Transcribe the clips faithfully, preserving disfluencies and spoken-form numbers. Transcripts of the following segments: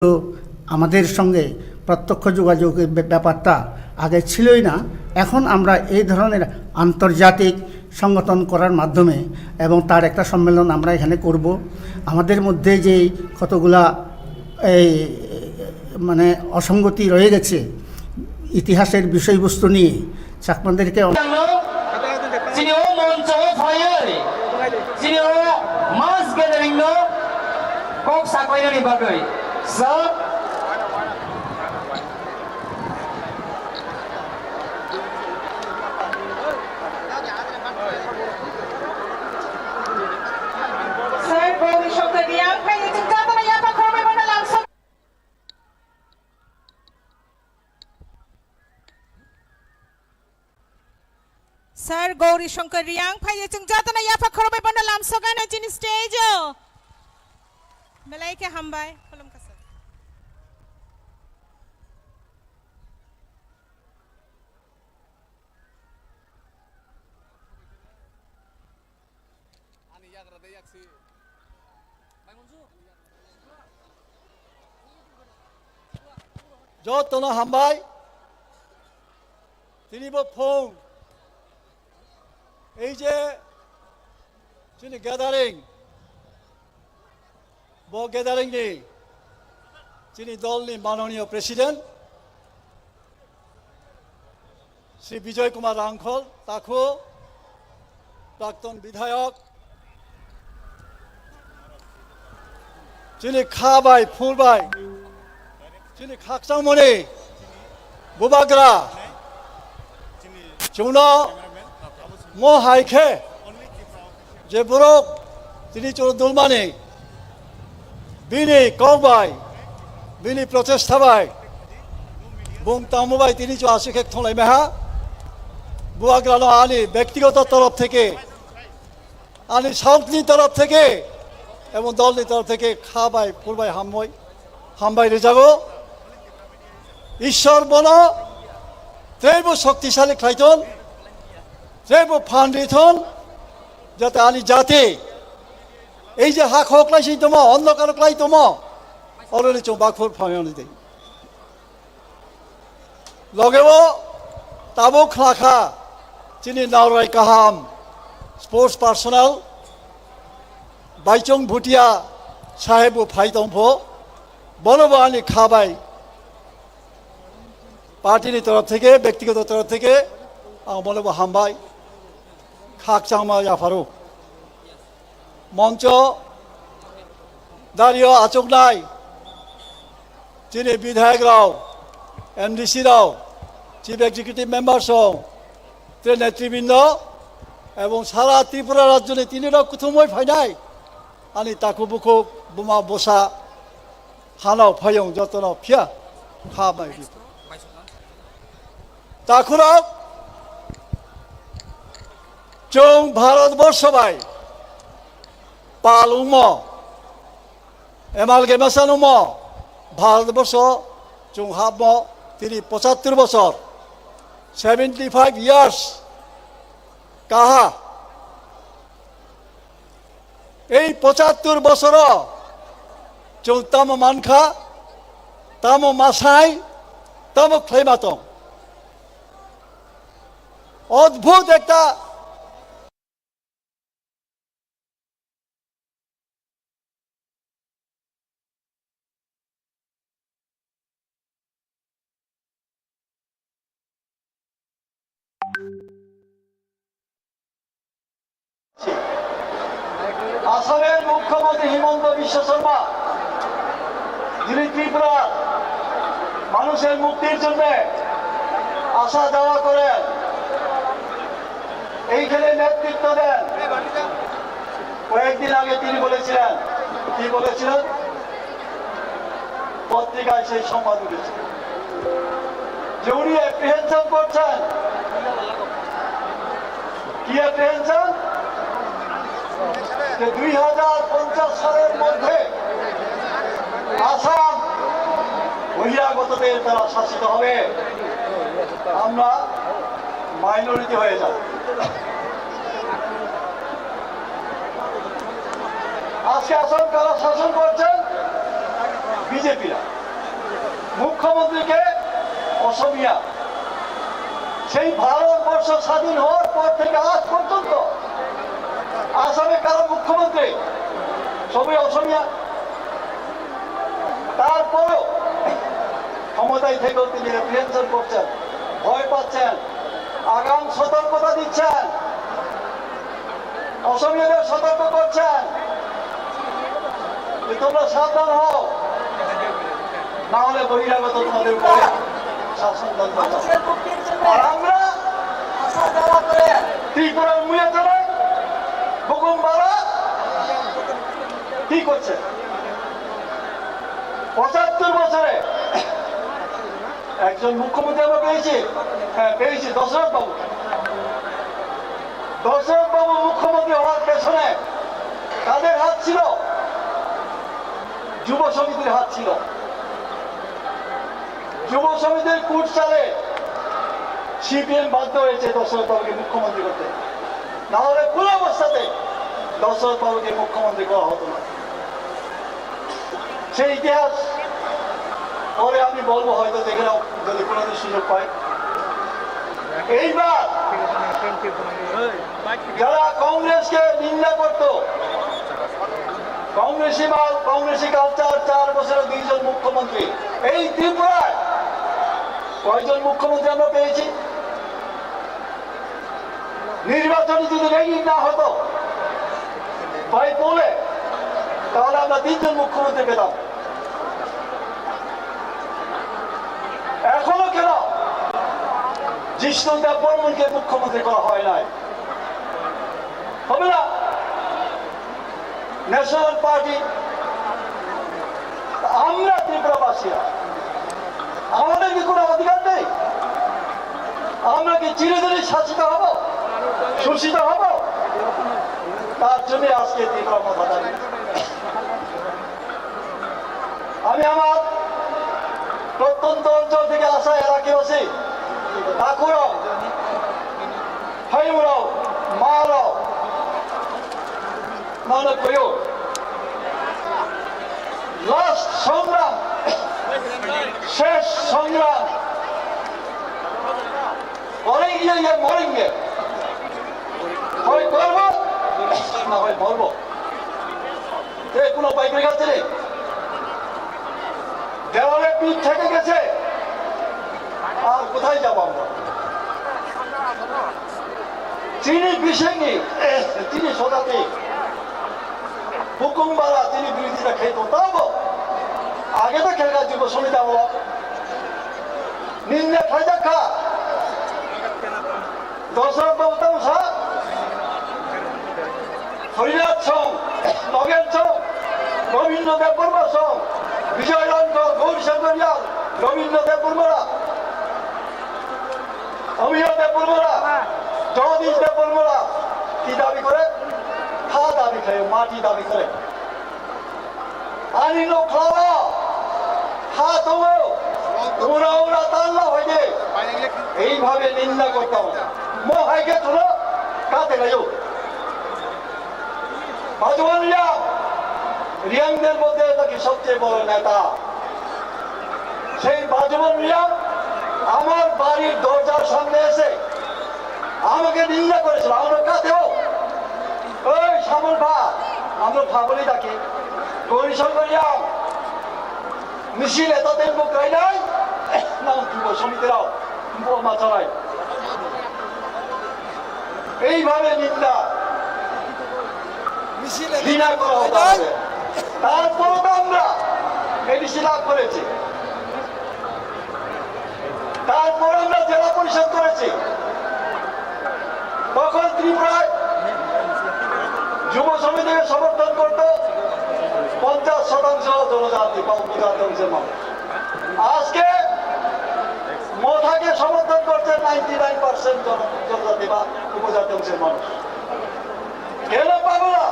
তো আমাদের সঙ্গে প্রত্যক্ষ যোগাযোগের ব্যাপারটা আগে ছিলই না। এখন আমরা এই ধরনের আন্তর্জাতিক সংগঠন করার মাধ্যমে এবং তার একটা সম্মেলন আমরা এখানে করব। আমাদের মধ্যে যেই কতগুলা এই মানে অসঙ্গতি রয়ে গেছে ইতিহাসের বিষয়বস্তু নিয়ে, চাকমাদেরকে on- Sini o moncho o phaiwi, sini o mass gathering no kok saklainani bagwi. So, Sir, Gauri Shankar Riang, phai ni chwng chatana yapha khoroknwi bono lamsok. Sir Gauri Shankar Riang, phai chwng jotno yapha khoroknwi bono lamsok ano chini stage o. Belai khe hambai, khulumkha sir. Jotono hambai. Tini bo phung. Ei je chini gathering. Bo gathering ni chini dol ni manoniyo president Shri Bijoy Kumar Rangkhol, takhu, prakton bidhayok, chini kha bai, phul bai, chini khakchangmani bubagra, chwngno mo hai khe je borok tini chwng dulmani, bini kok bai, bini prochesta bai, bung tamo bai tini chwng aswk khe thonglai meha. Bubagrano ani bektigoto torof theke, ani saukni torof theke, ebong dolni torof theke kha bai, phul bai hambai, hambai rijago. Ishwar bono teibo shoktisali khlai thon, teibo phan ri thon, jate ani jati ei je ha khok lai sing tomo, ondokar klai tomo, oroni chwng bakhor phamyani de. Logeo tabuk khlakha chini Naurai Kaham sports personnel Baichong Bhutia sahebo phai tongpho, bonobo ani kha bai party ni torof theke, bektigoto torof theke ang bonobo hambai khakchangma yapharo. Moncho dario achuknai chini bidhayak rao, M D C rao, Chief Executive Member song, tei netribrindo, ebong sara Tripura rajyoni tini rok kuthumoi phainai ani takhu bukhuk, buma bosa, hanao phayung jotono phiya kha mai ri. Takhurok, chwng Bharat borsho bai pal wngmo, amalgamation wngmo, Bharat borsho chwng hapmo tini pochattor bochor, seventy five years kaha. Ei pochattor bochoro chwng tamo mankha, tamo masai, tamo khlaima tong. Odbhut ekta আসামের মুখ্যমন্ত্রী হিমন্ত বিশ্ব শর্মা, যিনি ত্রিপুরার মানুষের মুক্তির জন্য আসা যাওয়া করেন, এইখানে নেতৃত্ব দেন। কয়েকদিন আগে তিনি বলেছিলেন, কি বলেছিলেন? পত্রিকায় সেই সংবাদ উঠেছে যে উনি অ্যাপ্রিহেনশন করছেন। কি অ্যাপ্রিহেনশন? যে দুই হাজার পঞ্চাশ সালের মধ্যে আসাম বহিরাগতদের দ্বারা শাসিত হবে, আমরা মাইনরিটি হয়ে যাব। আজকে আসাম কারা শাসন করছেন? বিজেপিরা। মুখ্যমন্ত্রী কে? অসমীয়া। সেই ভারতবর্ষ স্বাধীন হওয়ার পর থেকে আজ পর্যন্ত আসামে কারা মুখ্যমন্ত্রী? সবই অসমীয়া। তারপরেও ক্ষমতায় থেকেও তিনি অ্যাপ্রিহেনশন করছেন, ভয় পাচ্ছেন, আগাম সতর্কতা দিচ্ছেন। অসমীয়াদের সতর্ক করছেন যে তোমরা সাবধান হও, না হলে বহিরাগত তোমাদের উপরে শাসন দণ্ডাত্মক। আর আমরা ত্রিপুরার মুয়াতরে বুকুম বালা কি করছে? পঁচাত্তর বছরে একজন মুখ্যমন্ত্রী আমরা পেয়েছি, হ্যাঁ, পেয়েছি, দশরথ বাবু। দশরথ বাবু মুখ্যমন্ত্রী হওয়ার পেছনে কাদের হাত ছিল? যুব সমিতির হাত ছিল। যুব সমিতির কুট চালে সিপিএম বাধ্য হয়েছে দশরথ বাবুকে মুখ্যমন্ত্রী করতে, না হলে কোনো অবস্থাতে দশরথ বাবুকে মুখ্যমন্ত্রী করা হতো না। সেই ইতিহাস পরে আমি বলবো, হয়তো দেখে নাও যদি কোনোদিন সুযোগ পাই। এইবার যারা কংগ্রেসকে নিন্দা করত, কংগ্রেসি মাল, কংগ্রেসি কালচার, চার বছরে দুইজন মুখ্যমন্ত্রী, এই ত্রিপুরায় কয়জন মুখ্যমন্ত্রী আমরা পেয়েছি? নির্বাচনে যদি র্যাগিং না হতো, বাই পোলে, তাহলে আমরা তিনজন মুখ্যমন্ত্রী পেতাম। এখনো কেন জিষ্ণু দেববর্মনকে মুখ্যমন্ত্রী করা হয় নাই? হবে না। ন্যাশনাল পার্টি, আমরা ত্রিপুরাবাসীরা, আমাদের কি কোনো অধিকার নেই? আমরা কি চিরদিনই শাসিত হব, শোষিত হব? তার জন্য আজকে ত্রিপুরা মাথা দাঁড়িয়ে। আমি আমার প্রত্যন্ত অঞ্চল থেকে আসা এলাকাবাসী, ঠাকুরও, ভাইরাও, মারাও, মানে কইও, লাস্ট সংগ্রাম, শেষ সংগ্রাম, করেঙ্গে ইয়া মরেঙ্গে, হয় করবো না হয় মরবো। এ কোনো উপায় করে গেছে রে? দেওয়ালে পিঠ থেকে গেছে, আর কোথায় যাবো আমরা? চিনি বিশেনি, চিনি সদাতি, হুকুমবালা, চিনি বিরোধিতা খেয়ে তো তাও আগে তো খেলগা যুব সমিতি আমল নিন্দা খাই দেখা। দশরথ বাবু তামসা, হরিনাথ সং, নগেন সং, রবীন্দ্র দেববর্মা সং, বিজয় লঙ্কর, গৌরীশঙ্কর ইয়াল, রবীন্দ্র দেববর্মারা, অমিয় দেববর্মারা, জগদীশ দেববর্মারা কি দাবি করে? হা দাবি করে, মাটি দাবি করে। Ani nokhlao ha tongo, ura ura tanla hoide, এইভাবে নিন্দা করতাম। Mo hai khe thuno kate laio. Bhagwan Reang, রিয়াংদের মধ্যে নাকি সবচেয়ে বড় নেতা। সেই বাজুবন রিয়াং আমার বাড়ির দরজার সামনে এসে আমাকে নিন্দা করেছিল। আমরা কাতেও ওই সামল ভা, আমরা ভা বলেই ডাকি, গৌরীশঙ্কর রিয়াং মিছিল এতদিন বুক রাইলাই না যুব সমিতিরাও বোমা চালায়। এইভাবে নিন্দা, ঘৃণা করা হতো আমাদের। তারপরও তো আমরা এডিসি লাভ করেছি, তারপর আমরা জেলা পরিষদ করেছি। তখন ত্রিপুরায় যুব সমিতিকে সমর্থন করত পঞ্চাশ শতাংশ জনজাতি বা উপজাতি অংশের মানুষ। আজকে মথাকে সমর্থন করছে নাইনটি নাইন পার্সেন্ট জনজাতি বা উপজাতি অংশের মানুষ। কেন পাবো না?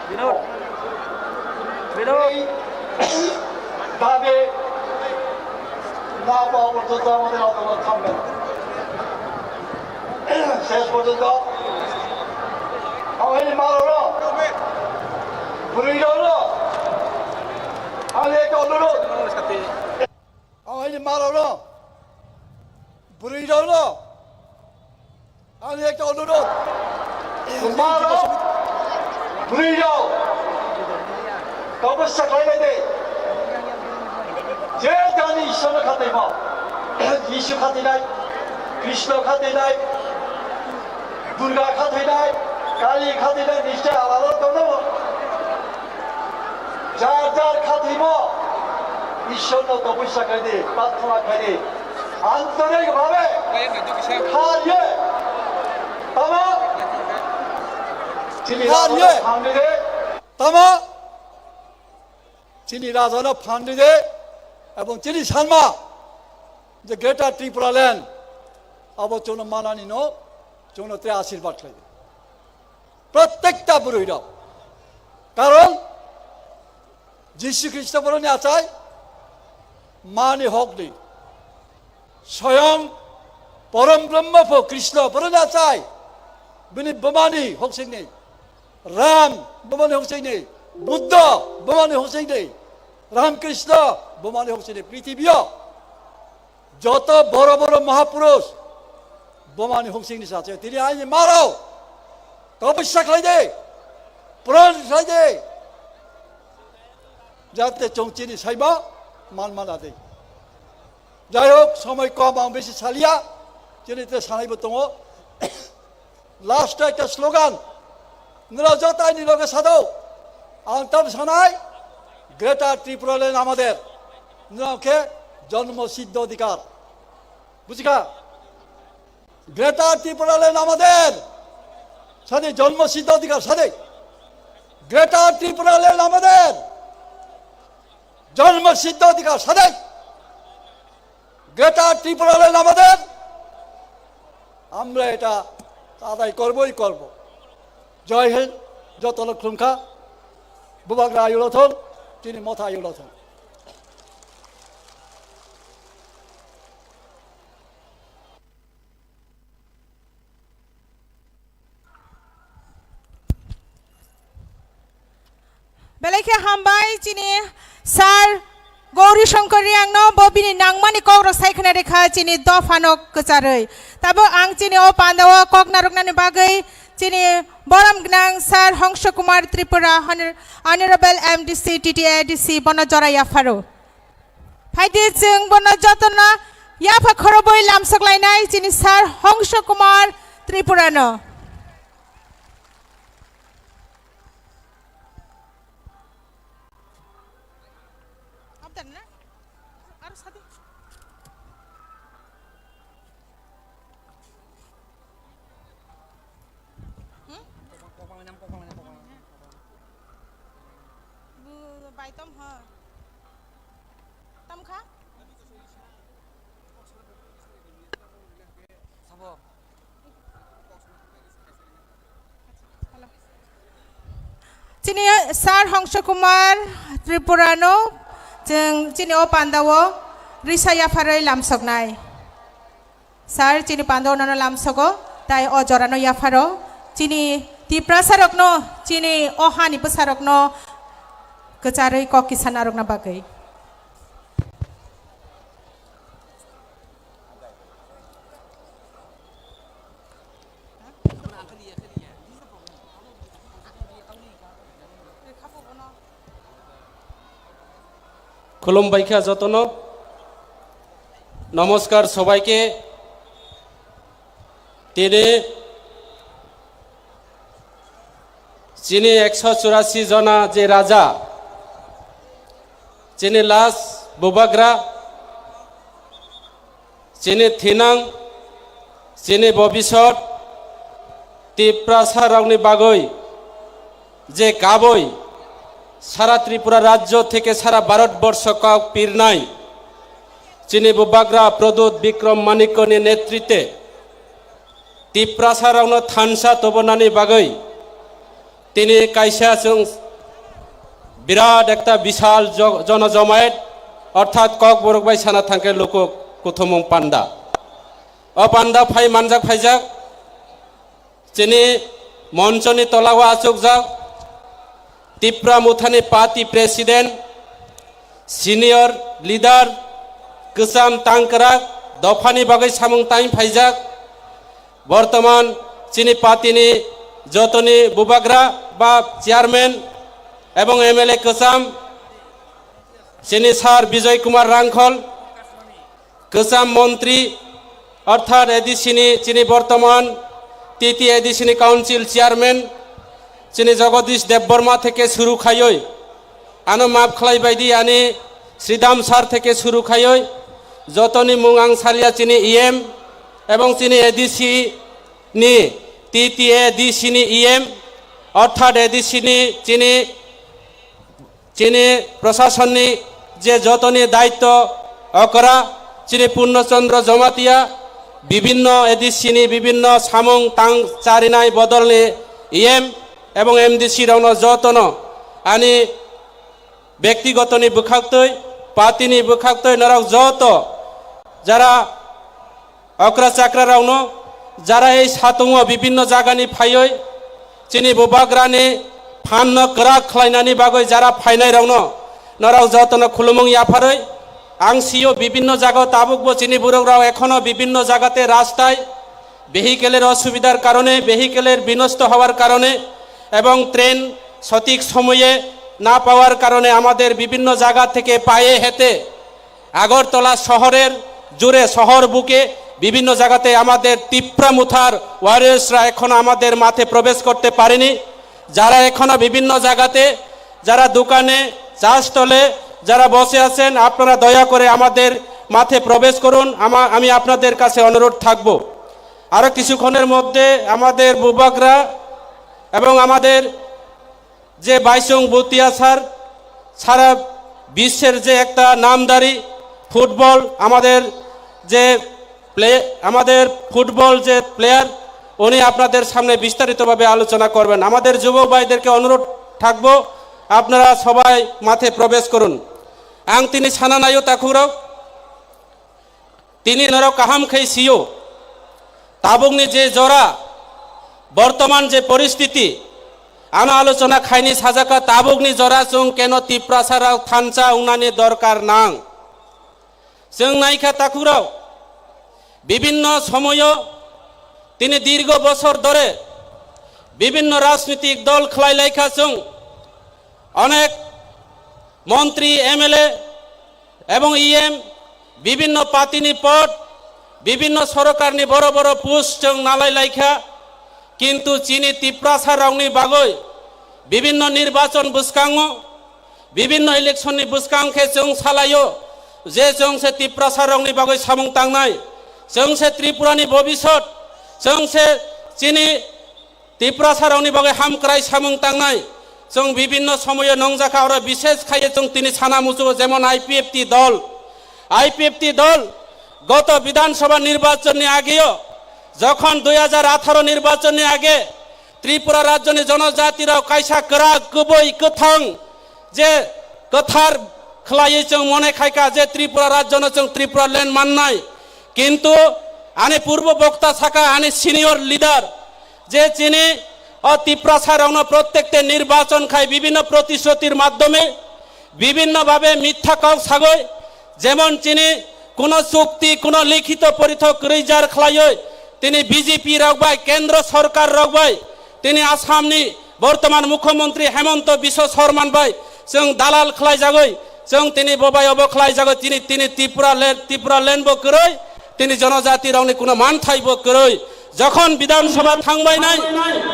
বিনোদ, বিনোদ। এই দাবি না পাওয়া পর্যন্ত আমাদের আন্দোলন থামবে না। শেষ পর্যন্ত আমি মারো না, বুড়ি না, Ang ini marokno, bwrwi rokno, ani ekta onurot. Maro, bwrwi rok, toposya khlai lai de. Je jani Ishwarno khathaimo, Jisu khathainai, Krishna khathainai, Durga khathainai, Kali khathainai, nishchai alada tongno. Jar jar khathaimo Ishwarno topusya khaidi, prarthana khaidi. Antorik bhabe khariye tamo chini khariye rajano phan ride. Tamo chini rajano phan ride. Ebong chini sanma je Greater Tripura Land abo chwngno manani no chwngno tre ashirbad khlai. Prottekta bwrwi rok. Karon Jisu Khristo boroni achai mani hokni. Soyong Porom Brahma pho Krishna boroni achai bini bumani hoksingni. Ram bumani hoksingni. Buddha bumani hoksingni. Ram Krishna bumani hoksingni. Prithibiyo joto boro boro mahapurush bumani hoksingni sache. Tini aini maro topusya khlai de, pran khlai de, jate chwng chini saiba man mana de. Jai hok, somoi kom, ang besi saliya, chini te sanaibo tongo. Last ekta slogan. Nira joto aini loge sado. Ang tam sanai, Greater Tripura Land amader. Nira ke jonmo siddho adhikar. Bujikha? Greater Tripura Land amader. Sade jonmo siddho adhikar sade. Greater Tripura Land amader. Jonmo siddho adhikar sade. Greater Tripura Land amader, আমরা এটা আদায় করবই করব। জয় Hind, joto no khulumkha, Bubagra ayulo thung, chini motha ayulo thung. Belai khe hambai chini Sir Gauri Shankar Reang no, bo bini nangmani kok rok sai khna rikha chini dopha no kwcharwi. Tabuk ang chini o panda o kok narwknani bagwi chini borom gwnang Sir Hongso Kumar Tripura, Honor-, Honorable M D C, T T A D C, bono jora yapharo. Phaidi chwng bono jotono yapha khorobwi lamsok lainai chini Sir Hongso Kumar Tripura no. Abdar na? Aro sadi. Hmm? Bu baitom ha. Tamkha? Sabo. Chini Sir Hongso Kumar Tripura no chwng chini o panda o risa yapharwi lamsoknai. Sir, chini panda o nono lamsogo, tai o jora no yapharo chini Tiprasa rok no, chini o hani bwsa rok no kwcharwi kok kisa narwkna bagwi. Khulumbai kha jotono. Namaskar sobaike. Tini chini ekso churasi jona je raja, chini last bubagra, chini thinang, chini bobisot, Tiprasa rokni bagwi je kabwi sara Tripura rajyo theke sara Bharat borsho kok pirnai chini bubagra Pradyut Bikram Manikyani netritwe Tiprasa rokno thansa tobonani bagwi tini kaisa chwng birat ekta bisal jo-, jonojomayet orthat Kokborok bai sana thangkhe luku kuthumung panda. O panda phai manjak phaijak chini monchoni tolao achukjak Tipra Mothani party president Senior leader, kwcham tangkrak, dophani bagwi samung tang phaijak. Bortoman chini party ni jotoni bubagra ba chairman ebong M L A kwcham chini sir Bijoy Kumar Rangkhol, kwcham montri, orthat A D C ni chini bortoman T T A D C ni council chairman chini Jagadish Debbarma theke suru khaioi, ano maaf khlai baidi ani Sridham sir theke suru khaioi, jotoni mung ang salia chini E M ebong chini A D C ni T T A D C ni E M, orthat A D C ni chini chini proshasonni je jotoni daitto okra, chini Purno Chandra Jamatia, bibinno A D C ni bibinno samung tang charinai bodolni E M ebong M D C rokno jotono ani bektigotoni bwkhaktwi, party ni bwkhaktwi norok joto jara okra chakra rokno, jara ei satungo bibinno jagani phaioi chini bubagrani phanno kwrak khlainani bagwi jara phainai rokno norok jotono khulumung yapharwi ang sio bibinno jaga tabukbo chini borok rok ekhono bibinno jagate rastai vehicle-er osubidhar karone, vehicle-er binosto howar karone ebong train sotik somoye na pawar karone amader bibinno jaga theke paye hete Agartala শহরের জুড়ে শহর বুকে বিভিন্ন জায়গাতে আমাদের তিপ্রা মুথার ওয়ারিয়র্সরা এখনো আমাদের মাঠে প্রবেশ করতে পারেনি। যারা এখনো বিভিন্ন জায়গাতে, যারা দোকানে, চা স্টলে যারা বসে আছেন, আপনারা দয়া করে আমাদের মাঠে প্রবেশ করুন। আমা-, আমি আপনাদের কাছে অনুরোধ থাকব। আরও কিছুক্ষণের মধ্যে আমাদের বুবাগরা এবং আমাদের যে বাইচুং ভুটিয়া স্যার, সারা বিশ্বের যে একটা নামধারী ফুটবল, আমাদের যে প্লে-, আমাদের ফুটবল যে প্লেয়ার, উনি আপনাদের সামনে বিস্তারিতভাবে আলোচনা করবেন। আমাদের যুবক ভাইদেরকে অনুরোধ থাকবো, আপনারা সবাই মাঠে প্রবেশ করুন। Ang tini sana naio takhurok, tini norok kaham khe sio, tabukni je jora, bortoman je poristiti, ano alochona khaini sajaka tabukni jora chwng keno Tiprasa rok thansa wngnani dorkar nang. Chwng naikha takhurok, bibinno somoyo tini dirgo bosor dore bibinno rajnitik dol khlai laikha chwng, onek montri, M L A, ebong E M, bibinno party ni pod, bibinno sorokarni boro boro post chwng nalai laikha, kintu chini Tiprasa rokni bagwi bibinno nirbachon bwskango, bibinno election ni bwskang khe chwng salaio je chwng se Tiprasa rokni bagwi samung tangnai, chwng se Tripura ni bobisot, chwng se chini Tiprasa rokni bagwi hamkrai samung tangnai chwng bibinno somoyo nongjakha, oro bishesh khaiye chwng tini sana muchugo, jemon I P F T dol, I P F T dol goto Bidhan Sabha nirbachon ni ageo, jokhon dui hajar atharo nirbachon ni age Tripura rajyo ni jonojati rok kaisa kwrak, kubui, kwthang je kwthar khlaiwi chwng mone khaikha je Tripura rajyo no chwng Tripura land mannai, kintu ani purbo bokta saka, ani senior leader, je chini o Tiprasa rokno prottekte nirbachon khai bibinno protisrutir maddhome bibinno bhabe mitha kok sagoi, jemon chini kuno chukti, kuno likhito porithok kwrwi jar khlaioi tini B J P rok bai, kendro sorkar rok bai, tini Assam ni bortoman mukhyamantri Hemanta Biswa Sarma bai chwng dalal khlai jagoi, chwng tini bo bai obo khlai jagoi, tini, tini Tripura land, Tripura land bo kwrwi, tini jonojati rokni kuno manthai bo kwrwi. Jokhon Bidhan Sabha thangbai nai,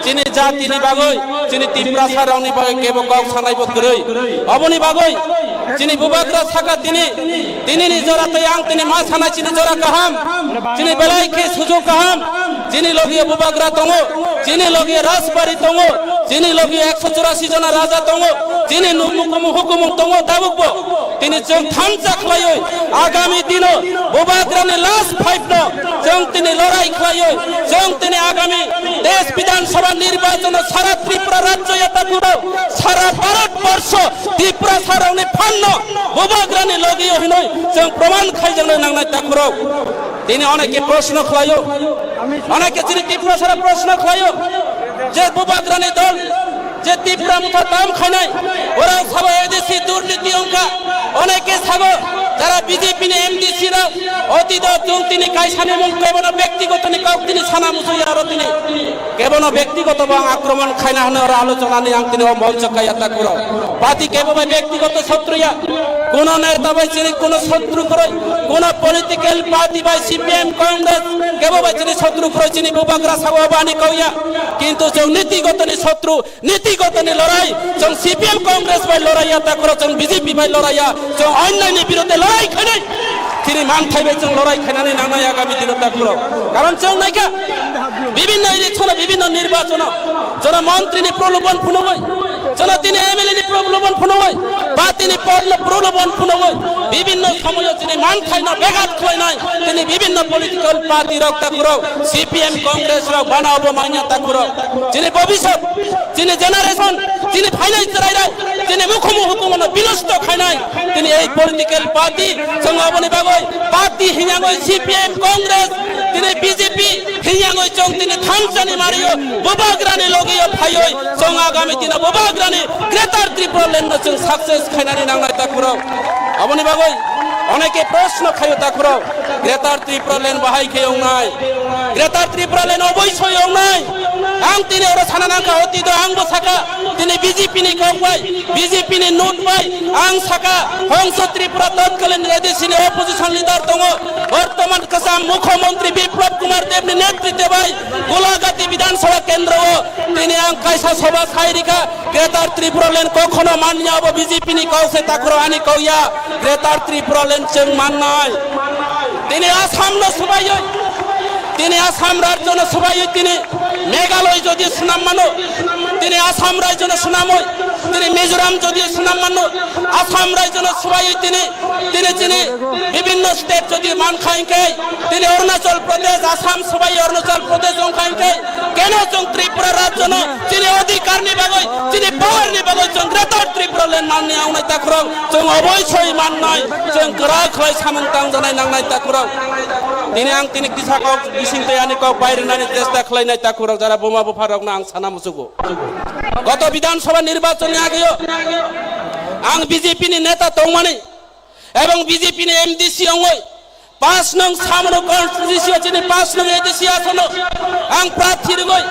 chini jati ni bagwi, chini Tiprasa rokni bagwi kebo kok sanai bo kwrwi. Oboni bagwi chini bubagra saka tini, tini ni jora tei ang tini ma sanai chini jora kaham, chini belai khe sujuk kaham, chini logi bubagra tongo, chini logi rajbari tongo, chini logi ekso churasi jona raja tongo, chini numukumu hukumu tongo tabukbo. Tini chwng thansa khlaioi agami dino bubagrani last fight no chwng tini lorai khlaioi chwng tini agami desh Bidhan Sabha nirbachon o sara Tripura rajyo ya takhurok, sara Bharat borsho Tiprasa rokni phanno bubagrani logi o hinoi chwng proman khaijaknai nangnai takhurok. Tini oneke proshno khlaio, oneke chini Tiprasa rok proshno khlaio je bubagrani dol Je Tipra Motha tam khainai, ora sabo A D C durniti wngkha, oneke sabo jara B J P ni M D C rok, otito chwng tini kaisa ni mung kebono bektigoto ni kok tini sana musuya aro tini kebono bektigoto bo ang akromon khaina hwnwi oro alochona ni ang tini o moncho kaya takuro. Party kebo bai bektigoto sotruya, kuno neta bai chini kuno sotru kwrwi, kuno political party bai C P M Congress kebo bai chini sotru kwrwi chini bubagra sabo bani kauya, kintu chwng nitigoto ni sotru Nitigotoni lorai, chwng C P M Congress bai lorai ya, takuro chwng B J P bai lorai ya, chwng onnai ni birudhe lorai khainai. Chini manthai bai chwng lorai khainani nangnai agami dino takuro. Karon chwng naikha, bibinno election-o, bibinno nirbachon-o, chwngno montri ni prolobon phunugwi, chwngno tini M L A ni prolobon phunugwi, party ni pod no prolobon phunugwi, bibinno somoyo chini manthai no begat khlainai, tini bibinno political party rok takuro, C P M Congress rok bana obo manya takuro. Chini bobisot, chini generation, chini phainai chwrairok, chini mukhumu hukumono binosto khainai. Tini ei political party, chwng aboni bagwi party hingyangwi C P M, Congress, tini B J P hingyangwi chwng tini thansani mario, bubagrani logio phaiwi, chwng agami dino bubagrani Greater Tripura Land no chwng success khainani nangnai takuro. Aboni bagwi oneke proshno khaio takuro, Greater Tripura Land bahai khe wngnai? Greater Tripura Land oboisoi wngnai. Ang tini oro sana nangkha, otito ang bo saka, tini B J P ni kok bai, B J P ni note bai, ang saka, Hongso Tripura totkalin A D C ni opposition leader tongo, bortoman kwcham Mukhyamantri Biplab Kumar Deb ni netritwe bai Gulagati Bidhan Sabha Kendro o tini ang kaisa sobha sai rikha, Greater Tripura Land kokhono manya, abo B J P ni kok se takuro ani kok ya, Greater Tripura Land chwng mannai. Tini Assam no swbaiwi, tini Assam rajyo no swbaiwi tini Meghalaya jodi swnam mano, tini Assam rajyo no swnamwi, tini Mizoram jodi swnam mano, Assam rajyo no swbaiwi tini, tini chini bibinno state jodi mankha hinkhe, tini Arunachal Pradesh, Assam swbaiwi Arunachal Pradesh wngkha hinkhe, keno chwng Tripura rajyo no chini odhikar ni bagwi, chini power ni bagwi chwng Greater Tripura Land manni wngnai takhrok, chwng oboisoi mannai, chwng kwrak khlai samung tangjanai nangnai takhrok. Tini ang tini kisa kok bising tei ani kok bai rwnani chesta khlainai takhrok, jara buma bupha rokno ang sana muchugo. Goto Bidhan Sabha nirbachon ni ageo ang B J P ni neta tongmani ebong B J P ni M D C ongoi pas nong Samano constituency o chini pas nong A D C asono ang prarthi rwgoi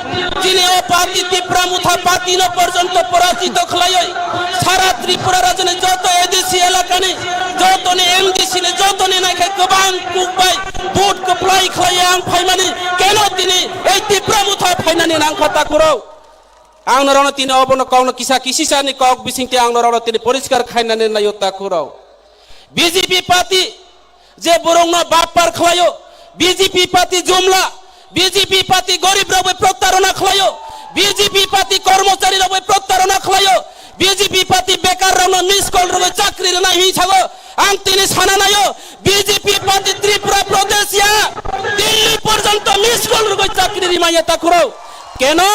chini o party Tipra Motha party no porjonto porajito khlaioi sara Tripura rajyoni joto A D C elakani jotoni M D C ni jotoni naikhai kwbang kukbai vote kwplai khlaioi ang phaimani keno tini ei Tipra Motha phainani nangkha takuro. Ang norokno tini obono kokno kisa kisisani kok bisingtwi ang norokno tini poriskar khainani naio takuro. B J P party je borokno bapar khlaio, B J P party jumla, B J P party gorib rok bai protarona khlaio, B J P party kormochari rok bai protarona khlaio, B J P party bekar rokno miss call rwgwi chakri rwna hinwi sago. Ang tini sana naio, B J P party Tripura Pradesh ya Delhi porjonto miss call rwgwi chakri rimanya takuro. Keno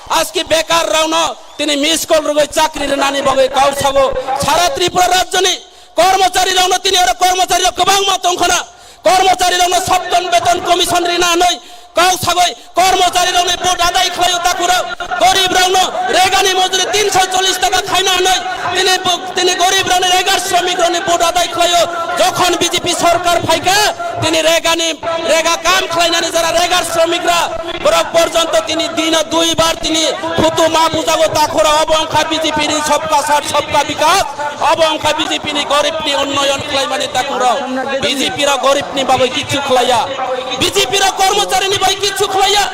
aski bekar rokno tini miss call rwgwi chakri rwnani bagwi kok sago. Sara Tripura rajyoni kormochari rokno tini oro kormochari rok kwbangma tongkhana. Kormochari rokno Saptan Beton Commission rina hwnwi kok sagoi kormochari rokni vote adai khlaio takuro. Gorib rokno regani mojuri tinsho chollish taka khaina hwnwi tini bo-, tini gorib rokni regar shramik rokni vote adai khlaio. Jokhon B J P sorkar phaikha tini regani rega kam khlainani jara regar shramik ra borok porjonto tini dino dui bar tini phutu ma bujago takuro. Obo wngkha B J P ni sabka saath sabka bikas. Obo wngkha B J P ni gorib ni unnoyon khlaimani takuro. B J P rok gorib ni bagwi kichu khlaiya. B J P rok kormochari ni bagwi kichu khlaiya.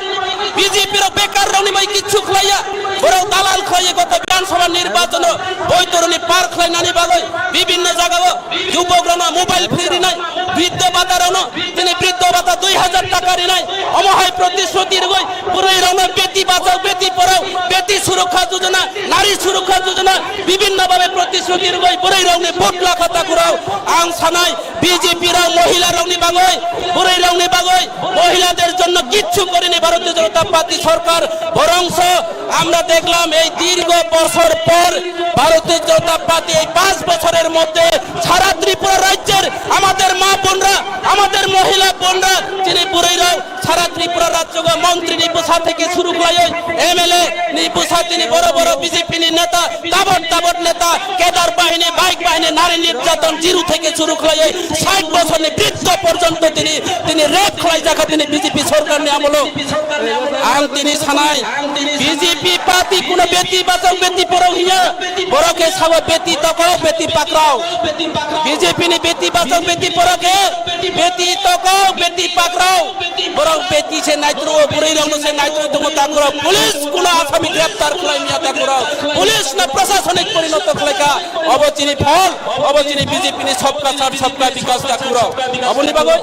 B J P rok bekar rok ni bagwi kichu khlaiya. Borok dalal khlaiya goto Bidhan Sabha nirbachon o boitor ni par khlainani bagwi bibinno jaga o jubok rok no mobile free rinai, briddho bhata rok no tini briddho bhata dui hajar taka rinai. Omo hai protishruti rwgwi bwrwi rok no beti bachao, beti porao, beti surokha jojona, Nari Surokha Jojona, bibinno bhabe protishruti rwgwi bwrwi rokni vote lakha takuro. Ang sanai B J P rok mohila rokni bagwi, bwrwi rokni bagwi, mohilader jonno কিচ্ছু করেনি ভারতীয় জনতা পার্টি সরকার। বরঞ্চ আমরা দেখলাম এই দীর্ঘ বছর পর ভারতীয় জনতা পার্টি এই পাঁচ বছরের মধ্যে সারা ত্রিপুরা রাজ্যের আমাদের মা বোনরা, আমাদের মহিলা বোনরা, যিনি বুড়িরাও সারা ত্রিপুরা রাজ্য Montri ni bwsa theke suru khlaiwi M L A ni bwsa tini boro boro B J P ni neta, tabot tabot neta, kedar bahini, bike bahini, nari nirjaton jiru theke suru khlaiwi sait bosorni briddo porjonto tini, tini rape khlaijakha tini B J P sorkarni amolo. Ang tini sanai, B J P party kuno beti bachao beti porao hinya, borok khe sao beti tokao beti pakrao. B J P ni beti bachao beti porao khe beti tokao beti pakrao. Borok beti se naitru, bwrwi rokno se naitru tongo takurok. Police kuno asami greptar khlai miya takurok. Police no prosasonik porinoto khlaika. Obo chini phol, obo chini B J P ni sabka sath sabka bikas takurok. Oboni bagwi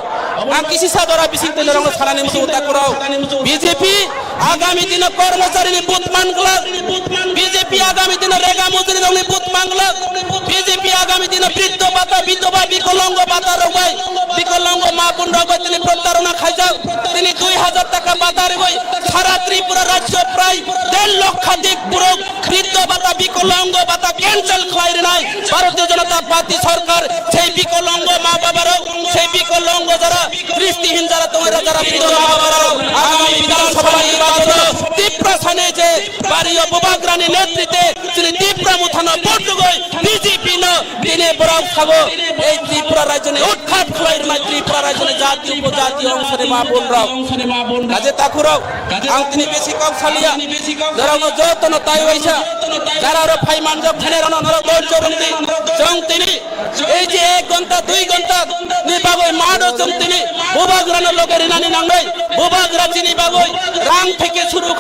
ang kisi sadora bising twi norokno sanani muchungo takurok. B J P agami dino kormochari ni but manglak. B J P agami dino rega mujri rokni but manglak. B J P agami dino briddo bata, bidoba, bikolongo bata rok bai, bikolongo ma bun rok bai tini protarona khaijak. Tini dui hajar taka bata rwi sara Tripura rajyo prai der lokhadik borok briddo bata, bikolongo bata cancel khlai rinai Bharatiya Janata Party sorkar. Sei bikolongo ma baba rok, sei bikolongo jara dristihin jara tongo, jara briddo ma baba rok agami Bidhan Sabha nirbachon o Tiprasa ni je bari o Bubagra ni netritwe chini Tipra Motha no vote rwgwi B J P no tini borok sago ei Tripura rajyo ni utkhat khlai rwnai Tripura rajyo ni jati upojati ongsa ni ma bun rok. Kaje takhurok, ang tini besi kok saliya, norok no joto no tai waisa, jara ro phai manjak thane rano norok dol jorong di, chwng tini ei je ek ghonta dui ghonta ni bagwi mano chwng tini Bubagra no loge rinani nangnai, Bubagra chini bagwi rang theke suru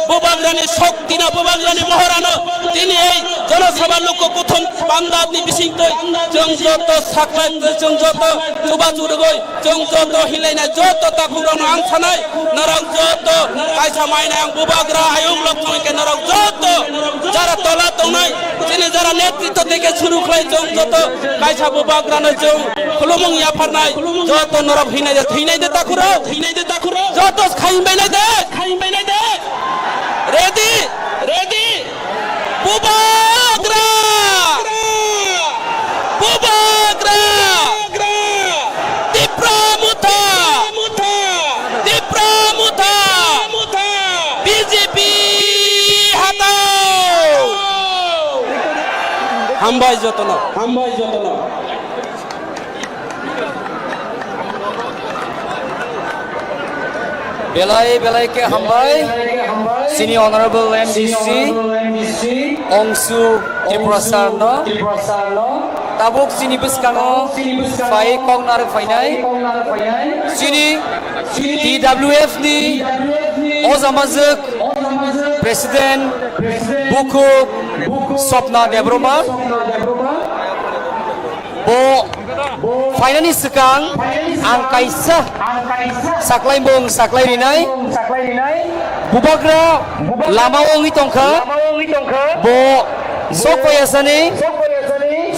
Bubagrani shokti no, Bubagrani mohorano tini ei Jana Sabha luku kuthum pandabni bisingtwi chwng joto saklai, chwng joto chubachu rwgwi, chwng joto hilaina joto takhukrokno ang sanai, norok joto kaisa mainai ang Bubagra ayuk lok thangkhe norok joto jara tola tongnai, chini jara netritw theke suru khlai chwng joto kaisa Bubagrano chwng khulumung yapharnai, joto norok hinai de, hinai de takhurok, hinai de takhurok, joto khaim bainai de, khaim bainai de. Ready? Ready? Bubagra! Bubagra! Tipra Motha! Tipra Motha! B J P hatao! Hambai jotono. Hambai jotono. Belai belai khe hambai, chini Honorable M D C, Ongsu Tripura sir no. Tabuk chini bwskango phai kok narwk phainai. Chini T W F ni ojamajwk President Bukhuk Swapna Debbarma. Bo phainani swkang ang kaisa saklaimung saklai rinai. Bubagra lama wngwi tongkha. Bo sok phaiyasani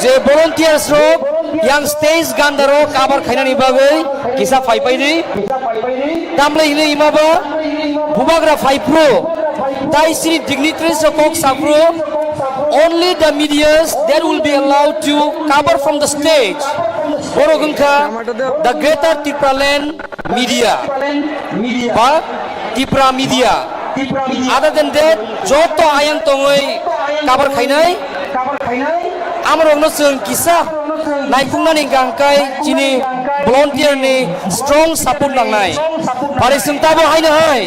je volunteers rok yang stage gandaro cover khainani bagwi kisa phaipaidi. Tamle hwnwi hima ba Bubagra phai phuru, tai chini dignitaries rok kok sa phuru, only the medias that will be allowed to cover from the stage. Borok wngkha the Greater Tipraland media ba Tipra media. Other than that, joto ayang tongwi cover khainai. Amrokno chwng kisa naikhuknani hwnkha hwnkhe chini volunteer ni strong support nangnai. Pari chwng tabo haino hai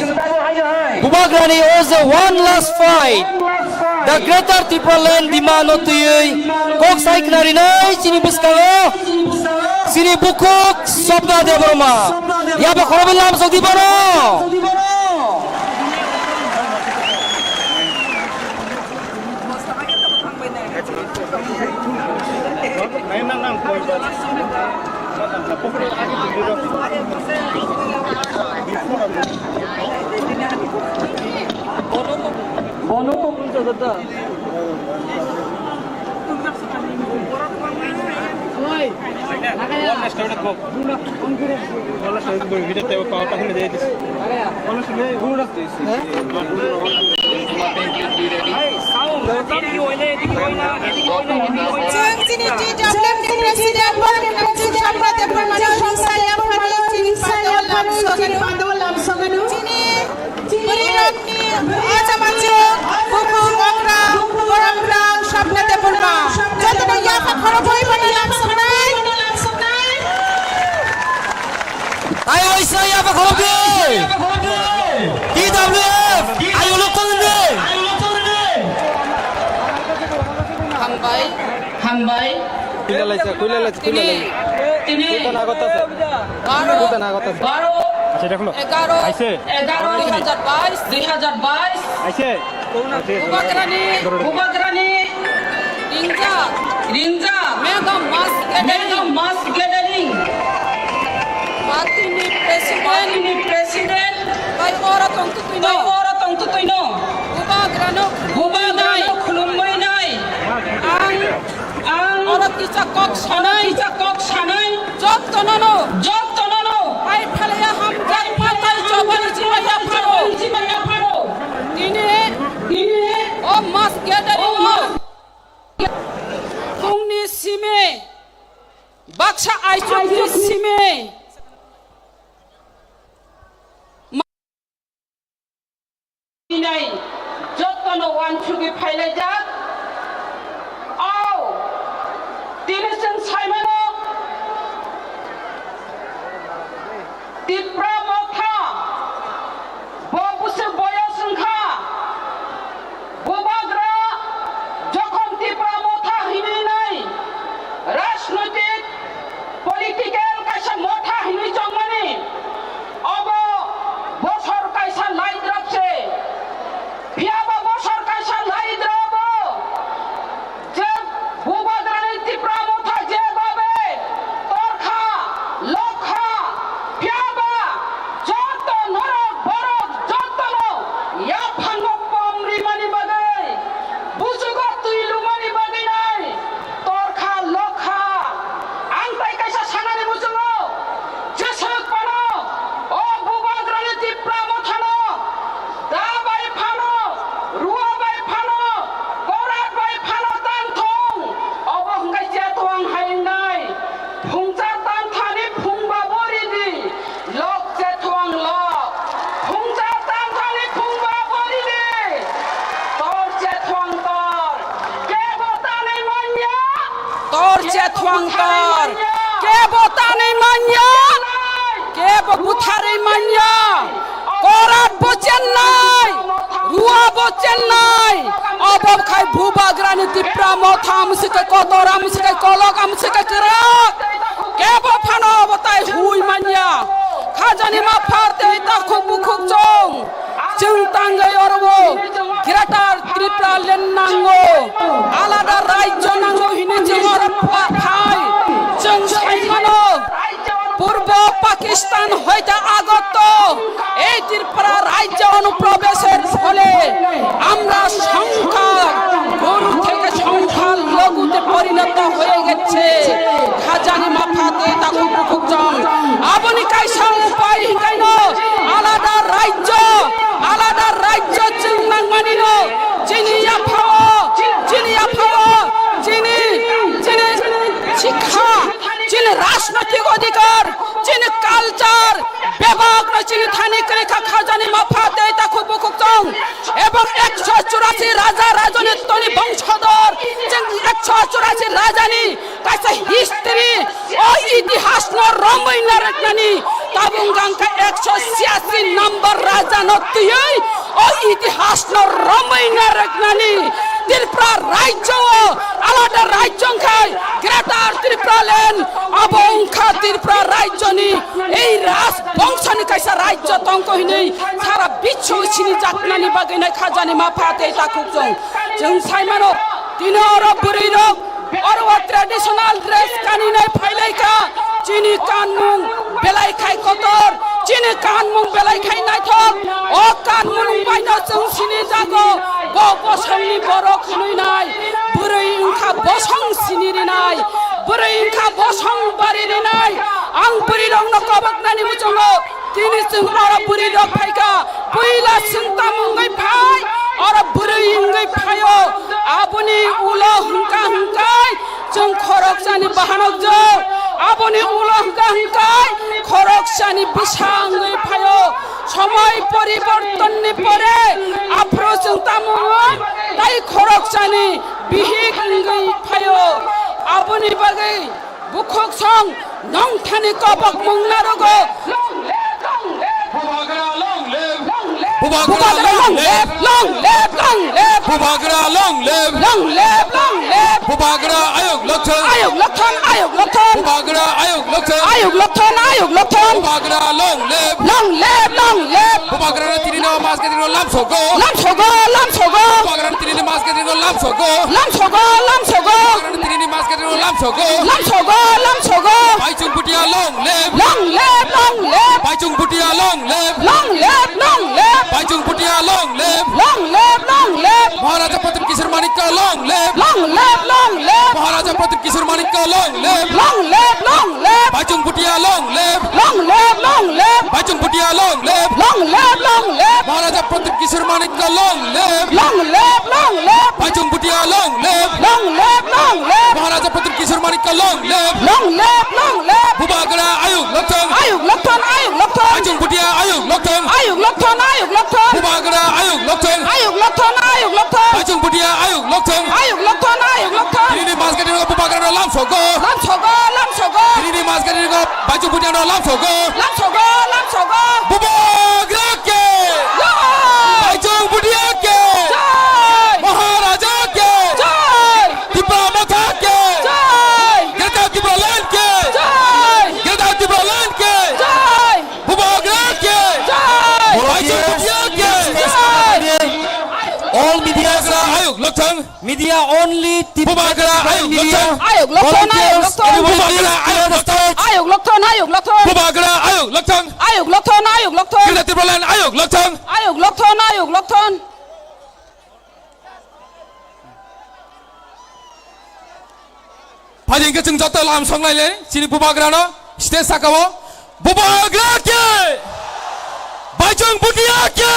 Bubagrani o je one last fight, the Greater Tipraland demand no twiwi kok sai khna rinai chini bwskango chini bukhuk Swapna Debbarma. Yaba khorobo lam sokdi bono. Chwng chini T W F ni president, Samrat Debbarma no himsaya phano chini pando lamsogano. Chini bwrwirokni o jamajwk bukhuk okra borok rang Samrat Debbarma. Jotono yapha khoroknwi phano lamsoknai. Ayo Israel apa khorok di? T W F, ayo lok tong di. Hambai. Hambai. Kuila laisa, kuila laisa, kuila laisa. Tini. Kuita na kota se. Baro. Kuita na kota se. Baro. Acha dekh lo. Egaro. Aise. Egaro. Dui hajar bais. Dui hajar bais. Aise. Bubagrani, Bubagrani, Ringjak, Ringjak, Mega Mass Gathering, Mega Mass Gathering, Party ni President, Party ni President, bai oro tong tutui no, bai oro tong tutui no, Bubagrano, Bubagrano khulumwi nai, ang Ang oro kisa kok sanai, kisa kok sanai, jottono no, jottono no, pai phalaya hamjak, pai phalaya patai chobani chibaya pharo. Chibaya pharo. Tini, tini, o mass gathering o o mass phungni simi, baksa aichukni simi. Nai, jottono uansugwi phailaijak. O, tini chwng saimano, Tipra Motha, bo bwswk boyos wngkha, Bubagra jokhon Tipra Motha hinwi nai, rajnoitik political kaisa motha hinwi chongmani, obo bosor kaisa laidrap se. Phiyaba bosor kaisa laidrap o je Bubagrani Tipra Motha je babe torkha, lokha, phiyaba joto norok borok jotono yaphango pom rimani bagwi, bujugo twi lumani bagwi nai. Torkha lokha, ang tai kaisa sanani muchungo, jeswk phano, o Bubagrani Tipra Mothano, da bai phano, rua bai phano, korat bai phano tang thung, obo hwnkhe chetwang hai wngnai, phungsa tang thani phungba bo ridi. Lok chethuang lok. Phungsa tang thani phungba bo ridi. Tor chethuang tor. Kebo tanwi manya. Tor chethuang tor. Kebo tanwi manya. Kebo butharwi manya. Korat bo chennai. Rua bo chennai. Obo khai Bubagrani Tipra Motha amsike kotor amsike kolok amsike kwrak. Kebo phano obo tai hui manya. Khajani mapha tei takhuk bukhuk chwng. Chwng tangwi oro o Greater Tripura Land nango. Alada rajyo nango hini chwng oro pha-, phai. Chwng sai mano. Purbo Pakistan hoite agoto ei Tripura rajyo onuprobesher phole amra songkha goru theke songkha logute porinoto hoye gechhe. Khajani mapha tei takhuk bukhuk chwng. Aboni kaisa upai hinkaino alada rajyo, alada rajyo chwng nangmanino chini yaphao, chini yaphao, chini, chini sikha, chini rajnoitik odhikar, chini culture, bebakno chini thani kwrwi kha khajani mapha tei takhuk bukhuk chwng. Ebong ekso churasi raja rajoni toni bongchodor, chwng ekso churasi rajani kaisa history, o itihasno romwi narwknani tabuk wngkha ekso siyasi number rajano twiwi o itihasno romwi narwknani Tripura rajyo o alada rajyo wngkhai Greater Tripura Land, abo wngkha Tripura rajyoni ei raj bongshoni kaisa rajyo tongkho hinwi sara biswo sinijaknani bagwi nai khajani mapha tei takhuk chwng. Chwng sai mano, tini oro bwrwirok oro o traditional dress kaninai phailaikha, chini kanmung belai khai kotor, chini kanmung belai khai naithok, o kanmung baino chwng sinijago, bo bosongni borok hinwi nai, bwrwi wngkha bosong sinirinai, bwrwi wngkha bosong baririnai, ang bwrwirokno koboknani muchungo, tini chwng oro bwrwirok phaikha, puila chwng tamo wngwi phai, oro bwrwi wngwi phaio, Poribortonni pore aphuru chwng tamo tai khoroksani bihik wngwi phaio. Aboni bagwi bukhuk song nongthani kobok mung narogo. Bubagra long live! Bubagra long live! Long live! Long live! Bubagra long live! Long live! Long live! Bubagra ayuk lokthang! Ayuk lokthang! Ayuk lokthang! Bubagra ayuk lokthang! Ayuk lokthang! Ayuk lokthang! Bubagra long live! Long live! Long live! Bubagra ni tini no mas ke tini no lam sogo! Lam sogo! Lam sogo! Bubagra ni tini no mas ke tini no lam sogo! Lam sogo! Lam sogo! Bubagra ni tini no mas ke tini no lam sogo! Lam sogo! Lam sogo! Baichung Bhutia long live! Long live! Long live! Baichung Bhutia long live! Long live! Long live! Baichung Bhutia long live! Long live! Long live! Maharaja Pradyut Kishore Manikya long live! Long live! Long live! Maharaja Pradyut Kishore Manikya long live! Long live! Long live! Baichung Bhutia long live! Long live! Long live! Baichung Bhutia long live! Long live! Long live! Maharaja Pradyut Kishore Manikya long live! Long live! Long live! Baichung Bhutia long live! Long live! Long live! Maharaja Pradyut Kishore Manikya long live! Long live! Long live! Bubagra ayuk lokthang! Ayuk lokthang! Ayuk lokthang! Baichung Bhutia ayuk lokthang! Ayuk lokthang! Ayuk lokthang! Bubagra ayuk lokthang! Ayuk lokthang! Ayuk lokthang! Baichung Bhutia ayuk lokthang! Ayuk lokthang! Ayuk lokthang! Tini ni mas ke tini no Bubagra no lam sogo! Lam sogo! Lam sogo! Tini ni mas ke tini no Baichung Bhutia no lam sogo! Lam sogo! Lam sogo! Bubagra ke! Jai! Baichung Bhutia ke! Jai! Maharaja ke! Jai! Tipra Motha ke! Jai! Greater Tipraland ke! Jai! Greater Tipraland ke! Jai! Bubagra ke! Jai! Baichung Bhutia ke! Jai! All media Bubagra ayuk lokthang! Media only. Bubagra ayuk lokthang! Ayuk lokthang! Ayuk lokthang! Bubagra ayuk lokthang! Ayuk lokthang! Ayuk lokthang! Bubagra ayuk lokthang! Ayuk lokthang! Ayuk lokthang! Greater Tipraland ayuk lokthang! Ayuk lokthang! Ayuk lokthang! Phai hwnkhe chwng joto lam soknai le chini Bubagrano stage sakao. Bubagra ke! Baichung Bhutia ke!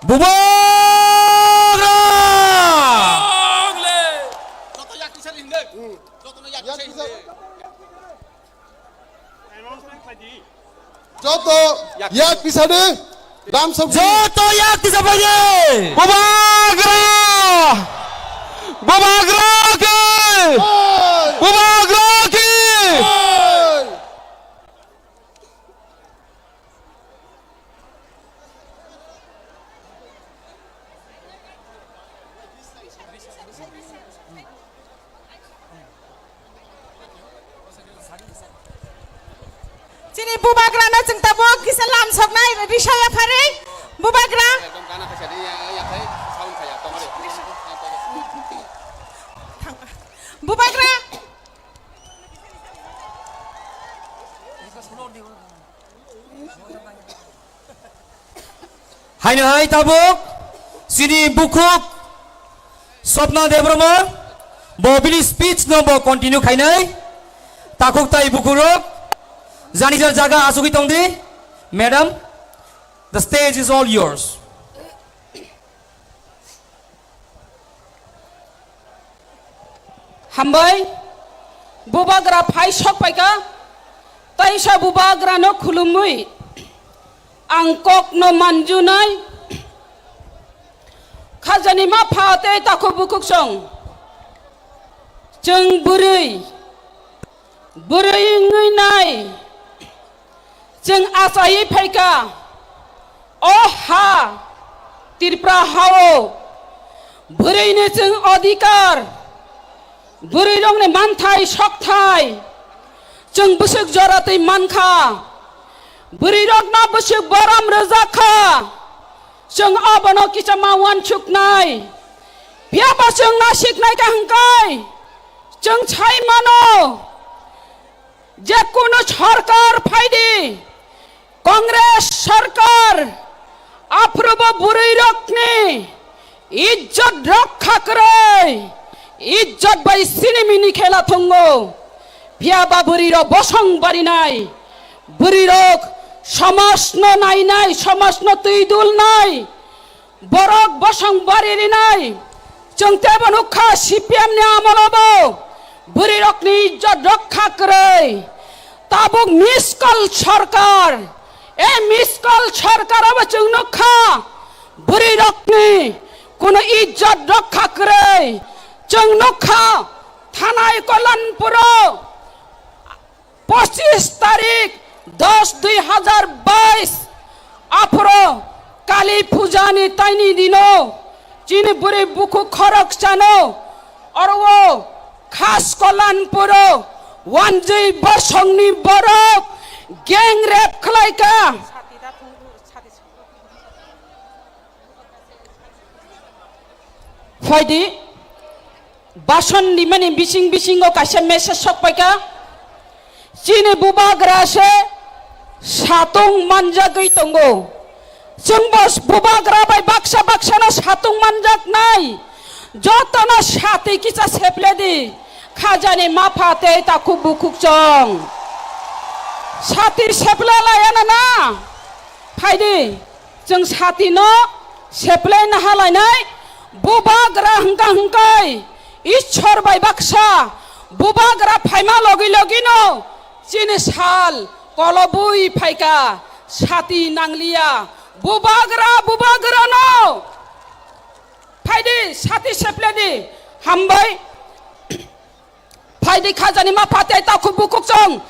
Bubagra! Joto yak tisa di, lam sokdi. Joto yak tisa phaidi. Bubagra! Bubagra ki! Hey! Bubagra ki! Hey! Chini Bubagrano chwng tabuk kisa lam soknai risa yapharwi. Bubagra. Bubagra. Haino hai tabuk chini bukhuk Swapna Debbarma bo bini speech no bo continue khainai. Takhuk tai bukhukrok jani jar jaga achugwi tongdi. Madam, the stage is all yours. Hambai, Bubagra phai sok phaikha, taisa Bubagrano khulumwi ang kokno manjunai. Khajani ma pha tei takhuk bukhuk song. Chwng bwrwi, bwrwi wngwi nai. Chwng achaiwi phaikha, o ha, Tripura hao, bwrwini chwng adhikar, bwrwirokni manthai sokthai, chwng bwswk jora twi mankha, bwrwirokno bwswk borom rwjak kha, chwng obono kisa ma uansuknai, phiyaba chwng nasiknai kha hwnkhe, chwng sai mano. Je kono sorkar phaidi, Congress sorkar, aphuru bo bwrwi rokni ijjot rokha kwrwi, ijjot bai sinimini khela thwngo. Phiya ba bwrwi rok bosong barinai, bwrwi rok somaj no nainai, somaj no twi dulnai. Borok bosong bari rinai. Chwng teibo nukha C P M ni amolo bo bwrwi rokni ijjot rokha kwrwi. Tabuk miss call sorkar. E miss call sorkar abo chwng nukha. Bwrwi rokni kuno ijjot rokha kwrwi. Chwng nukha thanai Kollanpuro pochis tarik dos dui hazar bais aphuru Kali Puja ni taini dino chini bwrwi bukhuk khoroksano oro o khas Kollanpuro wanjwi bosongni borok gang rape khlaika. Phaidi, bason rimani bising bisingo kaisa message sok paikha. Chini bubagra se satung manjagwi tongo. Chwngbo bubagra bai baksa baksano satung manjaknai. Jotono sati kisa sepledi. Khajani mapha tei takhuk bukhuk chong. Sati sepla laya na na. Phaidi. Chwng satino seplai nahalainai, bubagra hwnkha hwnkhe Ishwar bai baksa, bubagra phaima logi logino chini sal kolobwi phaikha, sati nangliya, bubagra, bubagrano phaidi sati sepledi, hambai. Phaidi khajani mapha tei takhuk bukhuk chong.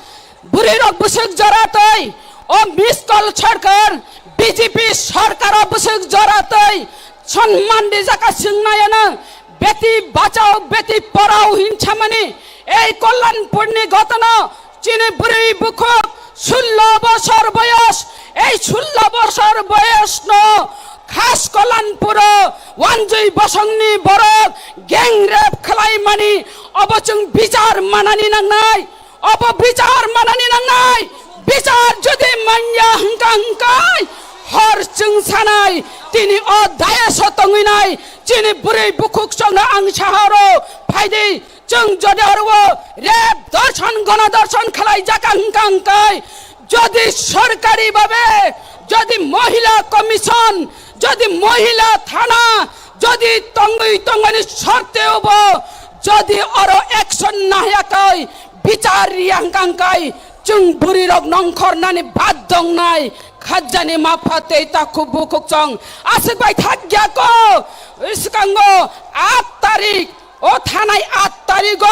Bwrwi rok bwswk jora tei o miss call sorkar, B J P sorkar o bwswk jora tei sonman rijak a chwng nai ano beti bachao beti porao hin samani ei Kollanpur ni ghotona chini bwrwi bukhuk sullo bosor boyos, ei sullo bosor boyos no khas Kollanpuro wanjwi bosongni borok gang rape khlaimani, obo chwng bichar manani nangnai, obo bichar manani nangnai, bichar jodi manya hwnkha hwnkhe hor chwng sanai, tini o dayas o tongwinai chini bwrwi bukhuk chongno ang sahoro phaidi. Chwng jodi oro o rape dorshon, gono dorshon khlai jaka hwnkha hwnkhe, jodi sorkari babe, jodi mohila commission, jodi mohila thana, jodi tongwi tongmani sorteo bo, jodi oro action nahya kai, bichar riya hwnkha hwnkhe, chwng bwrwi rok nongkhor nani bad dongnai, khajani mapha tei takhuk bukhuk chong, aswk bai thakya ko, swkango aat tarik, O thanai aat tarigo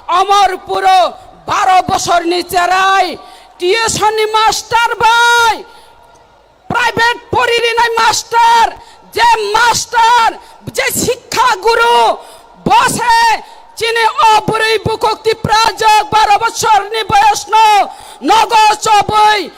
Omorpuro baro bosorni cherai tuition ni master bai, private poririnai master, je master, je sikha guru, bose chini o bwrwi bukhuk Tiprajwk baro bosorni boyosno nogo chobwi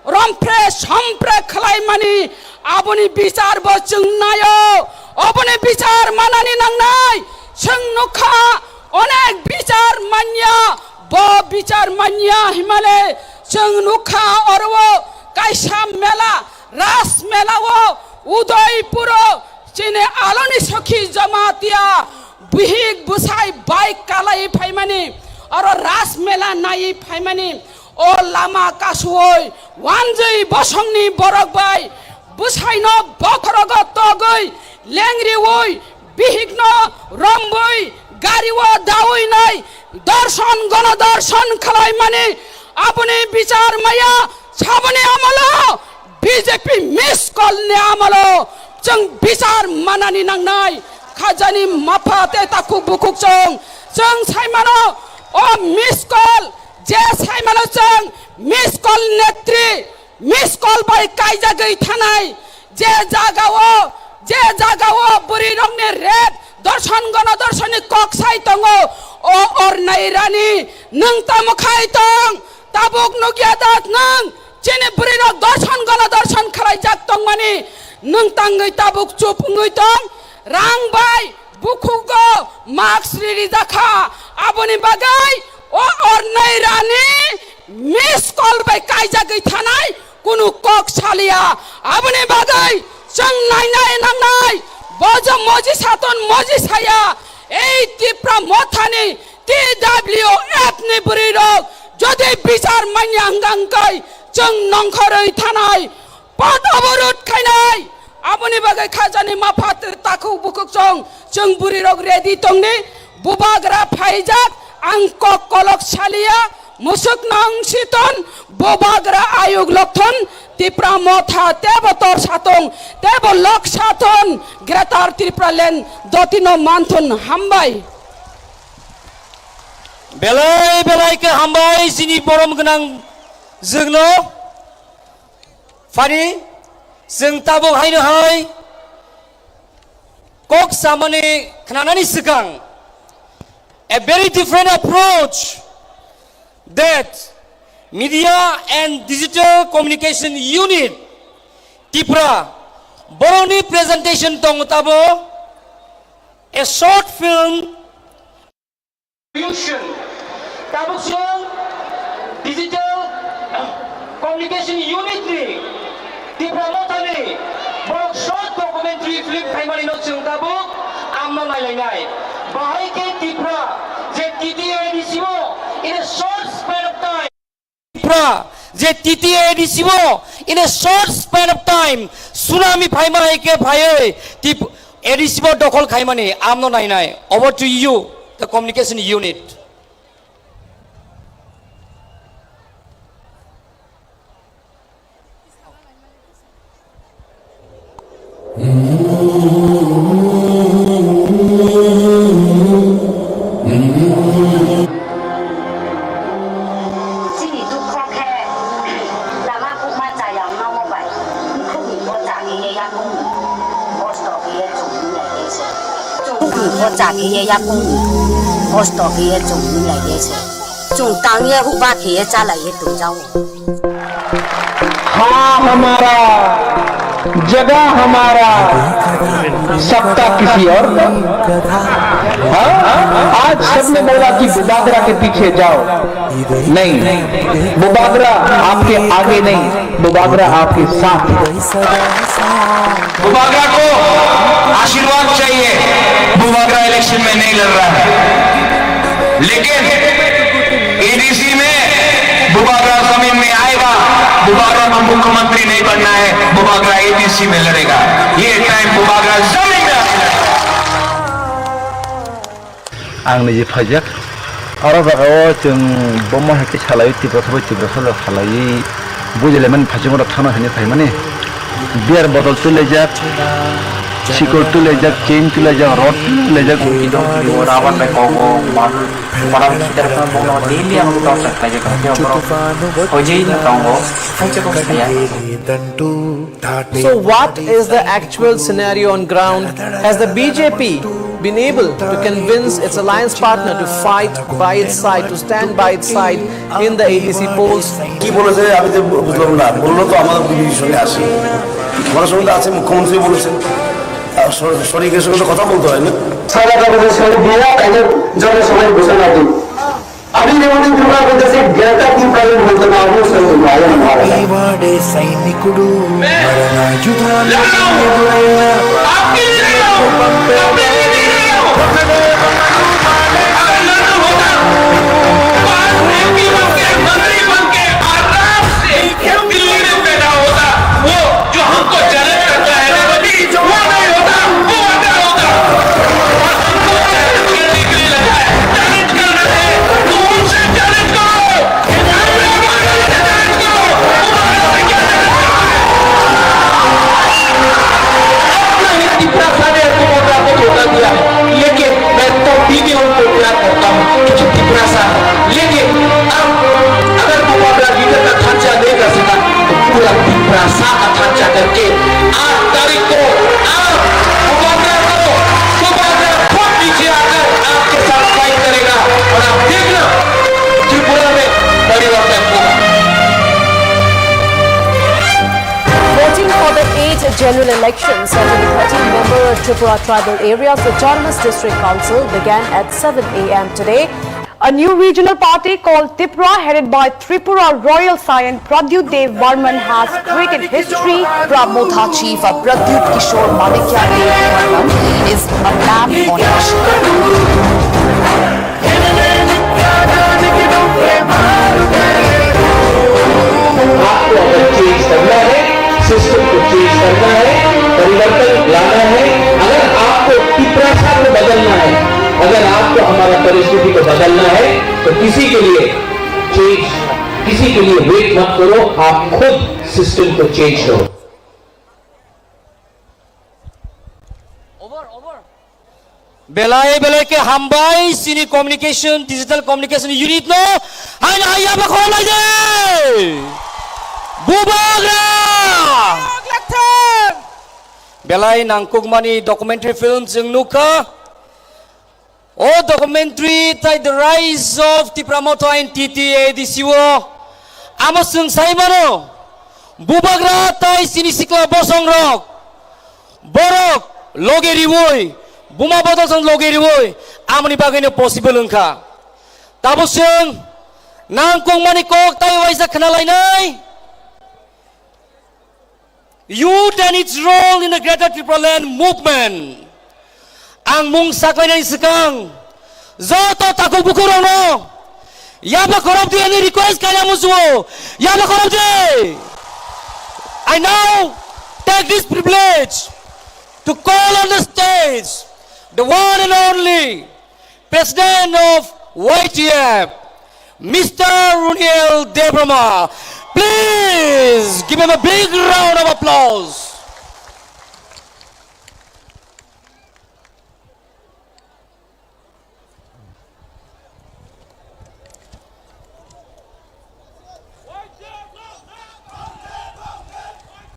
rompre sompre khlaimani, aboni bichar bo chwng naio, oboni bichar manani nangnai. Chwng nukha onek bichar manya, bo bichar manya himale chwng nukha oro kaisa mela, ras mela o Udaipuro chini Aloni Sokhi Jamatia bihik bwsai bike kalai phaimani, oro ras mela nai phaimani. O lama kasuoi wanjwi bosongni borok bai bwsaino bokhorogo togwi lengriwi bihikno romwi gario dawi nai dorson gono dorson khlaimani, aboni bichar maya saboni amolo B J P miss call ni amolo chwng bichar manani nangnai. Khajani mapha tei takhuk bukhuk chwng, chwng saimano o miss call, je saimano chwng miss call netri, miss call bai kaijagwi thanai, je jagao, je jagao bwrwi rokni rape dorson gono dorsoni kok sai tongo, o ornai rani nwng tamo khai tong? Tabuk nukya da nwng chini bwrwi rok dorson gono dorson khlaijak tongmani, nwng tangwi tabuk chup wngwi tong? Rang bai bukhugo mask ririjakha, aboni bagwi o ornai rani Miss call bai kaijagwi thanai kunu kok saliya. Aboni bagwi chwng nainai nangnai. Bojo moji saton moji saya. Ei Tipra Mothani T W F ni bwrwi rok jodi bichar manya hwnkha hwnkhe chwng nongkhorwi thanai. Pot oborot khainai, aboni bagwi khajani mapha takhuk bukhuk chwng, chwng bwrwi rok ready tongni, bubagra phaijak, ang kok kolok saliya, musuk nang siton, bubagra ayuk lokthon, Tipra Motha tebo tor satong, tebo lok sathon, Greater Tipraland dotino manthon hambai. Belai belai khe hambai chini borom gwnang jwngno. Phani, chwng tabuk haino hai kok samani khnanani swkang, a very different approach that Media and Digital Communication Unit Tripura boroni presentation tongo tabo, a short film. Revolution. Tabuk chwng Digital Communication Unit ni Tipra Motha ni borok short documentary film khaimani no chwng tabuk amno nailainai. Bahai khe Tipra je T T A D C o in a short span of time. Tipra je T T A D C o in a short span of time tsunami phaima hai khe phaiwi Tip-, A D C o dokhol khaimani amno nainai. Over to you, the communication unit. Chini dukho khe lama kubma chayang nomo bai, bukhukni bo chakhe ye yakung ni kosto khe ye chwng hinlai ye se. Bukhukni bo chakhe ye yakung ni kosto khe ye chwng hinlai ye se. Chwng tang ye huba khe ye chalai ye tongjago. हाँ हमारा, जगह हमारा, सत्ता किसी और का। हाँ? आज सबने बोला कि बुबागरा के पीछे जाओ। नहीं, बुबागरा आपके आगे नहीं, बुबागरा आपके साथ है। बुबागरा को आशीर्वाद चाहिए, बुबागरा इलेक्शन में नहीं लड़ रहा है, लेकिन एडीसी में बुबागरा जमीन में आएगा। बुबागरा को मुख्यमंत्री नहीं बनना है, बुबागरा एडीसी में लड़ेगा। ये टाइम बुबागरा जमीन में आने वाला है। Ang niji phaijak. Oro jagao chwng bomo hai khe salai, Tiprasa bai Tiprasa salai, bujilaimani phaijak oro thana hinwi phaimani. Beer bottle twilaijak, sikor twilaijak, chain twilaijak, rod twilaijak. Rabar bai kogo, man, koram khitar khe bono daily ang tor khlaijak, hwnkhe borok hojei no tongo, haichukgo saya. So what is the actual scenario on ground? Has the B J P been able to convince its alliance partner to fight by its side, to stand by its side in the A D C polls? কি বলেছে আমি তো বুঝলাম না, বললো তো আমাদের বিরোধী সঙ্গে আছে, ওনার সঙ্গে তো আছে, মুখ্যমন্ত্রী বলেছেন, আর স-, শরিকের সঙ্গে তো কথা বলতে হয় না। সাদা কাগজে সই দিয়া তাদের জনসভায় ঘোষণা দিন। আমি যেমন ত্রিপুরা প্রদেশে গ্রেটার ত্রিপুরা বলতে পারবো, সেরকম বাইরে আমার। अपना ही तिपरासा ने तुम उनका को धोखा दिया, लेकिन मैं तो भी नहीं उनको प्यार करता हूँ, क्योंकि तिपरासा, लेकिन अब अगर वो अपना लीडर का खर्चा नहीं कर सका, तो पूरा तिपरासा का खर्चा करके आठ तारीख को आप बुबागरा को, बुबागरा खुद नीचे आकर आपके साथ फाइट करेगा और आप देखना, त्रिपुरा में परिवर्तन होगा। Voting for the eighth general elections at the thirteen member Tripura Tribal Areas Autonomous District Council began at seven A M today. A new regional party called Tipra, headed by Tripura Royal Scion Pradyut Dev Varman, has created history. Tipra Motha Chief Pradyut Kishore Manikya Dev Varman is a lamb on action. आपको अगर चेंज करना है, सिस्टम को चेंज करना है, परिवर्तन लाना है, अगर आपको तिपरासा को बदलना है, अगर आपको हमारा परिस्थिति को बदलना है, तो किसी के लिए चेंज, किसी के लिए वेट मत करो, आप खुद सिस्टम को चेंज करो। Belai belai khe hambai chini communication, digital communication unit no. Haino haiya ba khorok lai de. Bubagra. Belai nangkukmani documentary film chwng nukha. O documentary tai The Rise of Tipra Motha and T T A D C o. Amo chwng sai mano. Bubagra tai chini sikla bosong rok. Borok loge riwi, buma bodol song loge riwi, amoni bagwino possible wngkha. Tabuk chwng nangkukmani kok tai waisa khna lainai. Youth and its role in the Greater Tipraland movement. Ang mung saklainani swkang, joto takhuk bukhuk rokno yaba khorop di ani request kaya musuo, yaba khorop di. I now take this privilege to call on the stage the one and only President of Y T F, Mister Runiel Debbarma. Please give him a big round of applause.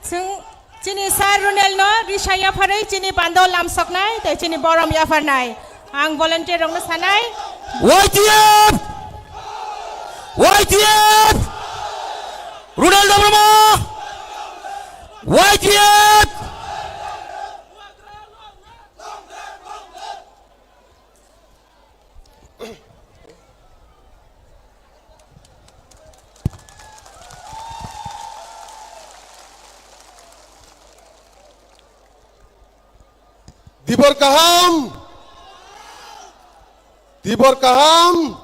Chwng chini sir Runel no risa yapharwi chini pando lamsoknai tei chini borom yapharnai. Ang volunteer rokno sanai. Y T F! Y T F! Runel Debbarma! Y T F! Dibor kaham, dibor kaham,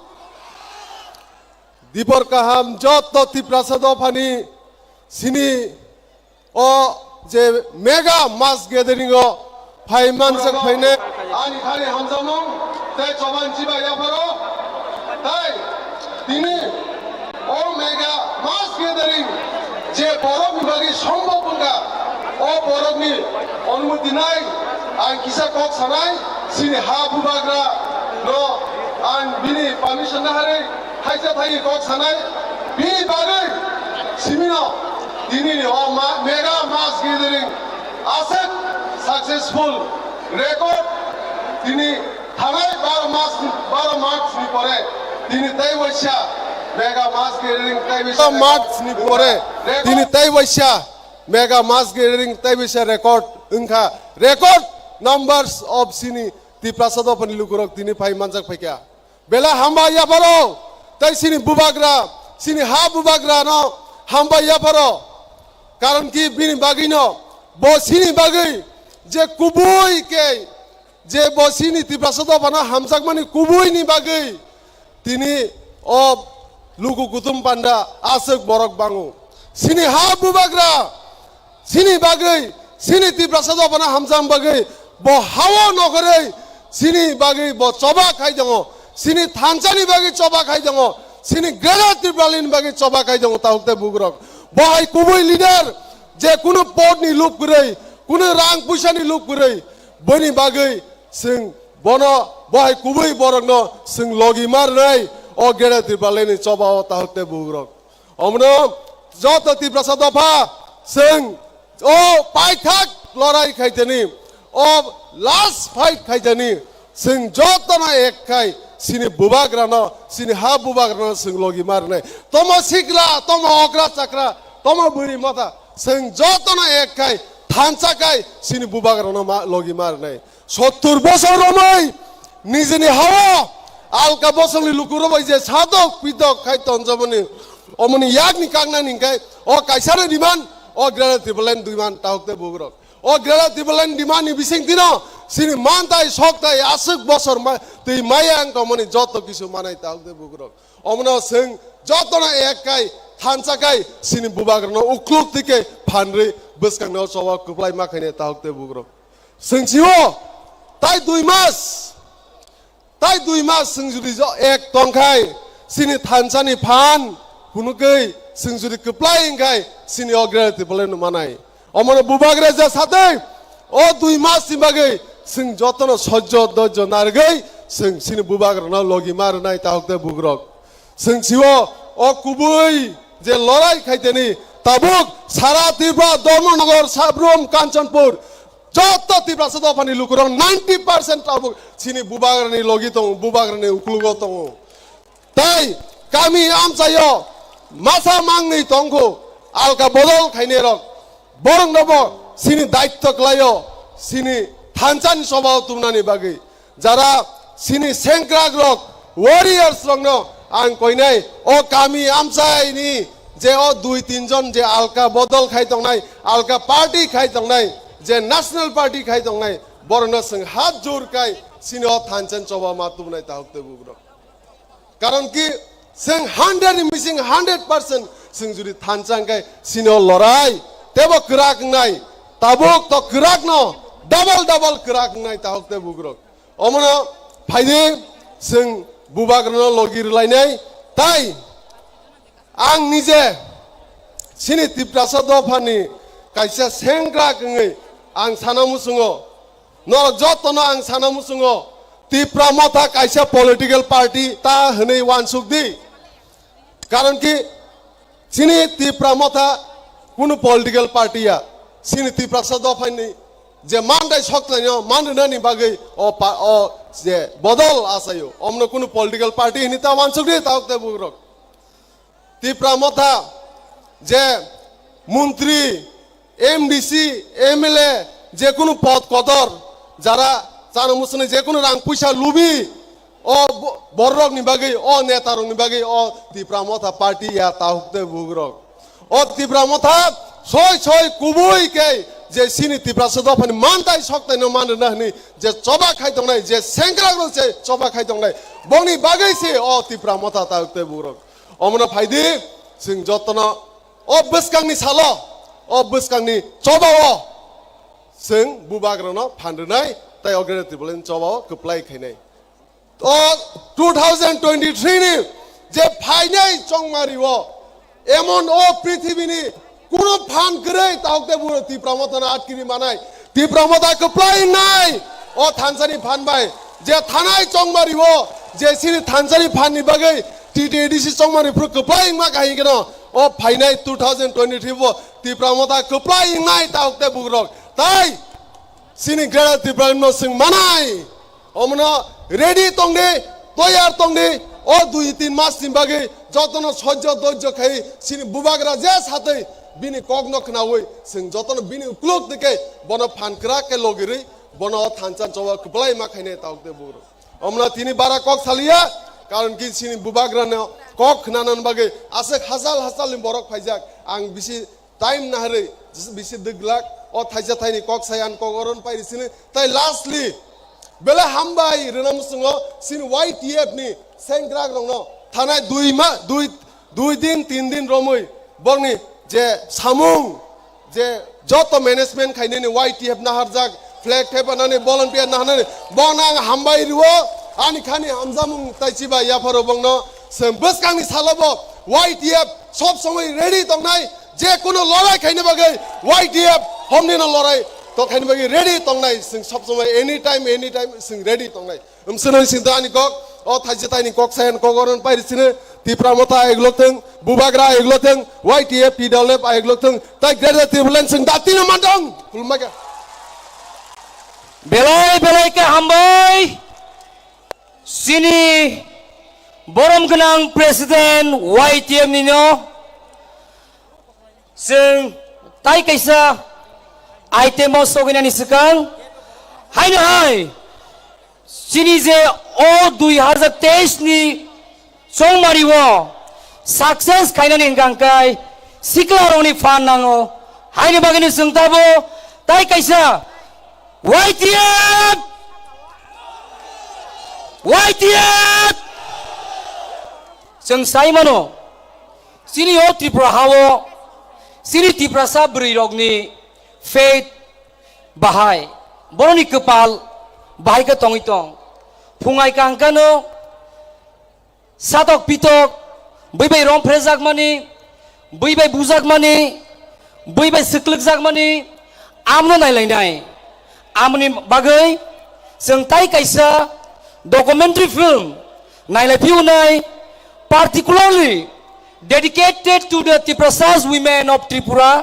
dibor kaham, joto Tiprasa dophani sini o je mega mass gathering o phai mansak phaine. Ani thani hamjakmung tei choban chiba yapharo tei tini o mega mass gathering je borok ni bagwi sombhob wngkha, o borok ni onumoti nai ang kisa kok sanai, chini ha bubagra no ang bini permission naharwi Thaisa thai kok sanai, bini bagwi simino tini ni o ma-, mega mass gathering aswk successful record tini thanai baro mas, baro March ni pore tini tei waisa mega mass gathering tei waisa March ni pore tini tei waisa mega mass gathering tei waisa record wngkha, record numbers of sini Tiprasa dophani lukurok tini phai manjak phaikha. Belai hambai yapharo, tei chini bubagra, chini ha bubagrano hambai yapharo. Karon ki bini bagwino, bo chini bagwi je kubui khe, je bo chini Tiprasa dophano hamjakmani kubuini bagwi tini o luku kutum panda aswk borok bango. Chini ha bubagra, chini bagwi, chini Tiprasa dophano hamjak bagwi, bo hao nokhorwi, chini bagwi bo choba khai tongo, chini thansani bagwi choba khai tongo, chini Greater Tipralandni bagwi choba khai tongo, tahuk tei bugrok. Bo hai kubui leader, je kunu podni lub kwrwi, kunu rang puisani lub kwrwi, boni bagwi chwng bono, bo hai kubui borokno chwng logi ma rwnai, o Greater Tipralandni choba o tahuk tei bugrok. Omono joto Tiprasa dopha chwng o paithak lorai khaitani, o last fight khaitani, chwng jotono ek khai chini bubagrano, chini ha bubagrano chwng logi ma rwnai. Tomo sikla, tomo okra chakra, tomo bwrwi motha, chwng jotono ek khai thansa khai chini bubagrano ma, logi ma rwnai. Sottur bosor romwi nijini hao Alka bosongni lukurok bai je sadok pidok khai tonjaboni, omoni yakni kaknani hingkai o kaisano demand, o Greater Tipraland demand tahuk tei bugrok. O Greater Tipraland demand ni bising dino sini mantai soktai aswk bosor ma-, twi maya ang tongmani joto kisu manai tahuk tei bugrok. Omono swng jotono ek kai thansa kai sini bubagrano ukluk tike phanrwi bwskangno choba kwplai ma khaine tahuk tei bugrok. Swng sio tai dui mas Tai dui mas chwng judi jo ek tongkhai, chini thansani phan phunukgwi chwng judi kwplai wngkhai, chini o Greater Tipraland no manai. Omono bubagra ja satwi o dui mas ni bagwi chwng jotono sojjo dojjo narwgwi chwng chini bubagrano logi ma rwnai tahuk tei bugrok. Chwng sio o kubui je lorai khaiteni tabuk sara Tripura, Dharmanagar, Sabrum, Kanchanpur, joto Tiprasa dophani lukurok ninety percent tabuk chini bubagrani logi tongo, bubagrani uklugo tongo. Tai kami amchaio masa mangni tongkhu alka bodol khainai rok, borok nobo chini daitto klaio, chini thanchani chobao tumnani bagwi. Jara chini sengkrak rok, warriors rokno ang koinai o kami amchai ni je o dui tin jon je alka bodol khai tongnai, alka party khai tongnai, je national party khai tongnai, borokno chwng hat jur kai chini o thanchani choba ma tubunai tahuk tei bugrok. Karon ki chwng hundred ni bising hundred percent chwng judi thansa hwnkhe chini o lorai tebo kwrak wngnai, tabuk to kwrak no double double kwrak wngnai tahuk tei bugrok. Omono phaidi chwng bubagrano logi rwlainai. Tai ang nije chini Tiprasa dophani kaisa sengkrak wngwi ang sana muchungo, norok jotono ang sana muchungo, Tipra Motha kaisa political party ta hwnwi uansuk di. Karon ki chini Tipra Motha kunu political party ya, chini Tiprasa dophani je mandai sokthai no man rwnani bagwi o pa-, o je bodol achaio, omno kunu political party hini ta uansuk di tahuk tei bugrok. Tipra Motha je montri, M D C, M L A, je kunu pod kotor, jara chana muchunai je kunu rang puisa lubi, o bo-, bororokni bagwi, o netarokni bagwi, o Tipra Motha party ya tahuk tei bugrok. O Tipra Motha soi soi kubui khe je chini Tiprasa dophani mantai soktaino man rwna hwnwi je choba khai tongnai, je sengkrakrok je choba khai tongnai, bongni bagwi se o Tipra Motha tahuk tei bugrok. Omono phaidi chwng jotono o bwskangni salo, o bwskangni chobao chwng bubagrano phan rwnai tei o Greater Tipraland chobao kwplai khainai. O two thousand twenty-three ni je phainai chongmario emon o prithibini kuno phan kwrwi tahuk tei bugrok Tipra Mothano atkiri manai. Tipra Motha kwplai wngnai o thansani phan bai. Je thanai chongmario je chini thansani phanni bagwi T T A D C chongmani phuru kwplai wngma kaham kheno o phainai two thousand twenty-three bo Tipra Motha kwplai wngnai tahuk tei bugrok. Tai chini Greater Tipraland no chwng manai. Omono ready tongdi, toyar tongdi. O dui tin mas ni bagwi jotono sojjo dojjo khai chini bubagra je satwi bini kokno khnaui chwng jotono bini ukluk dike bono phan kwrak khe logirwi bono o thansa choba kwplai ma khainai tahuk tei bugrok. Omna tini bara kok saliya, karon ki chini bubagrano kok khnanani bagwi aswk hachal hachalni borok phaijak. Ang bisi time naharwi bisi dwglak, o thaisa thaini kok sai ang kok oron pairi sini. Tai lastly, belai hambai rwna muchungo chini Y T F ni sengkrakrokno thanai dui ma, dui, dui din, tin din romwi bongni je samung, je joto management khainani Y T F naharjak, flag thepanani, volunteer naharnani, bono ang hambai rwo, ani khani hamjamung taichiba yapharo bongno, se bwskangni salobo Y T F sob somoi ready tongnai, je kuno lorai khaina bagwi Y T F homnino lorai to khaina bagwi ready tongnai, sing sob somoi anytime, anytime sing ready tongnai. Umswnoi singta ani kok, o thaisa taini kok sayan kok oron pairi sini, Tipra Motha ayuk lok thung, Bubagra ayuk lok thung, Y T F T W F ayuk lok thung, tai Greater Tipraland sing datino mandong, khulumbaikha. Belai belai khe hambai, sini borom gwnang President Y T F nino, Chwng tai kaisa item o soginani swkang haino hai chini je o dui hazar teis ni chongmari o success khainani hwnkha hwnkhe sikla rokni phan nango. Haini bagwino chwng tabo tai kaisa Y T F, Y T F chwng sai mano. Chini o Tripura hao chini Tiprasa bwrwi rokni faith bahai, boroni kwpal bahai khe tongwi tong. Phungai kangkano satok pitok, bui bai rom phrejakmani, bui bai bujakmani, bui bai swklwkjakmani, amno nailainai. Amoni bagwi chwng tai kaisa documentary film nailai phiyunai, particularly dedicated to the Tiprasas women of Tripura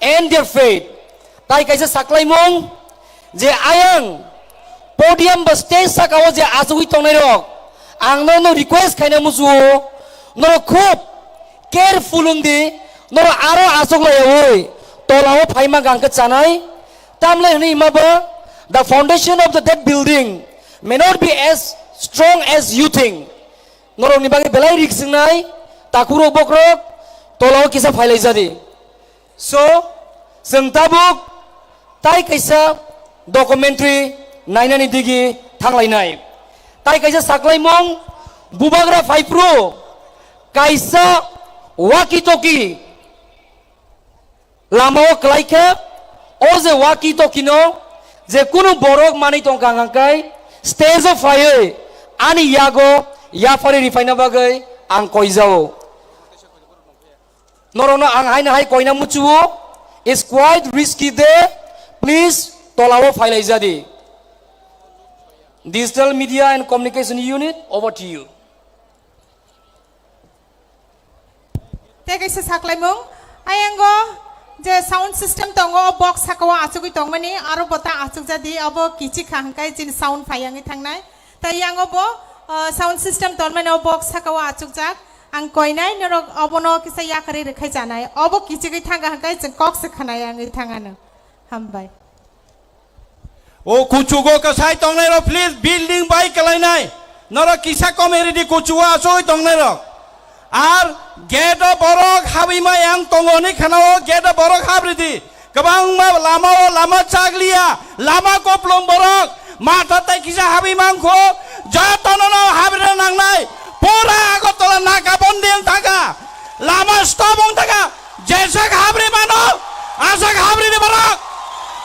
and their faith. Tai kaisa saklaimung je ayang podium ba stage sakao je achugwi tongnairok, ang norokno request khaina muchuo, norok khub careful wngdi, norok aro achuklaiyaui tolao phaima gangkhe chanai. Tamle hwnwi hima ba, the foundation of the, that building may not be as strong as you think. Norokni bagwi belai rik swngnai, takhurok bokhorok tolao kisa phailaijadi. So, chwng tabuk tai kaisa documentary nainani digi thanglainai. Tai kaisa saklaimung bubagra phaiphru kaisa walkie talkie lamao kwlai khe, o je walkie talkie no je kunu borok manwi tongkha hwnkha khe stage o phaiwi ani yago yapharwi riphaina bagwi ang koijao. Norokno ang haino hai koina muchuo, it's quite risky day, please tolao phailaijadi. Digital Media and Communication Unit, over to you. Tei kaisa saklaimung, ayango je sound system tongo, o box sakao achugwi tongmani, aro bo ta achukjadi, obo kichik kha hwnkhe chini sound phai yangwi thangnai. Tai yango bo, uh, sound system tonmani o box sakao achukjak. Ang koinai norok obono kisa yakarwi rwkhai chanai. Obo kichigwi thangkha hwnkhe chwng kok se khwnai yangwi thangano. Hambai. O kuchugo kwsai tongnairok, please, building bai kwlainai. Norok kisa kom ridi kuchugo achoi tongnairok. Ar gate o borok habwi ma yang tongo hwnwi khana o gate o borok hab ridi. Kwbangma lama o lama chakliya, lama koplong borok matha tai kisa habwi mangkho, jotono no habri nangnai. Pura Agartala naka bondi wng thangkha. Lama stop wng thangkha. Jeswk habri mano, aswk habri ni borok.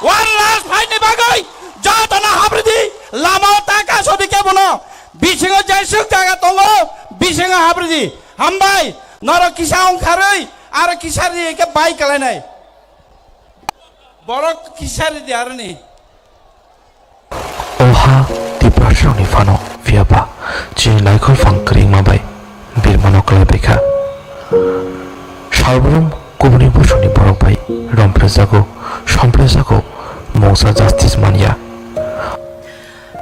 One last fight ni bagwi jotono habri di. Lama o ta kaso di kebono. Bisingo jeswk jaga tongo, bisingo habri di. Hambai, norok kisa wng kharwi, aro kisa ri khe bai kalainai. Borok kisa ri di aroni. O ha Tiprasarokni phano, phiyaba chini naikhor phang kwrwngma bai birmano kwlaibaikha. Salbrum kubuni bosongni borok bai romphrejago, somphrejago, mungsa justice manya.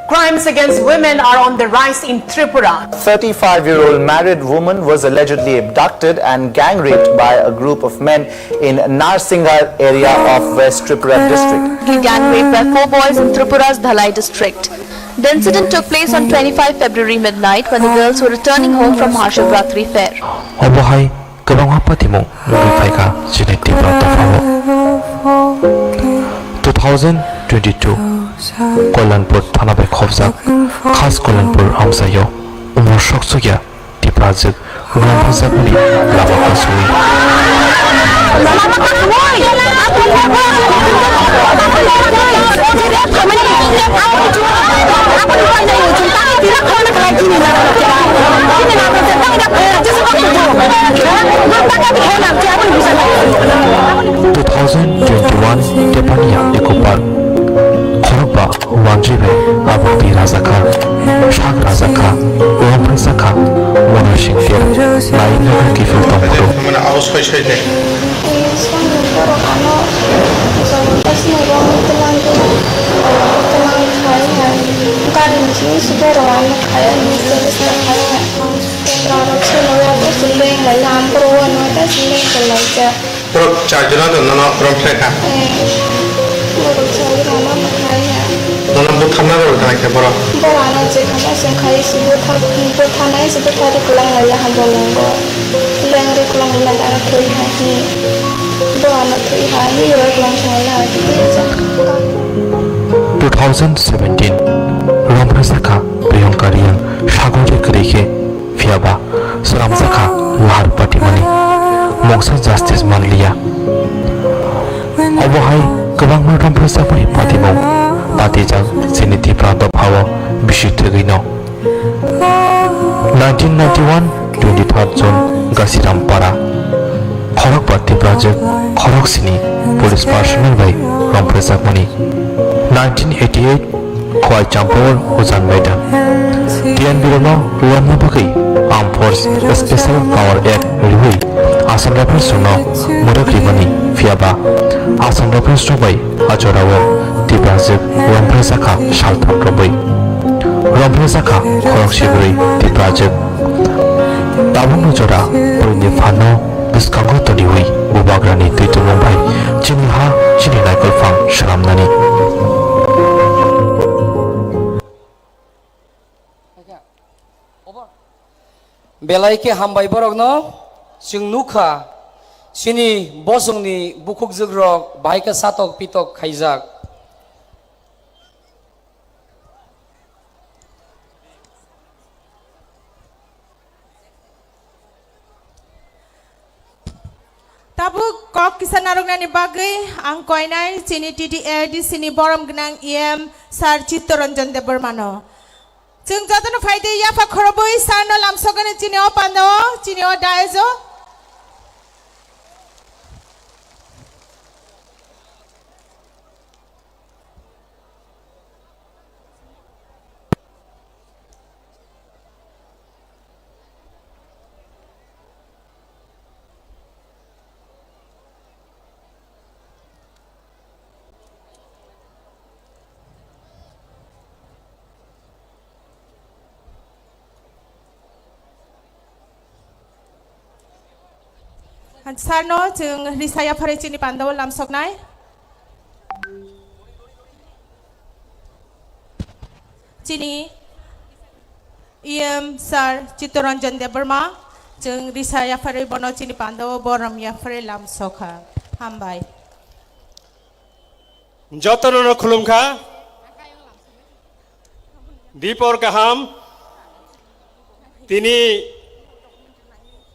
Crimes against women are on the rise in Tripura. Thirty-five-year-old married woman was allegedly abducted and gang raped by a group of men in Narsinghar area of West Tripura district. Gang raped by four boys in Tripura's Dhalai district. The incident took place on twenty-five February midnight when the girls were returning home from Mahashivratri fair. Obo hai kwbangma patimung nugwi phaikha chini Tipra dophao. Two thousand twenty-two Kalyanpur thana bai khopjak khas Kalyanpur amchaio umor sok sokya Tiprajwk romphaijakmani lama kasui. Two thousand twenty-one Tepani Eco Park. Khorokba wanjwi bai aboni twi rajakha. Sak rajakha, romphaijakha, Mona Singter, naina kiphil tongphuru. Mane aro soi soi de. Songni borok ano jabardast ni rong twnang twnang khai hai. Gari ni simi si borok ano khai hai, ni simi si khai hai. Ang sundra rok simi ya to sundeng lai lam pro ano ta sundeng lai ja. Borok char jona do nono romphai kha. Eh, borok char jona no khai ya. Nono Thamna rw tang khe borok. Bo ano je kama song khai si butha, butha nai si butha ri kwlang lai ya hambo nungo. Leng ri kwlang lai ano thwi ha hi. Bo ano thwi ha hi ro kwlang song lai ha hi. Two thousand seventeen, Romphre sakha Priyanka Reang sagori kwrwi khe. Phiya ba swnamjakha lahar patimani mungsa justice manliya. Obo hai kwbangma romphre sakmani patimung patijak chini Tipra dophao bisi thwgwino. Nineteen ninety-one, twenty-third June, Gasiram Para, khorokba Tiprajwk khoroksini police personnel bai romphre sakmani. Nineteen eighty-eight, Khowai Champawar Ujan Maidan. T N birokno uanna bagwi Armed Force Special Power Act riwi Assam Rifles rokno mwrwk rimani, phiya ba Assam Rifles rok bai a jorao Tiprajwk romphre sakha saltham romwi. Romphre sakha khorok sibrwi Tiprajwk. Tabukno jora buini phanno bwskango toniwi bubagrani twi tumung bai chini ha, chini naikolphang swnamnani. Belai khe hambai borokno, chwng nukha chini bosongni bukhukjwkrok bahai khe satok pitok khaijak. Tabuk kok kisa narwknani bagwi ang koinai chini T T A D C ni borom gwnang E M Sir Chittaranjan Debbarmano. Chwng jotono phaidi yapha khorobwi Sir no lamsogani chini o pandao, chini o dais o. Sir no chwng risa yapharwi chini pandao lamsoknai. Chini E M Sir Chittaranjan Debbarma, chwng risa yapharwi bono chini pandao borom yapharwi lamsokha. Hambai. Jotono no khulumkha. Dipor kaham. Tini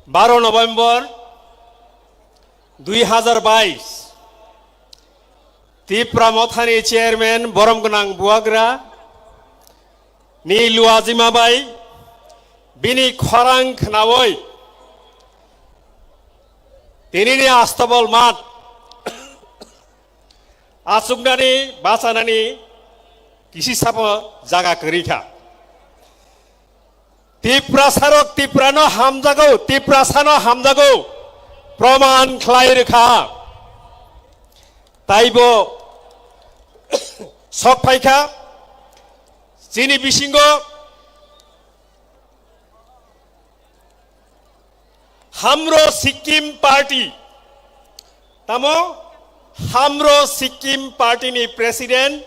baro November dui hazar bais. Tipra Mothani Chairman borom gwnang Buagra ni luajima bai bini khorang khnaui tinini Astabol mat achuknani bachanani kisi sabo jaga kwrwi kha. Tiprasarok Tiprano hamjago, Tiprasano hamjago, proman khlai rwkha. Taibo sok phaikha chini bisingo Hamro Sikkim Party, tamo Hamro Sikkim Party ni President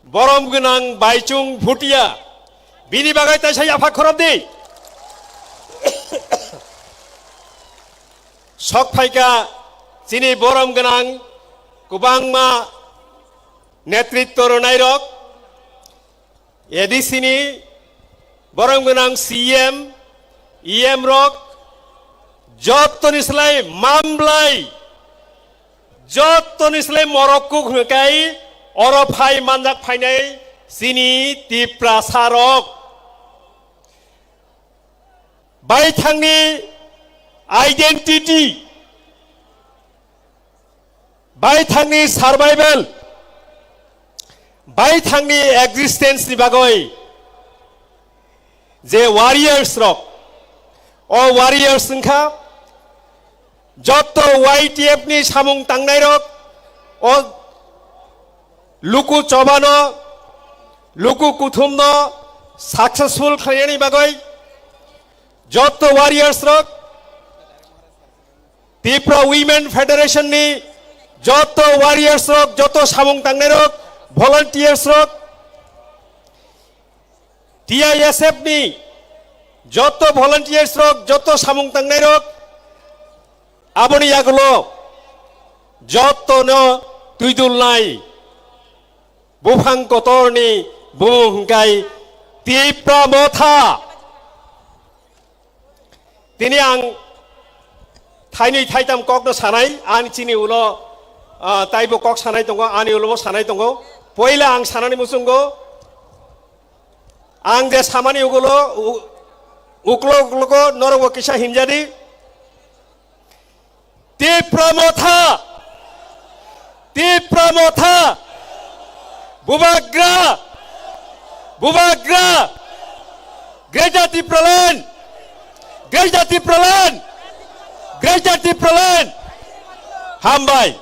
borom gwnang Baichung Bhutia, bini bagwi taisa yapha khorop di. Sok phaikha chini borom gwnang kwbangma netritwo rwnairok, A D C ni borom gwnang C M, E M rok, jottoni slai mamblai, jottoni slai morok kuk hwnkhe oro phai manjak phainai chini Tiprasa rok. Baithangni identity, baithangni survival, baithangni existence ni bagwi je warriors rok, o warriors wngkha jotto Y T F ni samung tangnai rok, o luku chobano, luku kuthumno successful khlainani bagwi jotto warriors rok, Tipra Women Federation ni jotto warriors rok, jotto samung tangnai rok, volunteers rok, T I S F ni joto volunteers rok, joto samung tangnai rok, aboni yagulo joto no twidulnai buphang kotor ni bumung hwnkhe Tipra Motha. Tini ang thainwi thaitam kokno sanai, ani chini ulo, ah, taibo kok sanai tongo, ani ulo bo sanai tongo. Poila ang sanani muchungo, ang je samani ugulo, u-, uklo uklogo norokbo kisa himjadi. Tipra Motha! Tipra Motha! Bubagra! Bubagra! Greater Tipraland! Greater Tipraland! Greater Tipraland! Hambai!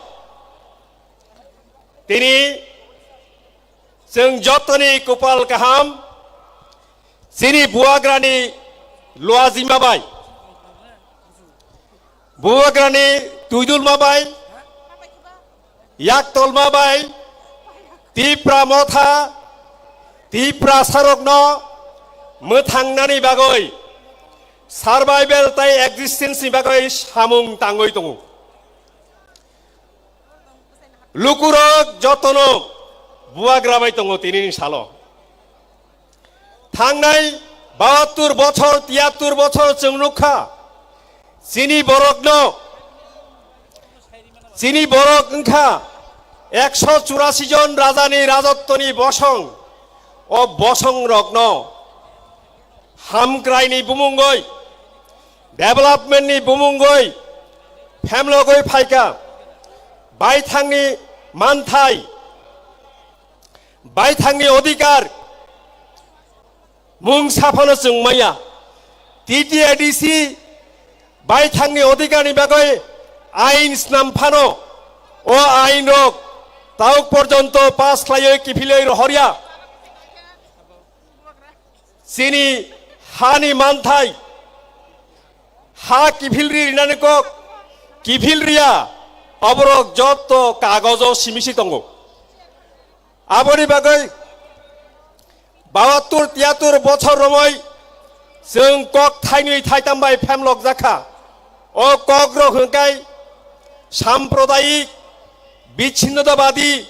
Tini chwng jotoni kupal kaham, chini buagrani luajima bai, buagrani twidulma bai, yaktolma bai, Tipra Motha, Tiprasarokno mwthangnani bagwi, survival tai existence ni bagwi samung tangwi tongo. Lukurok jotono buagra bai tongo tinini salo. Thangnai bahattur bochor, tiyattur bochor chwng nukha. Chini borokno, chini borok wngkha ekso churasi jon rajani rajottoni bosong. O bosongrokno hamkraini bumungoi, development ni bumungoi, phemlogoi phaikha, baithangni manthai, baithangni odhikar, mungsa phano chwng maya. T T A D C baithangni odhikarni bagwi ain snam phano, o ain rok tauk porjonto pass khlaiwi kiphilwi rohorya. Chini hani manthai, ha kiphilri rinani kok, kiphilriya, oborok jotto kagojo simisi tongo. Aboni bagwi bahattur tiyattur bochor romwi chwng kok thainwi thaitam bai phemlok jakha. O kok rok hwnkhe sampradayik, bichinnotabadi,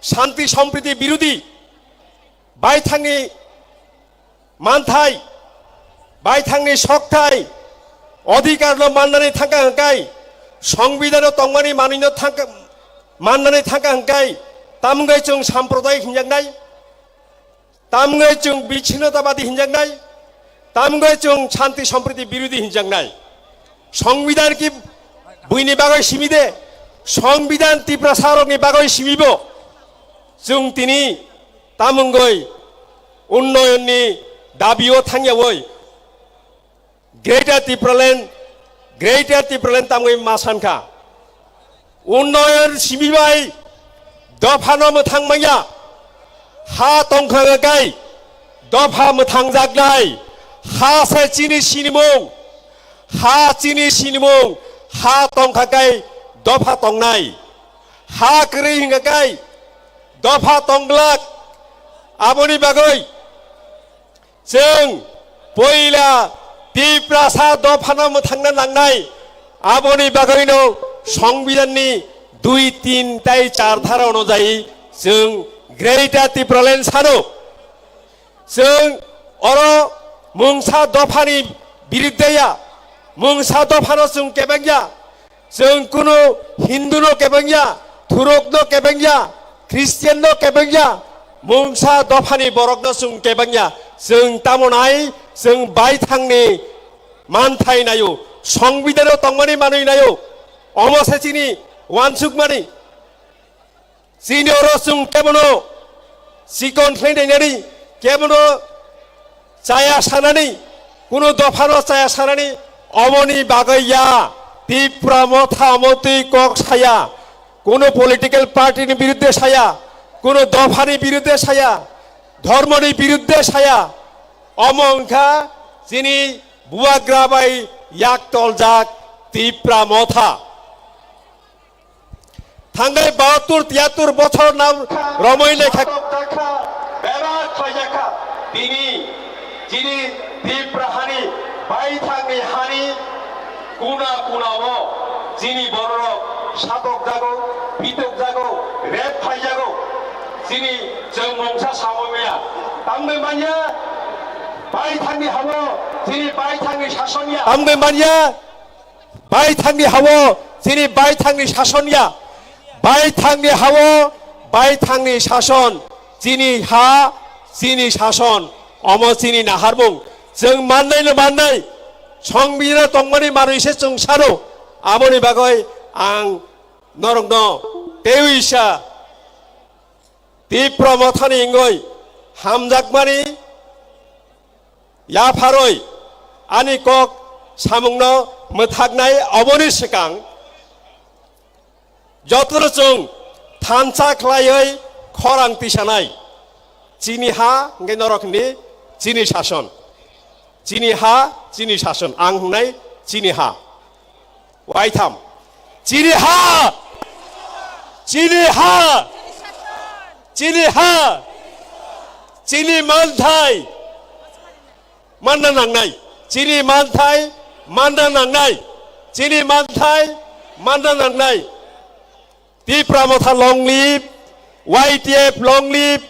shanti sompriti birodi, baithangni manthai, baithangni sokthai, odhikarno mannani thangkha hwnkhe, songbidano tongmani manwino thangkha, mannani thangkha hwnkhe, tamwngwi chwng sampradayik hinjaknai, tamwngwi chwng bichinnotabadi hinjaknai, tamwngwi chwng shanti sompriti birodi hinjaknai. Songbidhan ki buini bagwi simi de, songbidhan Tiprasarokni bagwi simibo. Chwng tini tamwngwi unnoyonni dabio thangyawi Greater Tipraland, Greater Tipraland tamwi ma sankha. Unnoyon simi bai dophano mwthang manya. Ha tongkha kai dopha mwthang jaknai. Ha se chini sinimung. Ha chini sinimung. Ha tongkha kai dopha tongnai. Ha kwrwi hingkha kai dopha tongglak. Aboni bagwi chwng poila Tiprasa dophano mwthangna nangnai. Aboni bagwino songbidhanni dui, tin tai char dhara onojai chwng Greater Tipraland sano. Chwng oro mungsa dophani biruddhe ya, mungsa dophano chwng kebeng ya. Chwng kunu Hindu no kebeng ya, Thuruk no kebeng ya, Christian no kebeng ya, mungsa dophani borok no chwng kebeng ya. Chwng tamo nai, chwng baithangni manthai naio, songbidhano tongmani manwi naio, omo se chini wansukmani. Chini oro chwng kebono chikon khlai nainani, kebono chaya sanani, kunu dophano chaya sanani, omoni bagwi ya. Tipra Motha omo twi kok saya, kunu political party ni biruddhe saya, kunu dophani biruddhe saya, dhormoni biruddhe saya. Omo wngkha chini bubagra bai yak toljak Tipra Motha. Thangnai bahattur tiyattur bochor nam romwi lekha. Bebak khlaijakha. Tini Chini Tipra hani baithangni hani kuna kuna o chini bororok satok jago, pitok jago, rep phai jago. Chini chwng mungsa samung ya. Tamni manya baithangni habo chini baithangni sason ya. Tamni manya baithangni habo chini baithangni sason ya. Baithangni habo baithangni sason. Chini ha, chini sason. Omo chini naharmung. Chwng mannai no mannai. Songbidhano tongmani manwi se chwng sano. Aboni bagwi ang norokno teiwi sa Tipra Mothani wngwi hamjakmani yapharwi ani kok samungno mwthaknai oboni swkang jotono chwng thansa khlaiwi khorang tisanai. Chini ha hwnkhe norok hwnwi chini sason. Chini ha, chini sason. Ang hwngnai chini ha. Waitham. Chini ha! Chini ha! Chini ha! Chini manthai! Manna nangnai. Chini manthai manna nangnai. Chini manthai manna nangnai. Tipra Motha long live, Y T F long live,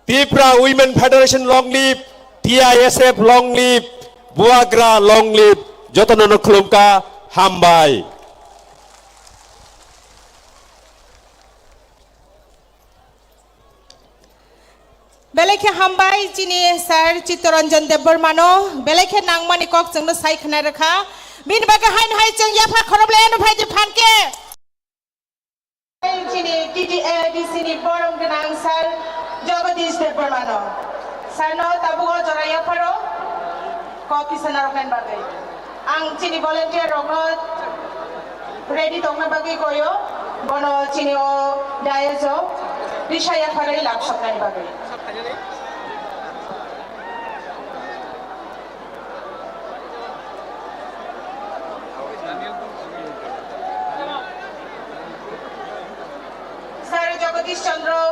Tipra Women Federation long live, T I S F long live, Buagra long live, jotono no khulumkha, hambai. Belai khe hambai chini sir Chittaranjan Debbarmano, belai khe nangmani kok chwngno sai khna rwkha. Bini bagwi haino hai chwng yapha khoroplai ano phaidi phan khe. Chini T T A D C ni borom gwnang sir Jagadish Debbarmano. Sir no tabuk o jora yapharo kok kisa narwknani bagwi. Ang chini volunteer rokno ready tongna bagwi koyo, bono chini o dais o risa yapharwi labsoknani bagwi. Sir Jagadish Chandra,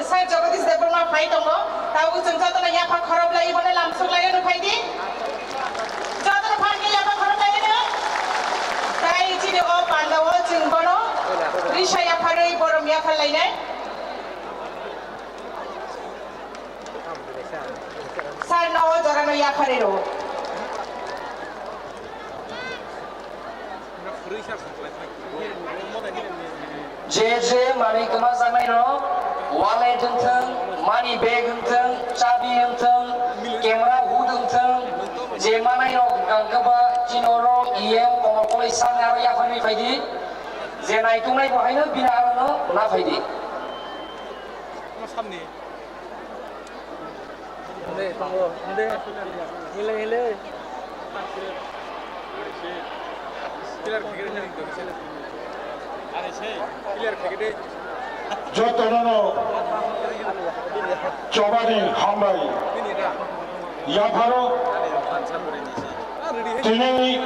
Sir Jagadish Debbarma phai tongo. Tabuk chwng jotono yapha khoroplai bono lamsok lai no phai di. Jotono phan khe yapha khoroplai no. Tai chini o panda o chwng bono risa yapharwi borom yapharlainai. Sir no o jora no yapharwi rw. Je je manwi kwmajaknai rok, wallet wngthwng, money bag wngthwng, chabi wngthwng, camera hood wngthwng, je manai rok hwnkha hwnkhe ba chini oro E M Komol Koloi sir ni aro yapharwi phaidi, je naituknai bo haino bini aro no na phaidi. Hwnde, tongo, hwnde. Hile, hile. Jotono no chobani hambai yapharo tini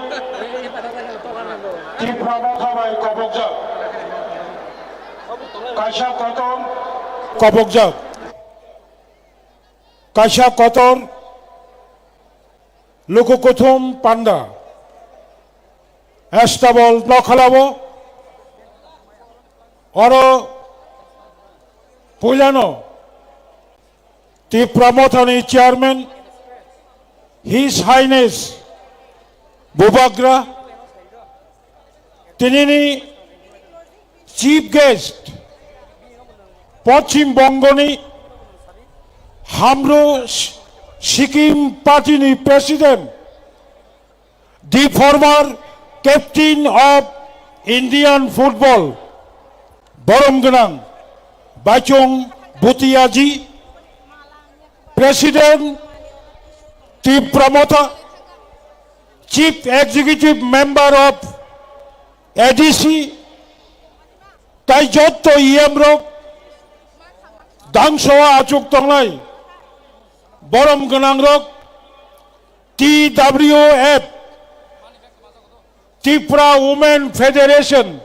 Tipra Motha bai kobokjak kaisa kotor kobokjak. Kaisa kotor luku kuthum panda stable nokhalao oro puilano Tipra Mothani chairman His Highness Bubagra tinini chief guest Poschim Bongoni Hamro Sikkim party ni president, the former captain of Indian football, borom gwnang Baichung Bhutiaji, president Tipra Motha, chief executive member of A D C, tai jotto E M rok dangso achuk tongnai borom gwnang rok T W F, Tripura Women Federation,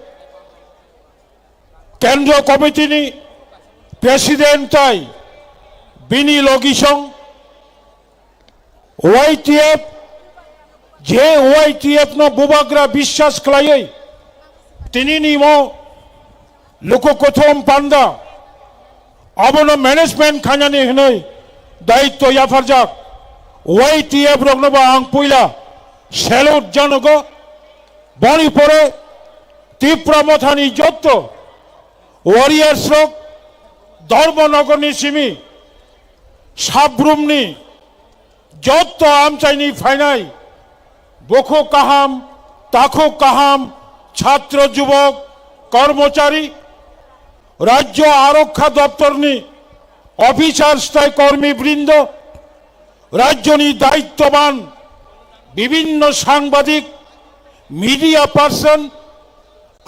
Kendro Committee ni president tai bini logisong Y T F, je Y T F no bubagra biswas khlaiwi, tini nimo luku kothom panda abono management khainani hwnwi daityo yapharjak Y T F rokno bo ang puila salute janogo. Boni pore Tipra Mothani jotto warriors rok Dharmanagarni simi Sabrumni jotto amchaini phainai bukhuk kaham, takhuk kaham, chhatro jubok, kormochari, Rajyo Arokha Doptorni officer stai kormi brindo, rajyoni daityoban bibinno sangbadik, media person,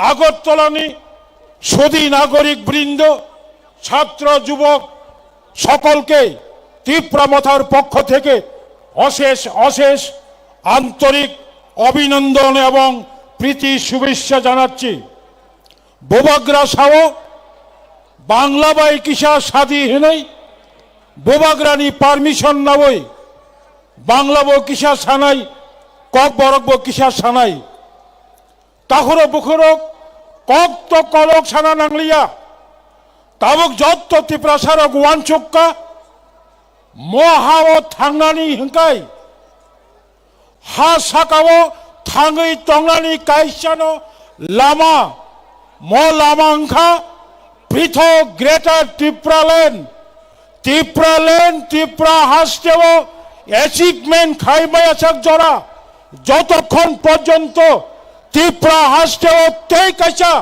আগরতলানি সুধী নাগরিক বৃন্দ, ছাত্র যুবক সকলকে তিপ্রা মথার পক্ষ থেকে অশেষ অশেষ আন্তরিক অভিনন্দন এবং প্রীতি শুভেচ্ছা জানাচ্ছি। Bubagra sao, Bangla bai kisa sadi hinwi, bubagrani permission nawi, Bangla bo kisa sanai, Kokborok bo kisa sanai. Takhurok bukhurok kok to kolok sana nangliya. Tabuk jotto Tiprasarok uansukka, mo hao thangnani hwnkhe ha sakao thangwi tongnani kaisano lama, mo lama wngkha Prithok Greater Tipraland, Tipraland, Tipra hasteo achievement khai maya sak jora, jotokhon porjonto Tipra hasteo tei kaisa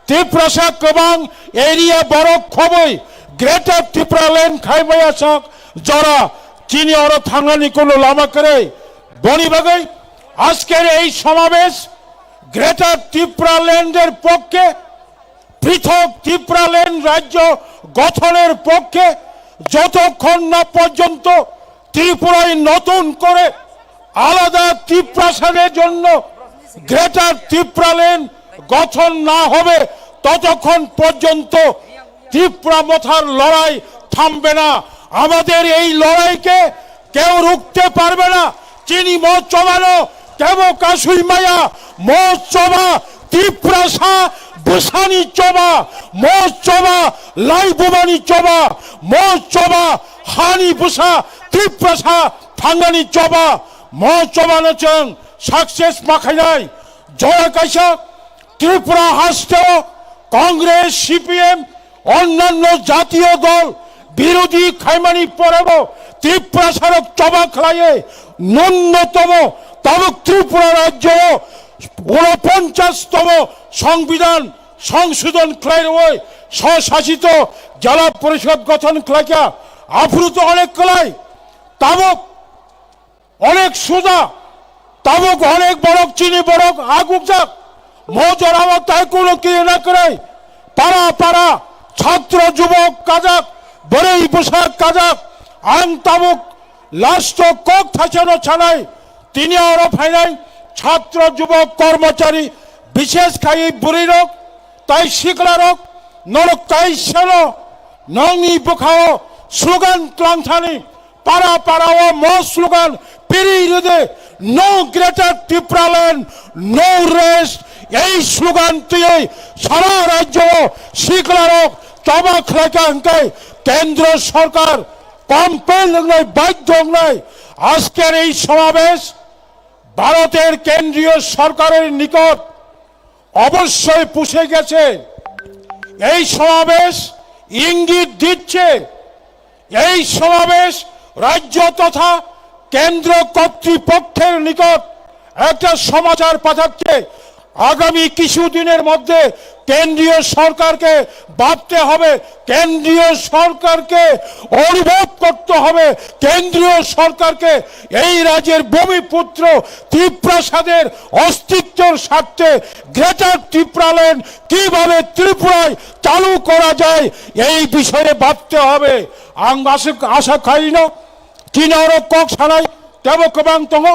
Tiprasa kwbang area borok khoboi Greater Tipraland khai maya sak jora, chini oro thangnani kono lama kwrwi. Boni bagwi ajker ei somabesh Greater Tipraland er pokke পৃথক ত্রিপুরাল্যান্ড রাজ্য গঠনের পক্ষে যতক্ষণ না পর্যন্ত ত্রিপুরায় নতুন করে আলাদা তিপ্রাসাদের জন্য গ্রেটার ত্রিপুরাল্যান্ড গঠন না হবে, ততক্ষণ পর্যন্ত তিপ্রা মথার লড়াই থামবে না। আমাদের এই লড়াইকে কেউ রুখতে পারবে না। Chini mo chobano kebo kasui maya, mo choba Tiprasa bwsani choba, mo choba laibumani choba, mo choba hani bwsa Tiprasa thangnani choba, mo chobano chwng success ma khainai. Jora kaisa Tripura hasteo Congress, C P M, onnanno jatiyo dol birodhi khaimani porebo Tiprasarok choba khlaiwi nunnotomo tabuk Tripura rajyo unoponchashtomo songbidan songsodhon khlai rwui swsasito jela porishod gothon khlaikha. Aphuru to onek kwlai, tabuk onek suja, tabuk onek borok chini borok agukjak. Mo jorao tai kuno kirina kwrwi. Para para chhatro jubok kajak, bwrwi bwsa kajak. Ang tabuk last o kok thaisano sanai. Tini oro phainai chhatro jubok kormochari, bishesh khai bwrwirok tai siklarok norok kaisano nongni bwkhao slogan twlangthani. Para para o mo slogan piri rwdi, "No Greater Tipraland, no rest." Ei slogan twiwi sara rajyo o siklarok choba khlaikha hwnkhe kendro sorkar compel wngnai, badhyo wngnai. Ajker ei somabesh ভারতের কেন্দ্রীয় সরকারের নিকট অবশ্যই পৌঁছে গেছে। এই সমাবেশ ইঙ্গিত দিচ্ছে, এই সমাবেশ রাজ্য তথা কেন্দ্র কর্তৃপক্ষের নিকট একটা সমাচার পাঠাচ্ছে। আগামী কিছু দিনের মধ্যে কেন্দ্রীয় সরকারকে ভাবতে হবে, কেন্দ্রীয় সরকারকে অনুভব করতে হবে, কেন্দ্রীয় সরকারকে এই রাজ্যের ভূমিপুত্র তিপ্রাসাদের অস্তিত্বের স্বার্থে গ্রেটার ত্রিপুরাল্যান্ড কিভাবে ত্রিপুরায় চালু করা যায়, এই বিষয়ে ভাবতে হবে। Ang aswk asa khaino, chini oro kok sanai teibo kwbang tongo,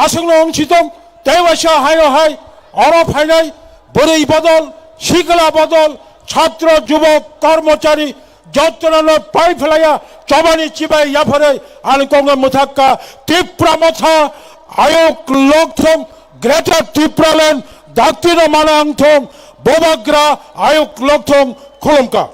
aswkno wng si tong, tei waisa haino hai oro phainai bwrwi bodol, sikla bodol, chhatro, jubok, kormochari, Jotono no pai phlaya chobani chibai yapharwi ani kongno mwthakka Tipra Motha, Ayuk Lokthong, Greater Tipraland, Daktino Manangthong, Bobagra, Ayuk Lokthong, khulumka.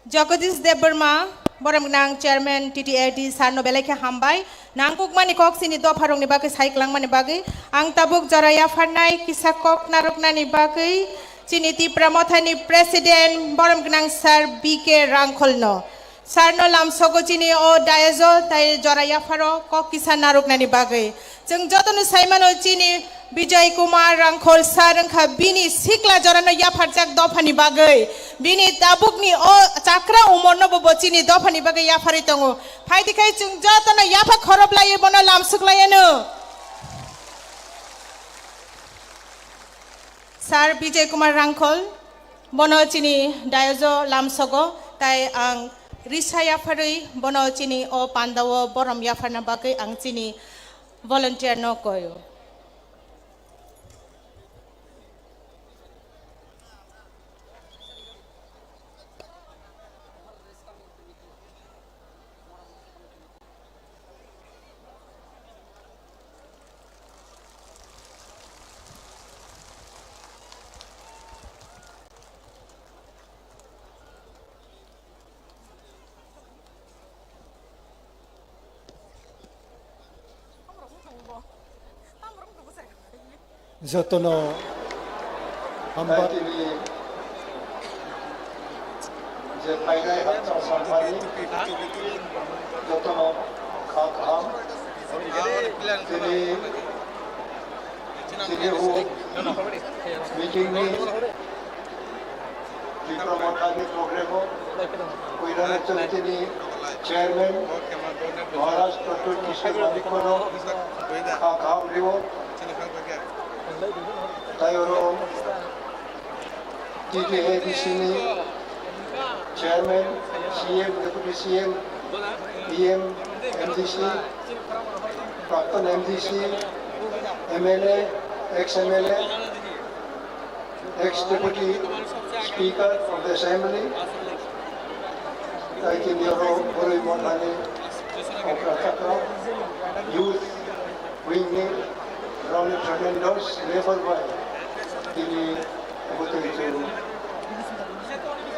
Jagadish Debbarma, borom gnang Chairman T T A D sir no belai khe hambai. Nangkukmani kok chini dopharokni bagwi sai kwlangmani bagwi ang tabuk jora yapharnai kisa kok narwknani bagwi chini Tipra Mothani President borom gnang Sir B K Rangkholno. Sarno lamsogo chini o dayajo tai jora yapharo kok kisa narwknani bagwi. Chwng jotono saimano chini Bijoy Kumar Rangkhol sir wngkha bini sikla jorano yapharjak dophani bagwi. Bini tabukni o chakra umorno bo, bo chini dophani bagwi yapharwi tongo. Phaidi khai chwng jotono yapha khorob laiwi bono lamsuk laiano. Sir Bijoy Kumar Rangkhol, bono chini dayojo lamsogo, tai ang risa yapharwi bono chini o pandao borom yapharna bagwi ang chini volunteer no koyo. Jotono hambai. Tini je phainai hakchal samphani jotono kha kaham. Tini, tini o meeting ni Tipra Mothani program o Koirana Chowdhury ni chairman Maharaj Pradyut Kishore Manikko no kha kaham rio. Tai oro T T A D C ni chairman, C M, deputy C M, E M, M D C, prakton M D C, M L A, ex M L A, ex-Deputy Speaker of the Assembly, tai tini oro Boroi Mothani okra chakra, youth wing ni roni tremendous labor bai tini obo tei chwng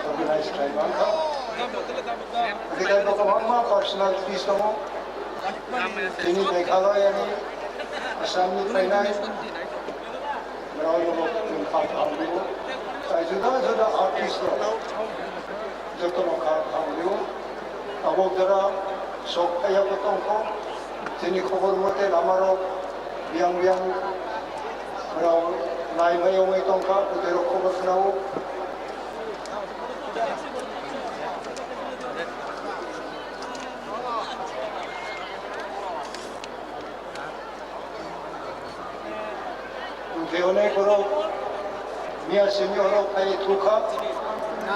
organize khlai mankha. Hwnkhe tai bo kwbangma personalities tongo. Tini Meghalaya ni, Assam ni phainai, Borok rok chwng kha kaham rio. Tai juda juda artist rok jotono kha kaham rio. Tabuk jora sok phaiya bo tongkho. Chini khobor mote lama rok biyang biyang rok nai bai ongoi tongkha, bwtwi rok khobor khnao. Hwnkhe onek borok miya simi oro phai thukha,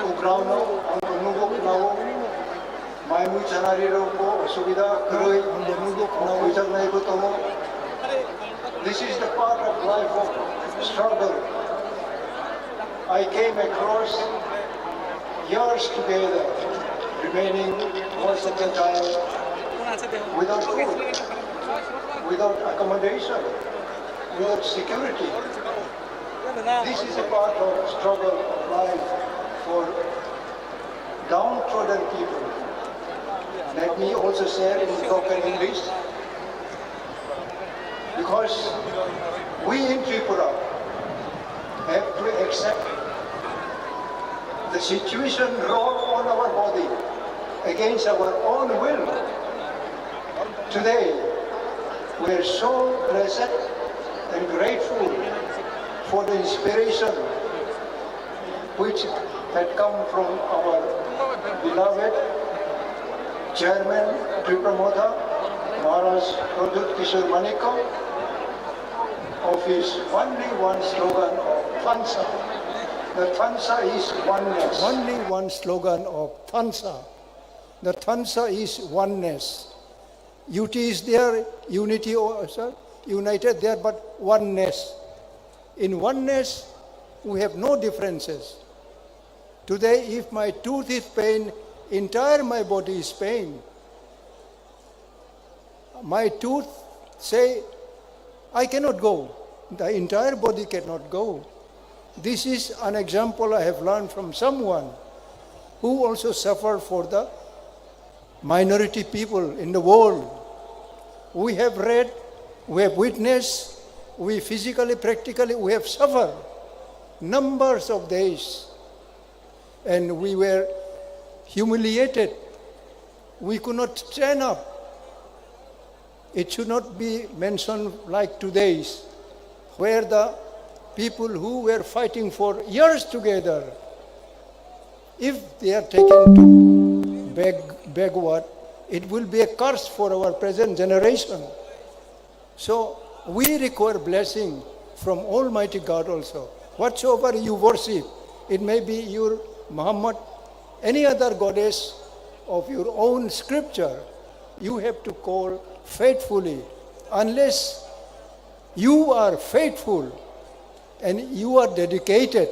ugrao no ang nugo khnao, mai mui chanari rok bo osubida kwrwi, ang bo nugo khnao, uijaknai bo tongo. This is the part of life of struggle. I came across years together, remaining most of the time without food, without accommodation, without security. This is a part of struggle of life for downtrodden people. Let me also share in broken English, because we in Tripura have to accept the situation wrought on our body against our own will. Today, we are so blessed and grateful for the inspiration which had come from our beloved Chairman Tipra Motha, Maharaj Pradyut Kishore Manikya, of his only one slogan of Thansa. The Thansa is oneness. Only one slogan of Thansa. The Thansa is oneness. U T is there, unity, or, sir, united there, but oneness. In oneness, we have no differences. Today, if my tooth is pain, entire my body is pain. My tooth say, "I cannot go." The entire body cannot go. This is an example I have learned from someone who also suffered for the minority people in the world. We have read, we have witnessed, we physically, practically, we have suffered numbers of days. And we were humiliated. We could not stand up. It should not be mentioned like today's, where the people who were fighting for years together, if they are taken to beg, backward, it will be a curse for our present generation. So we require blessing from Almighty God also. Whatsoever you worship, it may be your Muhammad, any other goddess of your own scripture, you have to call faithfully. Unless you are faithful and you are dedicated,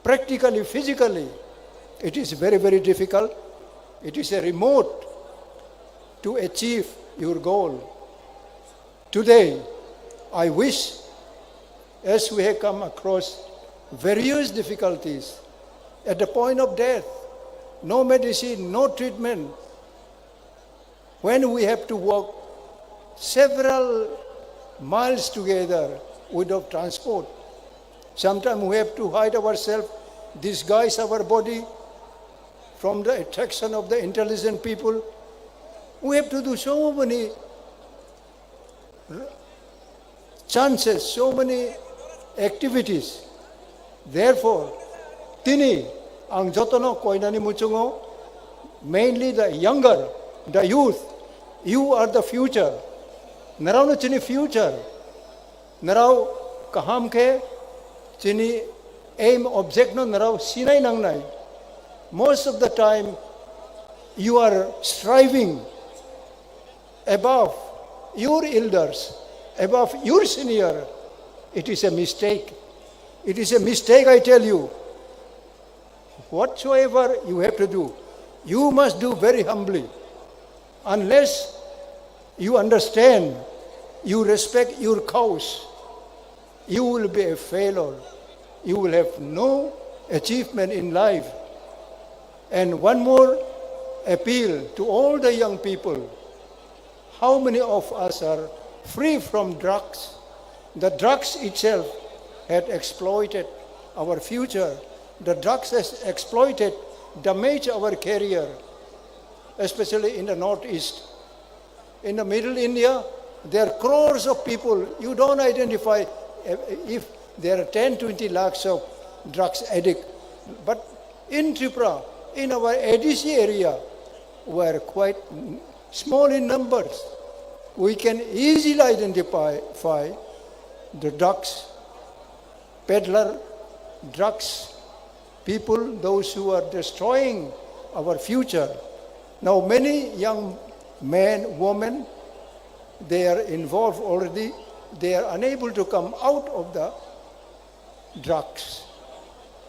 practically, physically, it is very, very difficult. It is a remote to achieve your goal. Today, I wish, as we have come across various difficulties, at the point of death, no medicine, no treatment, when we have to walk several miles together without transport, sometimes we have to hide ourselves, disguise our body from the attraction of the intelligent people. We have to do so many chances, so many activities. Therefore, tini ang jotono koinani muchungo, mainly the younger, the youth, you are the future. Nrao no chini future. Nrao kaham khe chini aim, object no nrao sinai nangnai. Most of the time, you are striving above your elders, above your senior, it is a mistake. It is a mistake, I tell you. Whatsoever you have to do, you must do very humbly. Unless you understand, you respect your cause, you will be a failure. You will have no achievement in life. And one more appeal to all the young people. How many of us are free from drugs? The drugs itself had exploited our future. The drugs has exploited, damaged our career, especially in the Northeast. In the Middle India, there are crores of people. You don't identify, eh, if there are ten, twenty lakhs of drugs addict. But in Tripura, in our A D C area, we are quite small in numbers. We can easily identify the drugs peddler, drugs people, those who are destroying our future. Now, many young men, women, they are involved already. They are unable to come out of the drugs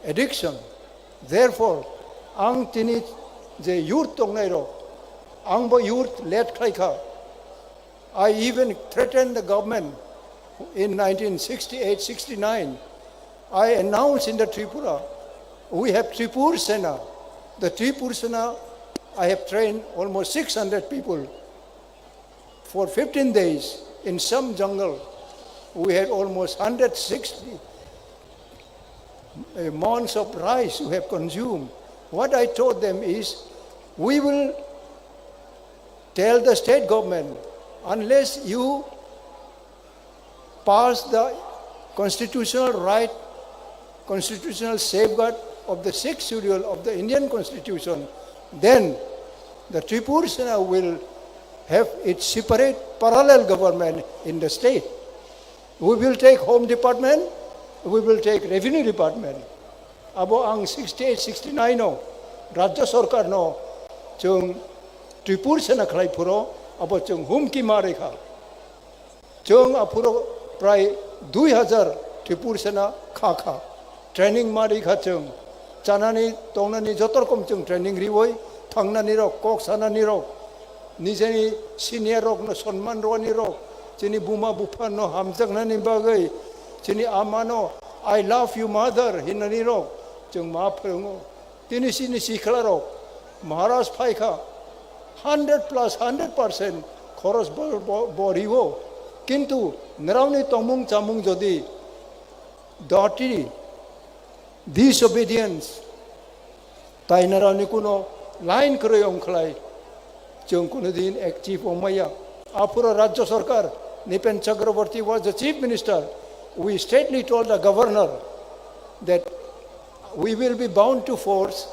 addiction. Therefore, ang tini je youth tongnai rok, ang bo youth led khlai kha. I even threatened the government in nineteen sixty-eight sixty-nine. I announced in the Tripura, we have Tripur Sena. The Tripur Sena, I have trained almost six hundred people. For fifteen days in some jungle, we had almost hundred sixty uh, mons of rice we have consumed. What I told them is, we will tell the state government, unless you pass the constitutional right, constitutional safeguard of the sixth schedule of the Indian Constitution, then the Tripur Sena will have its separate parallel government in the state. We will take home department, we will take revenue department. Abo ang sixty-eight sixty-nine o Rajya Sarkar no chwng Tripur Sena khlai phuro, Abo chwng humki ma rikha. Chwng aphuru prai dui hajar Tripur Sena kha kha. Training ma rikha chwng. Chanani tongnani joto rokom chwng training riwi thangnani rok, kok sanani rok, nijeni senior rokno sonman rwani rok, chini buma buphano hamjaknani bagwi, chini amano "I love you mother" hinani rok chwng ma phwrwngo. Tini chini sikla rok Maharaj phaikha, hundred plus hundred percent khoros bo, bo, bo riwo. Kintu nrao ni tongmung chamung jodi dirty, disobedience, tai nrao ni kuno line kwrwi ongkhlai, chwng kuno din achieve ongmaya. Aphuru Rajya Sarkar, Nipen Chakraborty was the Chief Minister, we straightly told the Governor that we will be bound to force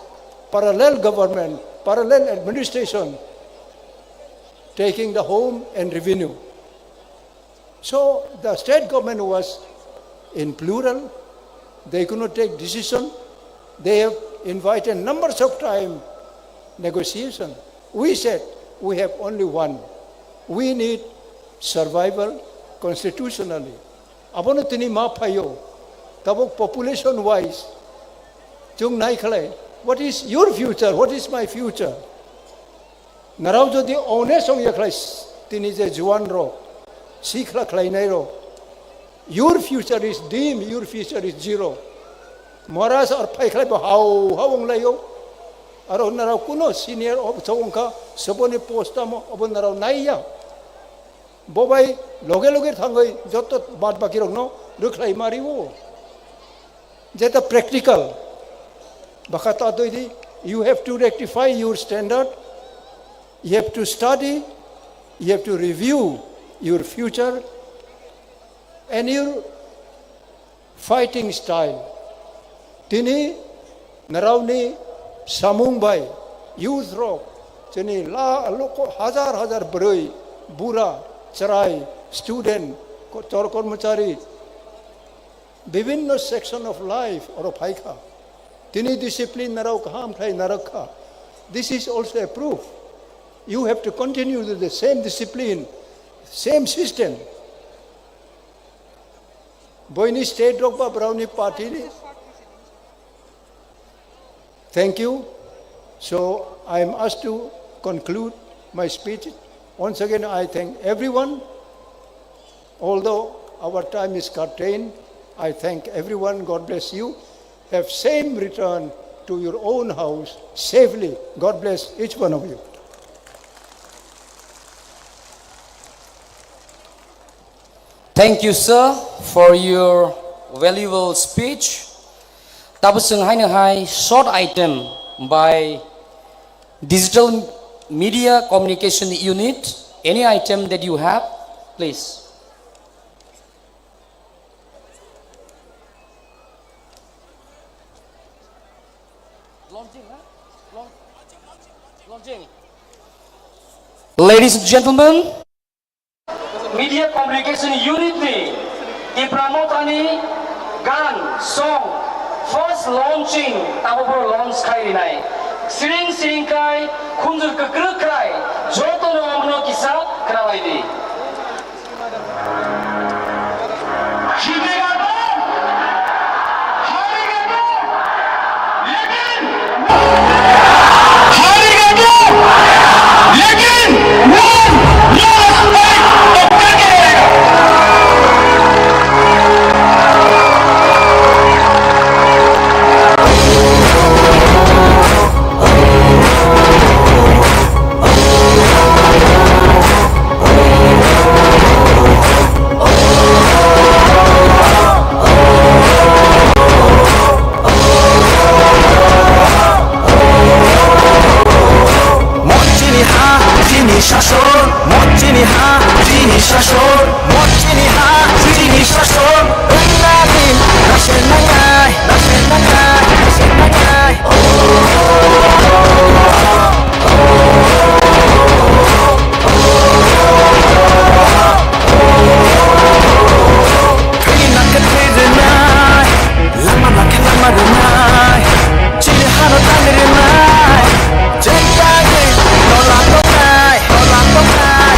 parallel government, parallel administration, taking the home and revenue. So the state government was in plural. They could not take decision. They have invited numbers of time negotiation. We said, "We have only one. We need survival constitutionally." Abono tini ma phaio. Tabuk population wise, chwng nai khlai, "What is your future? What is my future?" Narao jodi honest ongya khlai, tini je juan rok, sikla khlainai rok, your future is dim, your future is zero. Maharaj ar phai khlai bo hao hao onglaio. Aro narao kuno senior officer ongkha, soboni post tamo, obo narao naiya. Bo bai loge loge thangwi joto bad baki rokno rwkhlai ma riwo. Jeta practical. Baka ta doi di, you have to rectify your standard, you have to study, you have to review your future and your fighting style. Tini naraoni samung bai youth rok, chini la loko hajar hajar bwrwi, bura, chwrai, student, ko-, chor kormochari, bibhinno section of life oro phaikha. Tini discipline narao kaham khlai narwkha. This is also a proof. You have to continue with the same discipline, same system. Boini state rok ba brao ni party ni. Thank you. So I am asked to conclude my speech. Once again, I thank everyone. Although our time is curtailed, I thank everyone. God bless you. Have same return to your own house safely. God bless each one of you. Thank you, sir, for your valuable speech. Tabuk chwng haino hai short item by Digital Media Communication Unit. Any item that you have, please. Launching, huh? Launch-, launching. Ladies and gentlemen, Media Communication Unit ni Tipra Motha ni gan song first launching abo bo launch khai rinai. Siring siring khai, khunjur kwkrwk khai, joto no omono kisa khna lai di. Mochini ha, chini sason, mochini ha, chini sason, mochini ha, chini sason. Wngna din, nasen nangnai, nasen nangnai, nasen nangnai. Thwina khe thwi rwnai, lama lakhe lama rwnai, chini hano tang rwnai, chwng bagwi tola tongnai, tola tongnai.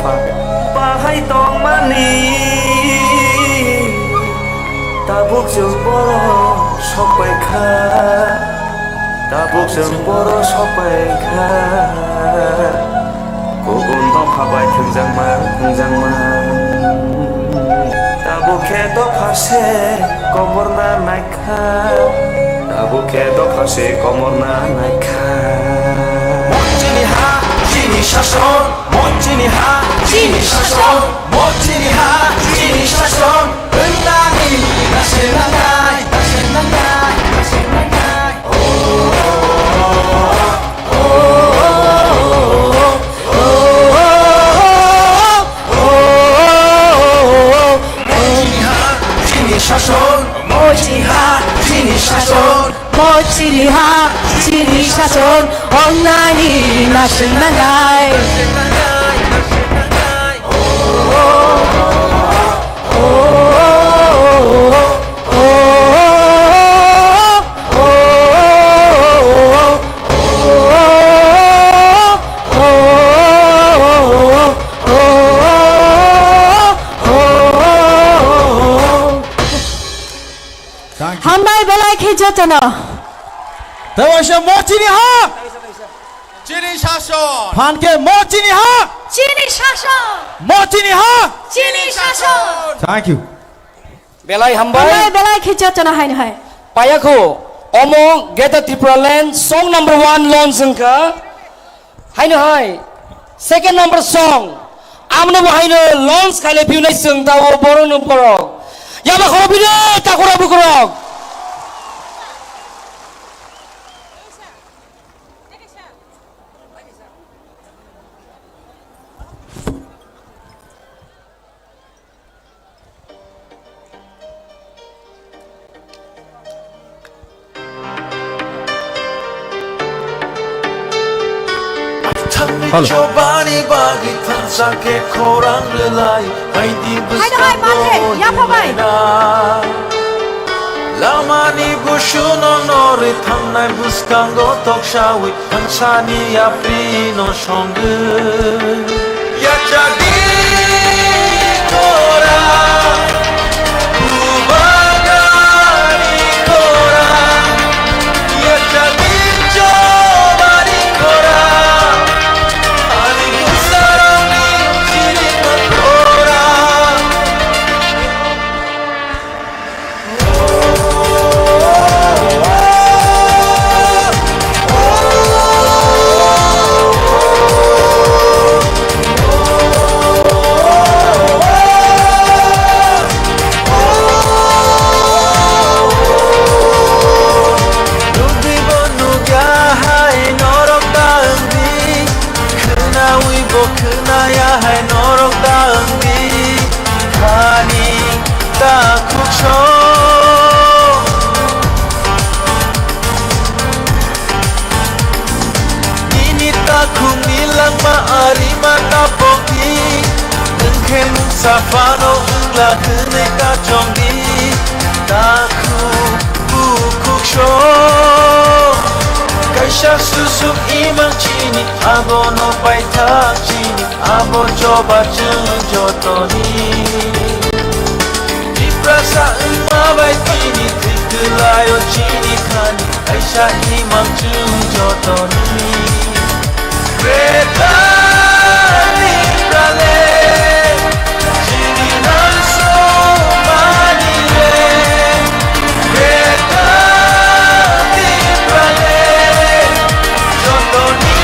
Bahai tongmani tabuk chwng borok sokpai kha, tabuk chwng borok sokpai kha. Kubun dopha bai thwngjakma, thwngjakma. Tabuk khe dopha se komorna naikha. Tabuk khe dopha se komorna naikha. Mo chini ha, chini shason. Mo chini ha, chini shason. Mo chini ha, chini shason. Wngmani nasenanai, nasenanai, nasenanai. Mo chini ha, chini shason. Mo chini ha, chini shason. Mo chini ha, chini shason. Wngnani nasenanai. Thank you. Hambai belai khe jotono. Tei waisa mo chini ha. Chini shason. Phan khe mo chini ha. Chini shason. Mo chini ha. Chini shason. Thank you. Belai hambai. Hambai belai khe jotono haino hai. Payakho, omo Greater Tripura Land song number one launch wngkha. Haino hai, second number song. Amno bo haino launch khaile phiunai chwng tao borok no borok. Yaba khoro bino takura bukurok. Hello. Chobani bagwi thansa khe khorang rwlai, baidi bwskango hai, hai, hai, yapha bai. Lamani busuno norwi thangnai bwskango toksawi. Thangsani yapri no songwi yachadi kora, bubagari kora, yachadi chobari kora, ani musarani chiri kora. Nukdi bo nukya hai norok ta wngdi, khwnawi bo khwnaya hai norok ta wngdi. Khani ta khukso. Nini takhukni langma arima ta pokdi. Nwng khe mungsa phano wngla hwnwi ta chongdi. Takhuk bukhuk sok. Kaisa susuk imang chini, abono paithak chini. Abo choba chwng jotoni. Tiprasa wngma bai tini thwi kwlaio chini khani, kaisa imang chwng jotoni. Kwtal Tiprale, chini nang sumani le. Kwtal Tiprale, jotoni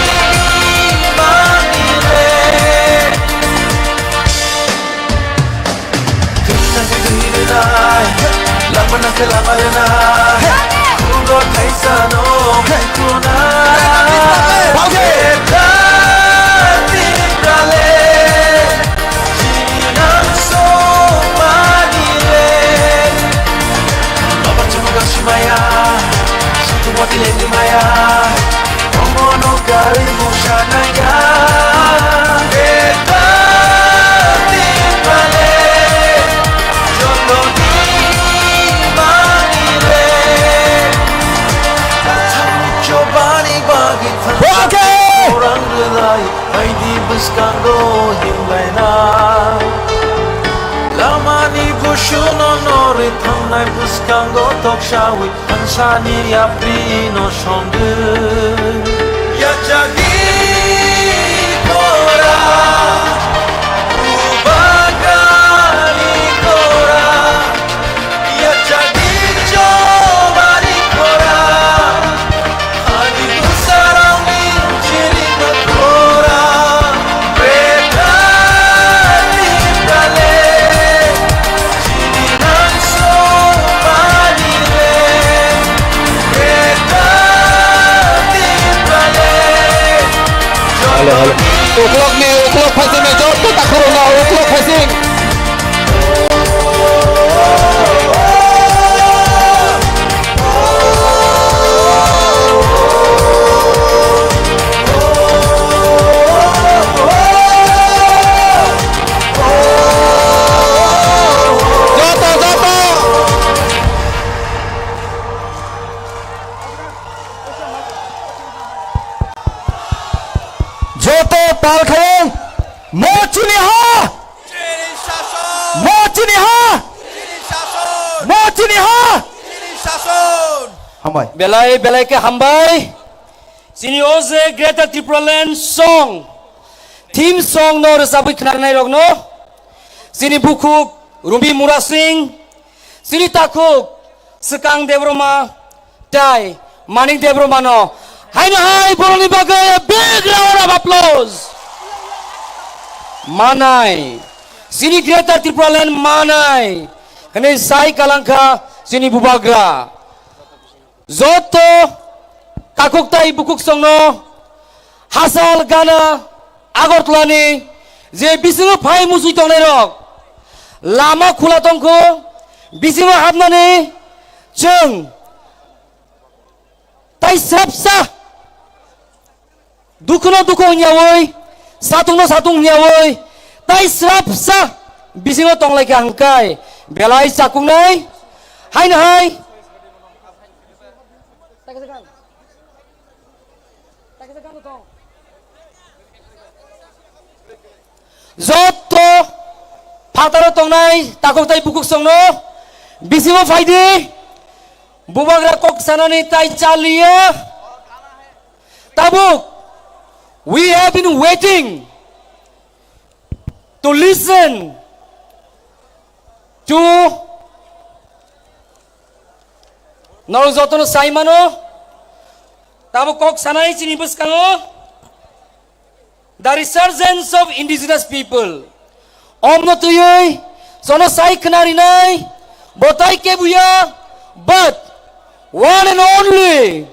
imang le. Khwna khe twi rwnai, lama na khe lama rwnai. Kugo thaisa no khai khuna. Beta Tiprale, chini nang sumani le. Baba chuma gak simaya, satu wati le nimaya. Omono gari musanaya. Beta Tiprale, jotoni manile. Chobani bagwi thang. Okay. Orang Bwskango toksawi thansani yapri no songwi. Yachagni kora, bubagani kora, yachagni chobani kora. Hello, hello. Uklok ni, uklok phaising ni, joto takhurok no, uklok phaising. Joto, joto. Joto tal khai. Mo chini ha. Chini shason! Mo chini ha! Chini shason! Mo chini ha! Chini shason! Hambai. Belai, belai khe hambai. Chini o je Greater Tipraland song, theme song no rwchabwi khwnarnai rokno, chini bukhuk Rumi Murasing, chini takhuk Swkang Debbarma, Tai, Manik Debbarmano. Haino hai borokni bagwi a big round of applause. Manai. Chini Greater Tipraland manai. Hwnwi sai kalangkha chini bubagra. Joto takhuk tai bukhuk songno hachal gana Agartala ni je bisingo phai muchung tongnai rok lama khula tongkho, bisingo hapnani chwng tai srapsa dukhuno dukhu wngyawi, satungno satung wngyawi, tai srapsa bisingo tonglaikha hwnkhai belai chakuknai. Haino hai joto phataro tongnai takhuk tai bukhuk songno bisingo phaidi, bubagra kok sanani tai chaliya. Tabuk, we have been waiting to listen to norok jotono sai mano, tabuk kok sanai chini bwskango. The resurgence of indigenous people. Omno twiwi jono sai khna rinai, bo tai kebuya, but one and only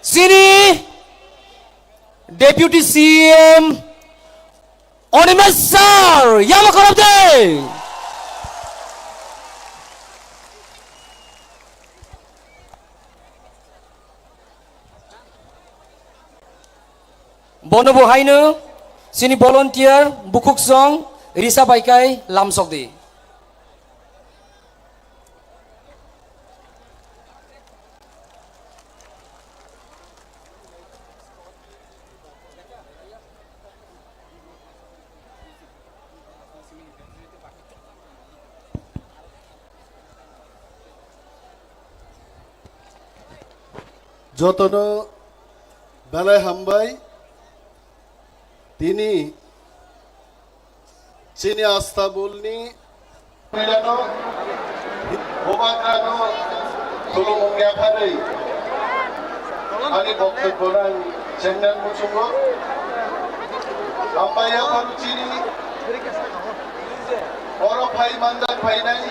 chini Deputy C M Animesh sir, yama khorop de. Bono bo haino chini volunteer bukhuk song risa bai kai lamsok di. Jotono belai hambai. Tini chini Astabulni puilano bubagrano khulumung yapharwi ani boktobyo ang chengnang muchungo. Hambai yaphar chini oro phai manjak phainai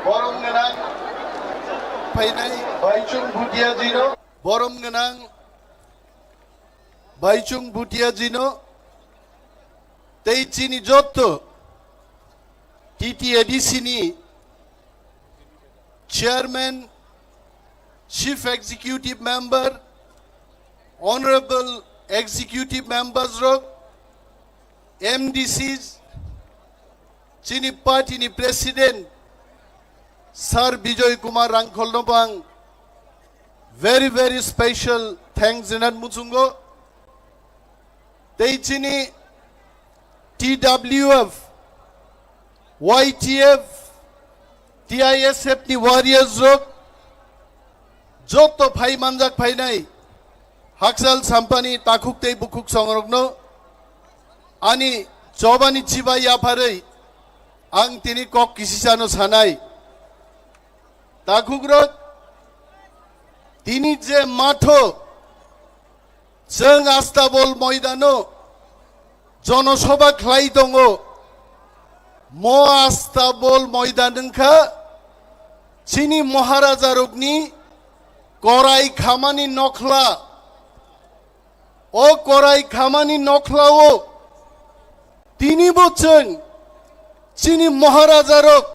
borom gwnang phainai Baichung Bhutia jino. Borom gwnang Baichung Bhutia jino tei chini jotto T T A D C ni Chairman, Chief Executive Member, Honorable Executive Members rok, M D Cs, chini party ni President Sir Bijoy Kumar Rangkhol no bo ang very, very special thanks rinani muchungo. Tei chini T W F, Y T F, T I S F ni warriors rok, joto phai manjak phainai Hakchal Sampani takhuk tei bukhuk songrokno ani chobani chibai yapharwi ang tini kok kisisano sanai. Takhukrok, tini je matho chwng Astabol moidano jonosoba khlai tongo, mo Astabol moidan wngkha chini Maharajarokni korai khamani nokhla. O korai khamani nokhlao tinibo chwng chini Maharajarok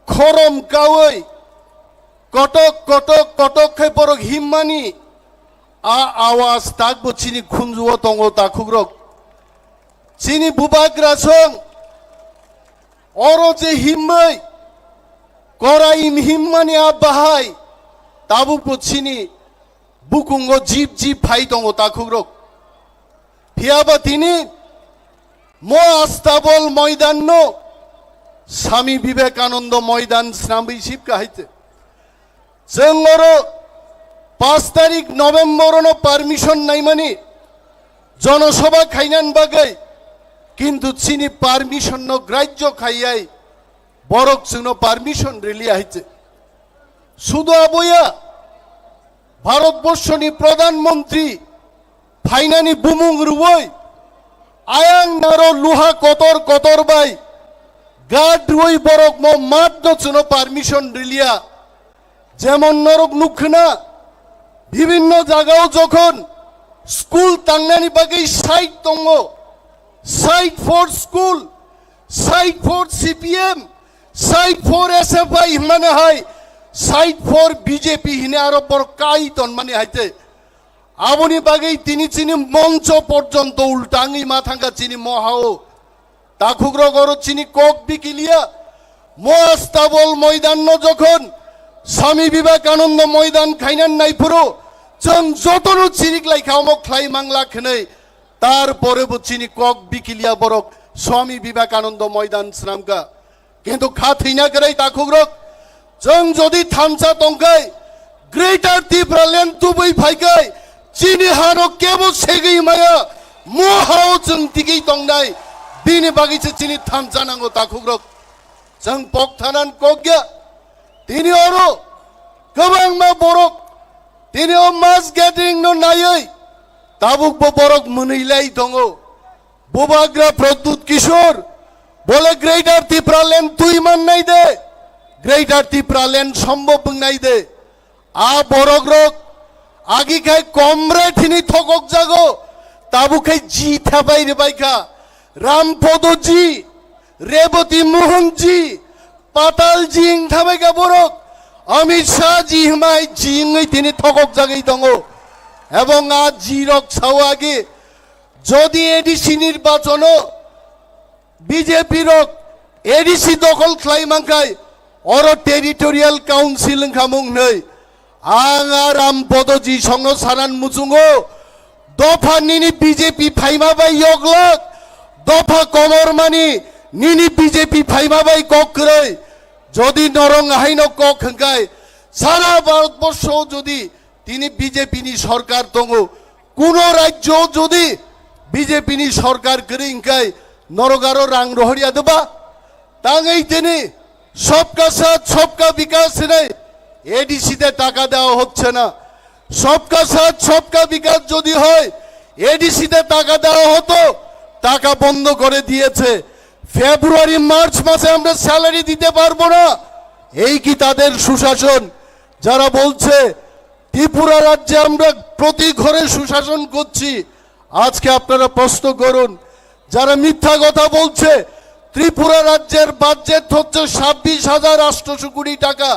khorom kaui kotok kotok kotok khe borok himmani a awas takbo chini khunjuo tongo takhukrok. Chini bubagra song oro je himmai korai himmani a bahai tabukbo chini bukungo jip jip phai tongo takhukrok. Phiyaba tini mo Astabol moidanno Swami Vivekananda moidan swnamwi sipka haite. Chwng oro pash tarik November ono permission naimani jonosoba khainan bagwi, kintu chini permission no grajyo khaiyai borok chwngno permission riliya haite. Sudu aboya Bharatborshoni Pradhan Mantri phainani bumung rwui ayang naro luha kotor kotor bai guard rwui borok mo mat no chwngno permission riliya. Jemon norok nukkhwna bibinno jagao jokhon school tangnani bagwi site tongo, site for school, site for C P M, site for S F I hwnmani hai, site for B J P hini aro borok kai tonmani haite. Aboni bagwi tini chini moncho porjonto ulta wngwi ma thangkha chini mohao. Takhukrok oro chini kok bikiliya. Mo Astabol moidanno jokhon Swami Vivekananda moidan khainan naiphuru chwng jotono chirik laikha omo khlai mangla khwnwi. Tarpore bo chini kok bikiliya borok Swami Vivekananda moidan swnamkha. Kintu kha thwina kwrwi takhukrok, chwng jodi thansa tongkhai, Greater Tipraland tubui phaikhai, chini hano kebo segwi maya, mo hao chwng tigwi tongnai, bini bagwi se chini thansa nango takhukrok. Chwng pok thanan kokya, tini oro kwbangma borok, tini o mass gathering no naiwi, tabuk bo borok mwnwi lai tongo. Bubagra Pradyut Kishore, bole Greater Tipraland twi mannai de, Greater Tipraland sombhob wngnai de. A borok rok agi khai comrade hini thokok jago, tabu khai ji thabai rwbai kha. Ram Podo ji, Reboti Mohan ji, Patal ji wng thabai kha borok, Amit Shah ji hwnbai ji wngwi tini thokok jagwi tongo. Ebong a ji rok sao agi, jodi A D C nirbachono B J P rok A D C dokhol khlai mankhai, oro territorial council wngkha mung hwnwi. Ang a Ram Podo ji songno sanan muchungo, dopha nini B J P phaima bai yoglak, dopha komor mani nini B J P phaima bai kok kwrwi. Jodi norong haino kok hwnkhe sara Bharatborsho jodi tini B J P ni sorkar tongo, kuno rajyo jodi B J P ni sorkar kwrwi hwnkhe norok aro rang rohorya deba? Tangwi tini সবকা সাথ সবকা বিকাশ hinwi A D C te taka dewa hocche na. সবকা সাথ সবকা বিকাশ jodi hoy, A D C te taka dewa hoto, taka bondo kore diyechhe. February March mase amra salary dite parbo na, ei ki tader sushashon? Jara bolchhe Tripura rajye amra proti ghore sushashon korchi, ajke apnara proshno korun, jara mithya kotha bolchhe, Tripura rajyer budget hocche ছাব্বিশ হাজার আটশো কোটি টাকা,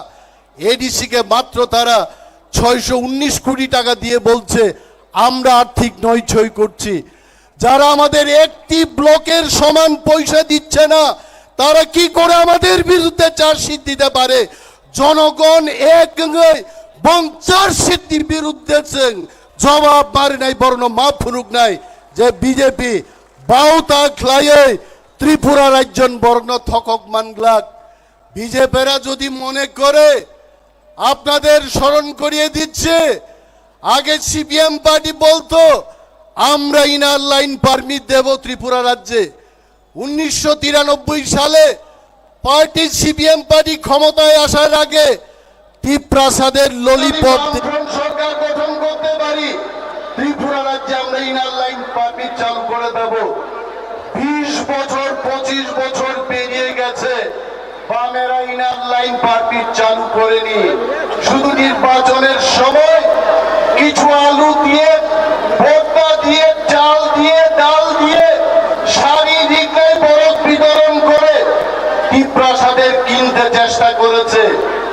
A D C ke matro tara ছয়শো উনিশ কোটি টাকা diye bolchhe amra arthik noichoi korchi. Jara amader ekti block er soman poisa dicche na, tara ki kore amader biruddhe charge sheet dite pare? Jonogon ek wngwi bong charge sheet ni biruddhe chwng jobab marinai, borokno ma phunuknai je B J P bauta khlaiwi Tripura rajyon borokno thokok manglak. বিজেপিরা যদি মনে করে, আপনাদের স্মরণ করিয়ে দিচ্ছে, আগে CPM party বলতো আমরা ইনার লাইন পারমিট দেব ত্রিপুরা রাজ্যে। উনিশশো তিরানব্বই সালে পার্টি, সিপিএম পার্টি ক্ষমতায় আসার আগে তিপ্রাসাদের ললিপপ দে- বামফ্রন্ট সরকার গঠন করতে পারি, ত্রিপুরা রাজ্যে আমরা ইনার লাইন পারমিট চালু করে দেব। বিশ বছর, পঁচিশ বছর পেরিয়ে গেছে, বামেরা ইনার লাইন পারমিট চালু করেনি। শুধু নির্বাচনের সময় কিছু আলু দিয়ে, ভর্তা দিয়ে, চাল দিয়ে, ডাল দিয়ে, শাড়ি, রিক্তায় বরফ বিতরণ করে তিপ্রাসাদের কিনতে চেষ্টা করেছে।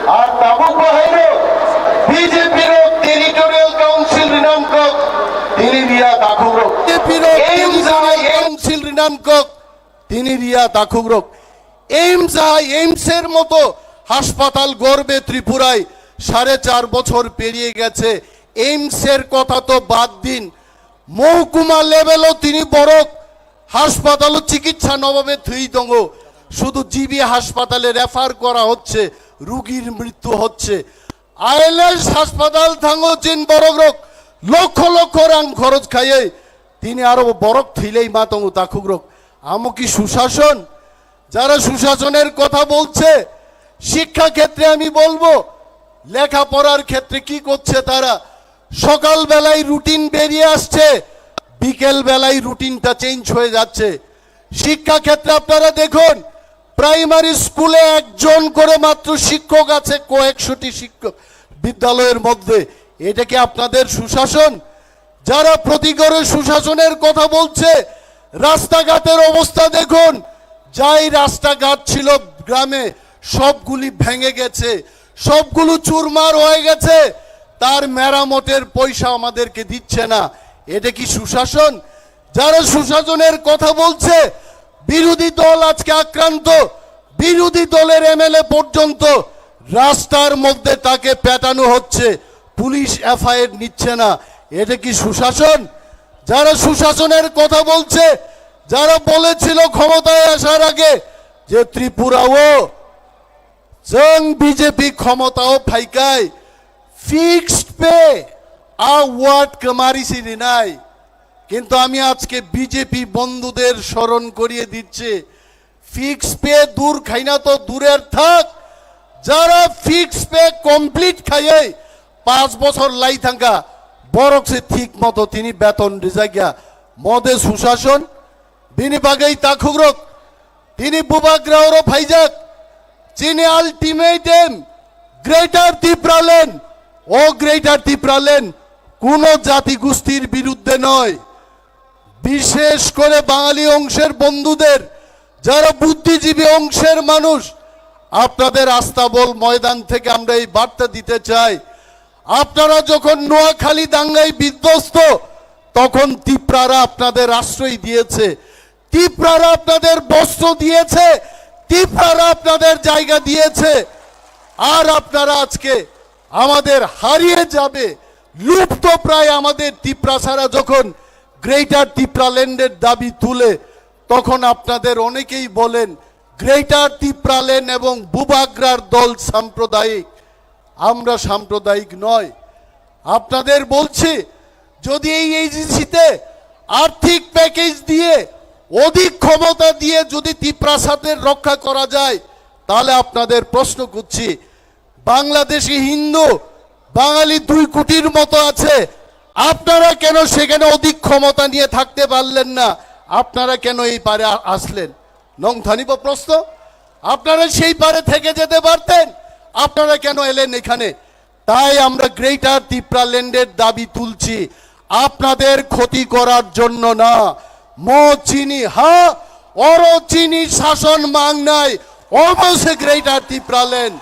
আর তাবুক বাহাইরো বিজেপির টেরিটোরিয়াল কাউন্সিল রিনামকক, তিনি রিয়া তাকুরো। বিজেপির এইমস টেরিটোরিয়াল কাউন্সিল রিনামকক, তিনি রিয়া তাকুরো। এইমস আই, এইমসের মতো হাসপাতাল গর্বে ত্রিপুরায় সাড়ে চার বছর পেরিয়ে গেছে। এইমসের কথা তো বাদ দিন, মহকুমা লেভেলও তিনি বরক হাসপাতালও চিকিৎসা নবাবে থুই দঙ্গো। শুধু জিবি হাসপাতালে রেফার করা হচ্ছে, রুগীর মৃত্যু হচ্ছে। আইএলএস হাসপাতাল থাঙ্গো চিন বরক রক লক্ষ লক্ষ রাং খরচ খাইয়ে তিনি আরো বরক থুইলেই মা তঙ্গো তাকুক রক। আমো কি সুশাসন? যারা সুশাসনের কথা বলছে, শিক্ষা ক্ষেত্রে আমি বলবো, লেখাপড়ার ক্ষেত্রে কি করছে তারা? সকালবেলায় রুটিন বেরিয়ে আসছে, বিকেল বেলায় রুটিনটা চেঞ্জ হয়ে যাচ্ছে। শিক্ষা ক্ষেত্রে আপনারা দেখুন, প্রাইমারি স্কুলে একজন করে মাত্র শিক্ষক আছে কয়েকশোটি শিক্ষক বিদ্যালয়ের মধ্যে। এটা কি আপনাদের সুশাসন? যারা প্রতি ঘরে সুশাসনের কথা বলছে, রাস্তাঘাটের অবস্থা দেখুন, যাই রাস্তাঘাট ছিল গ্রামে, সবগুলি ভেঙে গেছে, সবগুলো চুরমার হয়ে গেছে। তার মেরামতের পয়সা আমাদেরকে দিচ্ছে না। এটা কি সুশাসন? যারা সুশাসনের কথা বলছে, বিরোধী দল আজকে আক্রান্ত। বিরোধী দলের এমএলএ পর্যন্ত রাস্তার মধ্যে তাকে পেটানো হচ্ছে, পুলিশ এফআইআর নিচ্ছে না। এটা কি সুশাসন? যারা সুশাসনের কথা বলছে, যারা বলেছিল ক্ষমতায় আসার আগে যে ত্রিপুরাও চং বিজেপি ক্ষমতাও ফাইকাই ফিক্সড পে আ ওয়ার্ড কামারি সিনি নাই। কিন্তু আমি আজকে বিজেপি বন্ধুদের স্মরণ করিয়ে দিচ্ছি, ফিক্স পে দূর খাইনা তো দূরের থাক, যারা ফিক্স পে কমপ্লিট খাইয়ে পাঁচ বছর লাই থাকা, বরকসে ঠিক মতো তিনি বেতন রিজাগিয়া। মদে সুশাসন, বিনি বাগেই তাখুগ্রক, তিনি বুবাগ্রাওরও ফাইজাক। চিনি আলটিমেটাম গ্রেটার তিপ্রাল্যান্ড, ও গ্রেটার তিপ্রাল্যান্ড কোনো জাতিগোষ্ঠীর বিরুদ্ধে নয়। বিশেষ করে বাঙালি অংশের বন্ধুদের, যারা বুদ্ধিজীবী অংশের মানুষ, আপনাদের আস্তাবল ময়দান থেকে আমরা এই বার্তা দিতে চাই। আপনারা যখন নোয়াখালী দাঙ্গায় বিধ্বস্ত, তখন তিপ্রারা আপনাদের আশ্রয় দিয়েছে, তিপ্রারা আপনাদের বস্ত্র দিয়েছে, তিপ্রারা আপনাদের জায়গা দিয়েছে। আর আপনারা আজকে আমাদের হারিয়ে যাবে, লুপ্ত প্রায় আমাদের তিপ্রাসারা যখন গ্রেটার তিপ্রাল্যান্ডের দাবি তুলে, তখন আপনাদের অনেকেই বলেন গ্রেটার তিপ্রাল্যান্ড এবং বুবাগ্রার দল সাম্প্রদায়িক। আমরা সাম্প্রদায়িক নয়। আপনাদের বলছি, যদি এই এজিসিতে আর্থিক প্যাকেজ দিয়ে, অধিক ক্ষমতা দিয়ে যদি তিপ্রাসাদের রক্ষা করা যায়, তাহলে আপনাদের প্রশ্ন করছি, বাংলাদেশি হিন্দু বাঙালি দুই কোটির মতো আছে, আপনারা কেন সেখানে অধিক ক্ষমতা নিয়ে থাকতে পারলেন না? আপনারা কেন এই পারে আ-, আসলেন? নংথানিব প্রশ্ন, আপনারা সেই পারে থেকে যেতে পারতেন, আপনারা কেন এলেন এখানে? তাই আমরা গ্রেটার তিপ্রাল্যান্ডের দাবি তুলছি, আপনাদের ক্ষতি করার জন্য না। ম চিনি হা, অর চিনি শাসন মাংনাই, অবশ্যই গ্রেটার তিপ্রাল্যান্ড,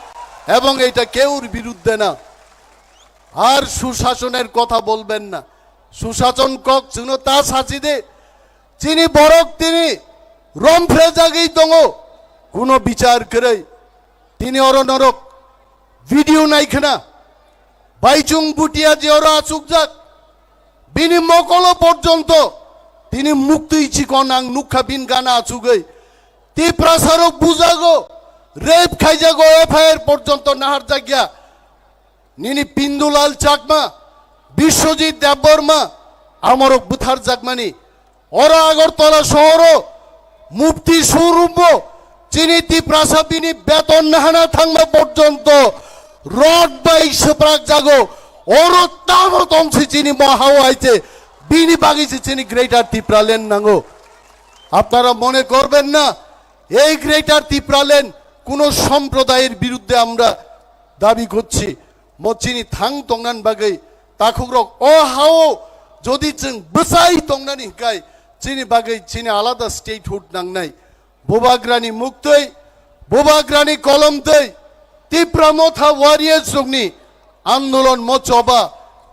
এবং এটা কেউর বিরুদ্ধে না। আর সুশাসনের কথা বলবেন না। সুশাসন কক চুনো তা সাচিদে, চিনি বরক তিনি রমফ্রে জাগি দঙো, কোনো বিচার করে তিনি অর নরক ভিডিও নাই খানা, বাইচুং বুটিয়া যে অর আচুক যাক, বিনি মকলো পর্যন্ত তিনি মুক্তি চিকন আং নুখা বিন গানা আচুগই। তিপ্রাসারক বুজাগো, Rape khaijago, F I R porjonto naharjakya. Nini Pindulal Chakma, Biswajit Debbarma, amorok butharjakmani. Oro Agartala sohoro mufti showroombo chini Tiprasa bini beton nahana thangma porjonto rod bai swprakjago. Oro tamo tongsi chini mohao hai se, bini bagwi se chini Greater Tipraland nango. আপনারা মনে করবেন না এই গ্রেটার টিপ্রাল্যান্ড কোনো সম্প্রদায়ের বিরুদ্ধে আমরা দাবি করছি। Mo chini thang tongnan bagwi takhukrok o hao jodi chwng bwsai tongnani hwnkhe chini bagwi chini alada statehood nangnai. Bubagrani muktwi, Bubagrani kolomtwi, Tipra Motha warriors rokni andolon mo choba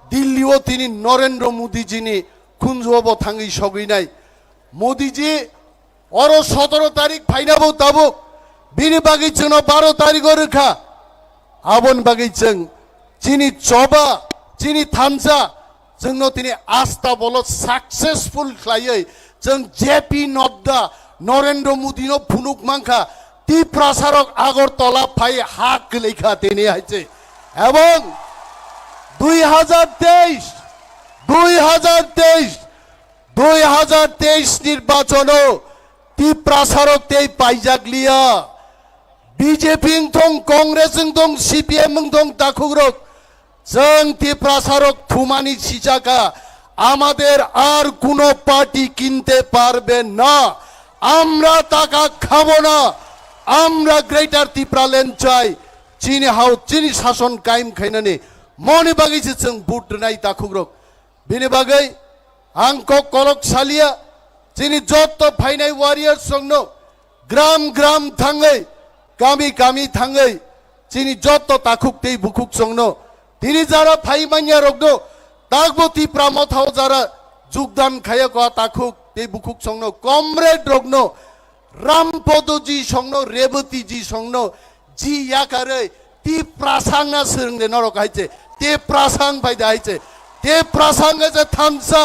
Delhi o tini Narendra Modi jini khunjuo bo thangwi sogwinai. Modi ji oro sotoro tarik phainabo tabuk bini bagwi chwngno baro tariko rwkha. Aboni bagwi chwng chini choba, chini thansa, chwngno tini asta bolo successful khlaiwi chwng J P Nadda, Narendra Modi no phunuk mankha, Tiprasarok Agartala phai ha kwlai kha tini hai se. Ebong dui hajar teis, dui hajar teis, dui hajar teis nirbachono Tiprasarok tei paijak liya. B J P wngthong, Congress wngthong, C P M wngthong takhukrok, chwng Tiprasarok thumani sichaka, আমাদের আর কোনো পার্টি কিনতে পারবে না। আমরা টাকা খাবো না। আমরা গ্রেটার ত্রিপুরাল্যান্ড চাই। Chini hao, chini sason kaim khainani moni bagwi se chwng vote rwnai takhukrok. Bini bagwi ang kok kolok salia, chini jotto phainai warriors rokno gram gram thangwi, kami kami thangwi, chini jotto takhuk tei bukhuk songno, tini jara phai manya rokno, takbo Tipra Mothao jara jugdan khaya ko takhuk tei bukhuk songno, comrade rokno, Rampodo ji songno, Reboti ji songno, ji yakarwi, Tiprasang na swrwng de norok hai se, Tiprasang phai de hai se, Tiprasang hai se thansa,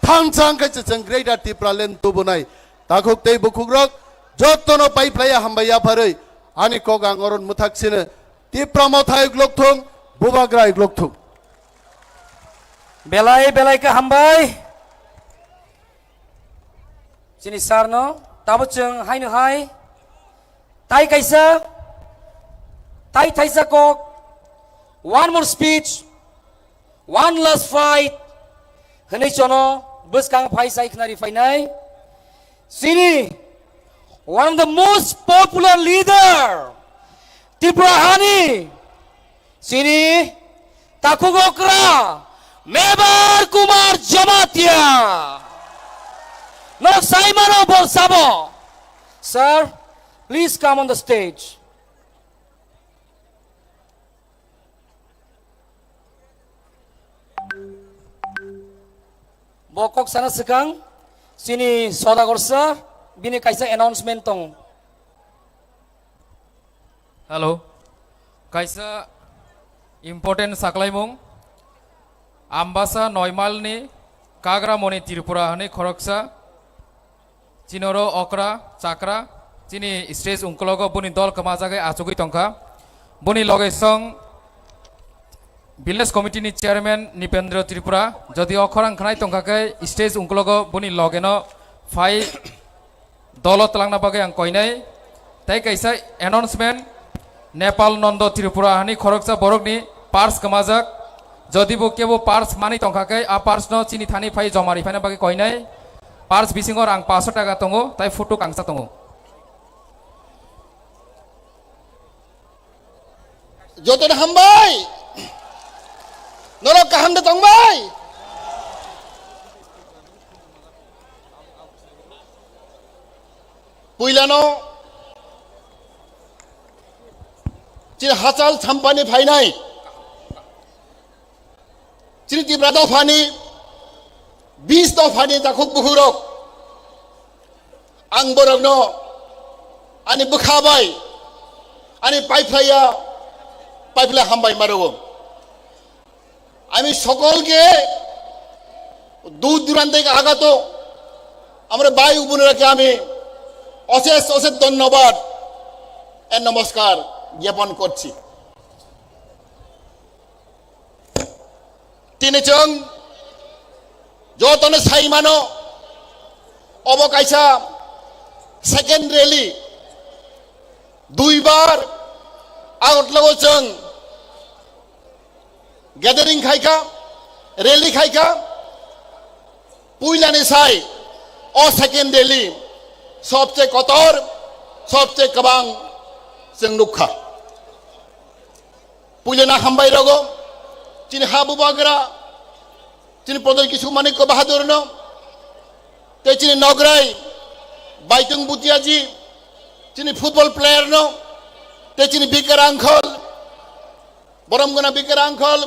thansa hai se chwng Greater Tipraland tubunai. Takhuk tei bukhukrok, jottono pai phlaiya hambai yapharwi, ani kok ang oron mwthak sino, Tipra Motha iklok thung, Bubagra iklok thung. Belai, belai khe hambai. Chini sir no, tabo chwng haino hai. Tai kaisa, tai thaisa kok, one more speech, one last fight, hwnwi chono bwskang phai sai khnari phainai. Chini, one of the most popular leader, Tripura hani, chini, takhuk okra, Mebar Kumar Jamatia. Norok saimano bo sabo. Sir, please come on the stage. Bo kok sana swkang, chini Sodagar sir, bini kaisa announcement tong. Hello. Kaisa important saklaimung. Ambasa Noimalni Kagramoni Tripura hwnwi khoroksa. Chinoro okra, chakra, chini stage ungkologo boni dol kwmajagwi achugwi tongkha. Boni loge song village committee ni chairman Nipendra Tripura, jodi okhorang khnai tongkha khe stage ungkologo boni logeno phai dolo twlangna bagwi ang koinai. Tai kaisa announcement, Nepal Nondo Tripura hani khoroksa borokni purse kwmajak. Jodi bo kebo purse mani tongkha khe a purse no chini thani phai joma ri phaina bagwi koinai. Purse bisingo rang paanch sho taka tongo, tai photo kangsa tongo. Jotono hambai. Norok kaham de tongbai. Puilano chini hachal sampani phainai. Chini Tipra dophani, bis dophani takhuk bukhukrok, ang borokno ani bwkha bai, ani paiphlaiya, paiphlai hambai ma rwo. আমি সকলকে দূর দূরান্ত থেকে আগত আমার ভাই ও বোনেরাকে আমি অশেষ অশেষ ধন্যবাদ। নমস্কার জ্ঞাপন করছি। Tini chwng jotoni sai mano, obo kaisa second rally, duibar Agartala o chwng gathering khaikha, rally khaikha, puilani sai o second rally sobse kotor, sobse kwbang chwng nukha. Puilana hambai rogo, chini ha bubagra, chini Pradyot Kishore Manikya Bahadur no, tei chini nograi Baitung Bhutia ji, chini football player no, tei chini Bikar uncle, borom gana Bikar uncle,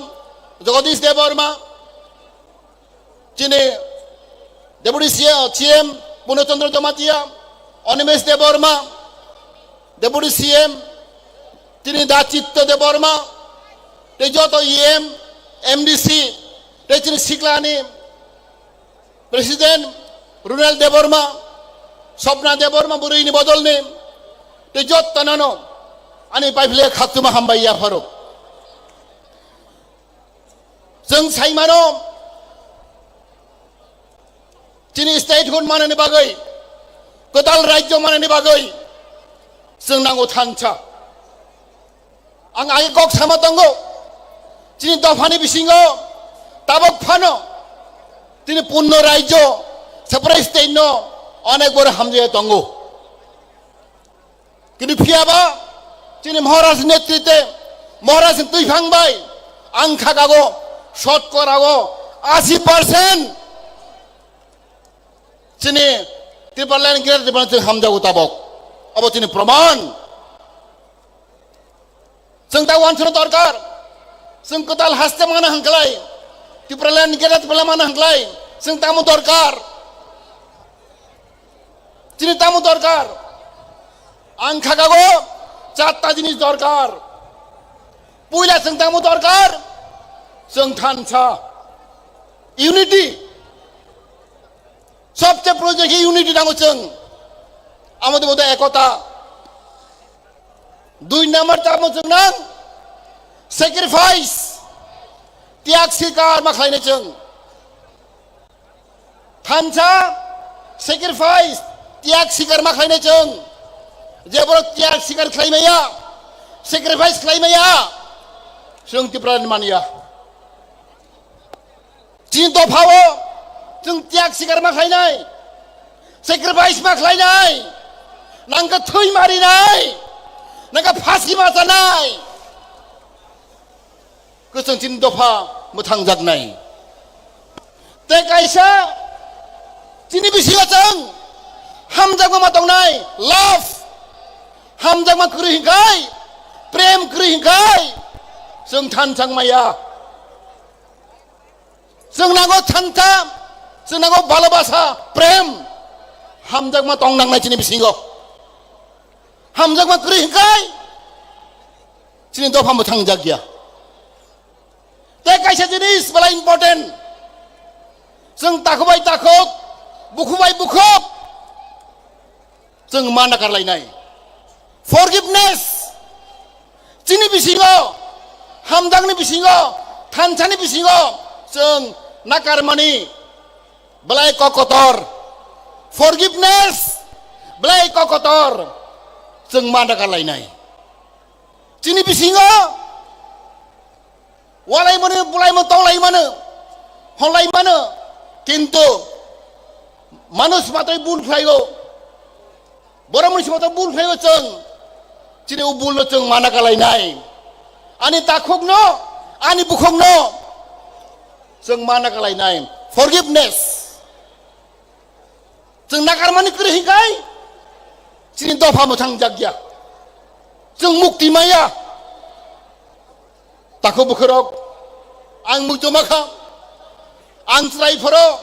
Jagadish Debbarma, chini Deputy C M, C M Purno Chandra Jamatia, Animesh Debbarma, Deputy C M, chini Da Chitto Debbarma, tei joto E M, M D C, tei chini siklani President Runal Debbarma, Swapna Debbarma bwrwini bodolni, tei joto nano ani paiphle khaktuma hambai yapharo. Chwng sai mano, chini statehood manani bagwi, kwtal rajyo manani bagwi chwng nango thansa. Ang age kok sama tongo, chini dophani bisingo tabok phano tini punno rajyo, separate state no onek bor hamjaya tongo. Kintu phiyaba chini Maharaj netrite, Maharaj ni twiphang bai ang khakago, shotkorago asi percent chini Tipraland, Greater Tipraland chwng hamjago tabok. Abo chini proman. Chwng ta wansukna dorkar. Chwng kwtal haste mano hwnklai. Tipraland, Greater Tipraland mano hwnklai. Chwng tamo dorkar. Chini tamo dorkar? Ang khakago chatta jinis dorkar. Puila chwng tamo dorkar? Chwng thansa. Unity. Sobse proyojon khe unity nango chwng. Amode bodo ekota. Dui number tamo chwng nang sacrifice. Tiyag sikar ma khlainai chwng. Thansa sacrifice, tiyag sikar ma khlainai chwng. Je borok tiyag sikar khlai maya, sacrifice khlai maya, chwng Tipraland manya. Chini dophao chwng tiyag sikar ma khlainai, sacrifice ma khlainai, nangkha thwi marinai, nangkha phasi ma chanai. Kwchwng chini dopha mwthangjaknai. Tei kaisa chini bisingo chwng hamjakma ma tongnai, love. Hamjakma kwrwi hinkhai, prem kwrwi hinkhai, chwng thansa wngmaya. Chwng nango thansa, chwng nango bhalobasa, prem. Hamjakma tong nangnai chini bisingo. Hamjakma kwrwi hinkhai, chini dopha mwthangjakya. Tei kaisa jinis belai important. Chwng takhuk bai takhuk, bukhuk bai bukhuk, chwng ma nakarlainai. Forgiveness. Chini bisingo, hamjakni bisingo, thansani bisingo chwng nakarmani belai kok kotor. Forgiveness belai kok kotor. Chwng ma nakarlainai. Chini bisingo walai mano, bulai mano, tonglai mano, honlai mano. Kintu manush matwi bul khlaio. Borok mwnwi sima to bul khlaiwi chwng, chini o bul no chwng ma nakalainai. Ani takhuk no, ani bukhuk no chwng ma nakalainai. Forgiveness. Chwng nakarmani kwrwi hinkhai chini dopha mwthang jakya. Chwng mukti maya. Takhuk bukhurok, ang muchoma kha, ang chwrai phoro,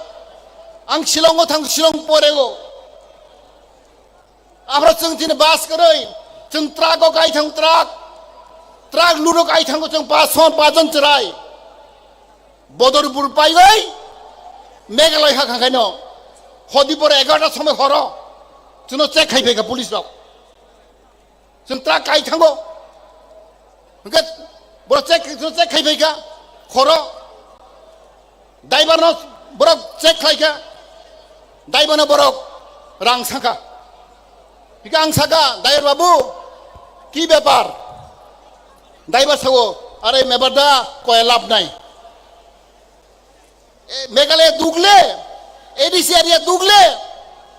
ang Shillong o thang, Shillong porego. Aphro chwng chini bus kwrwi, chwng truck o kai thang truck, truck load o kai thango chwng pas son pas jon chwrai. Bodorpur paiwi Meghalaya ha khangkhaino hodi pore egarota somoi horo chwngno check khai phaikha police rok. Chwng truck kai thango. Hwnkhe borok check, check khai phaikha. Khoro. Driver no borok check khlaikha. Driver no borok rang sakha. Hwnkhe ang sakha, "Driver babu, ki bepar?" Driver sao, "Are mebar da, koya lab nai." E, Meghalaya dukle, A D C area dukle,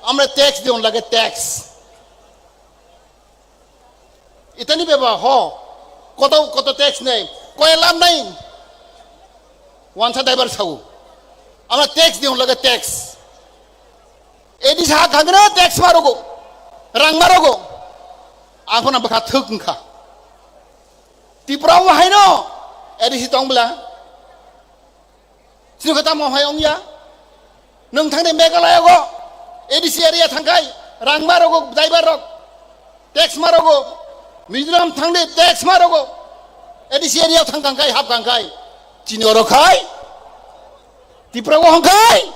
amra tax diyon lage, tax. Itani beba ho, koto, koto tax nei, koya lab nai. Wansa driver sao, amra tax diyon lage, tax. A D C ha khangno tax marogo, rang marogo. Aphano bwkha thwk wngkha. Tipra o haino A D C tong bwla. Chini khe tamo hai wngya? Nwng thangdi Meghalaya go, A D C area thangkhai, rang ma rogo, driver rok, tax ma rogo, Mizoram thangdi tax ma rogo, A D C area thang kangkhai, hap kangkhai, chini oro khai, Tripura go hongkhai,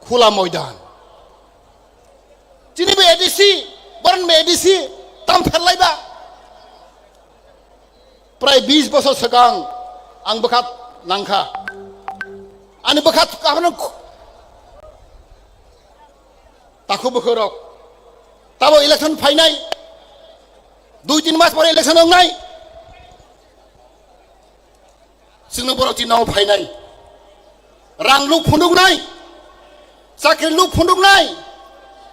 khula moidan. Chini bo A D C, boron bo A D C, tam pherlai ba. Prai bis bosor swkang ang bwkha nangkha. Ani bwkha abono khu-, takhu bwkhorok. Tabo election phainai. Dui tin mas pore election wngnai. Chwngno borok chini nogo phainai. Rang luk phunuknai. Chakri luk phunuknai.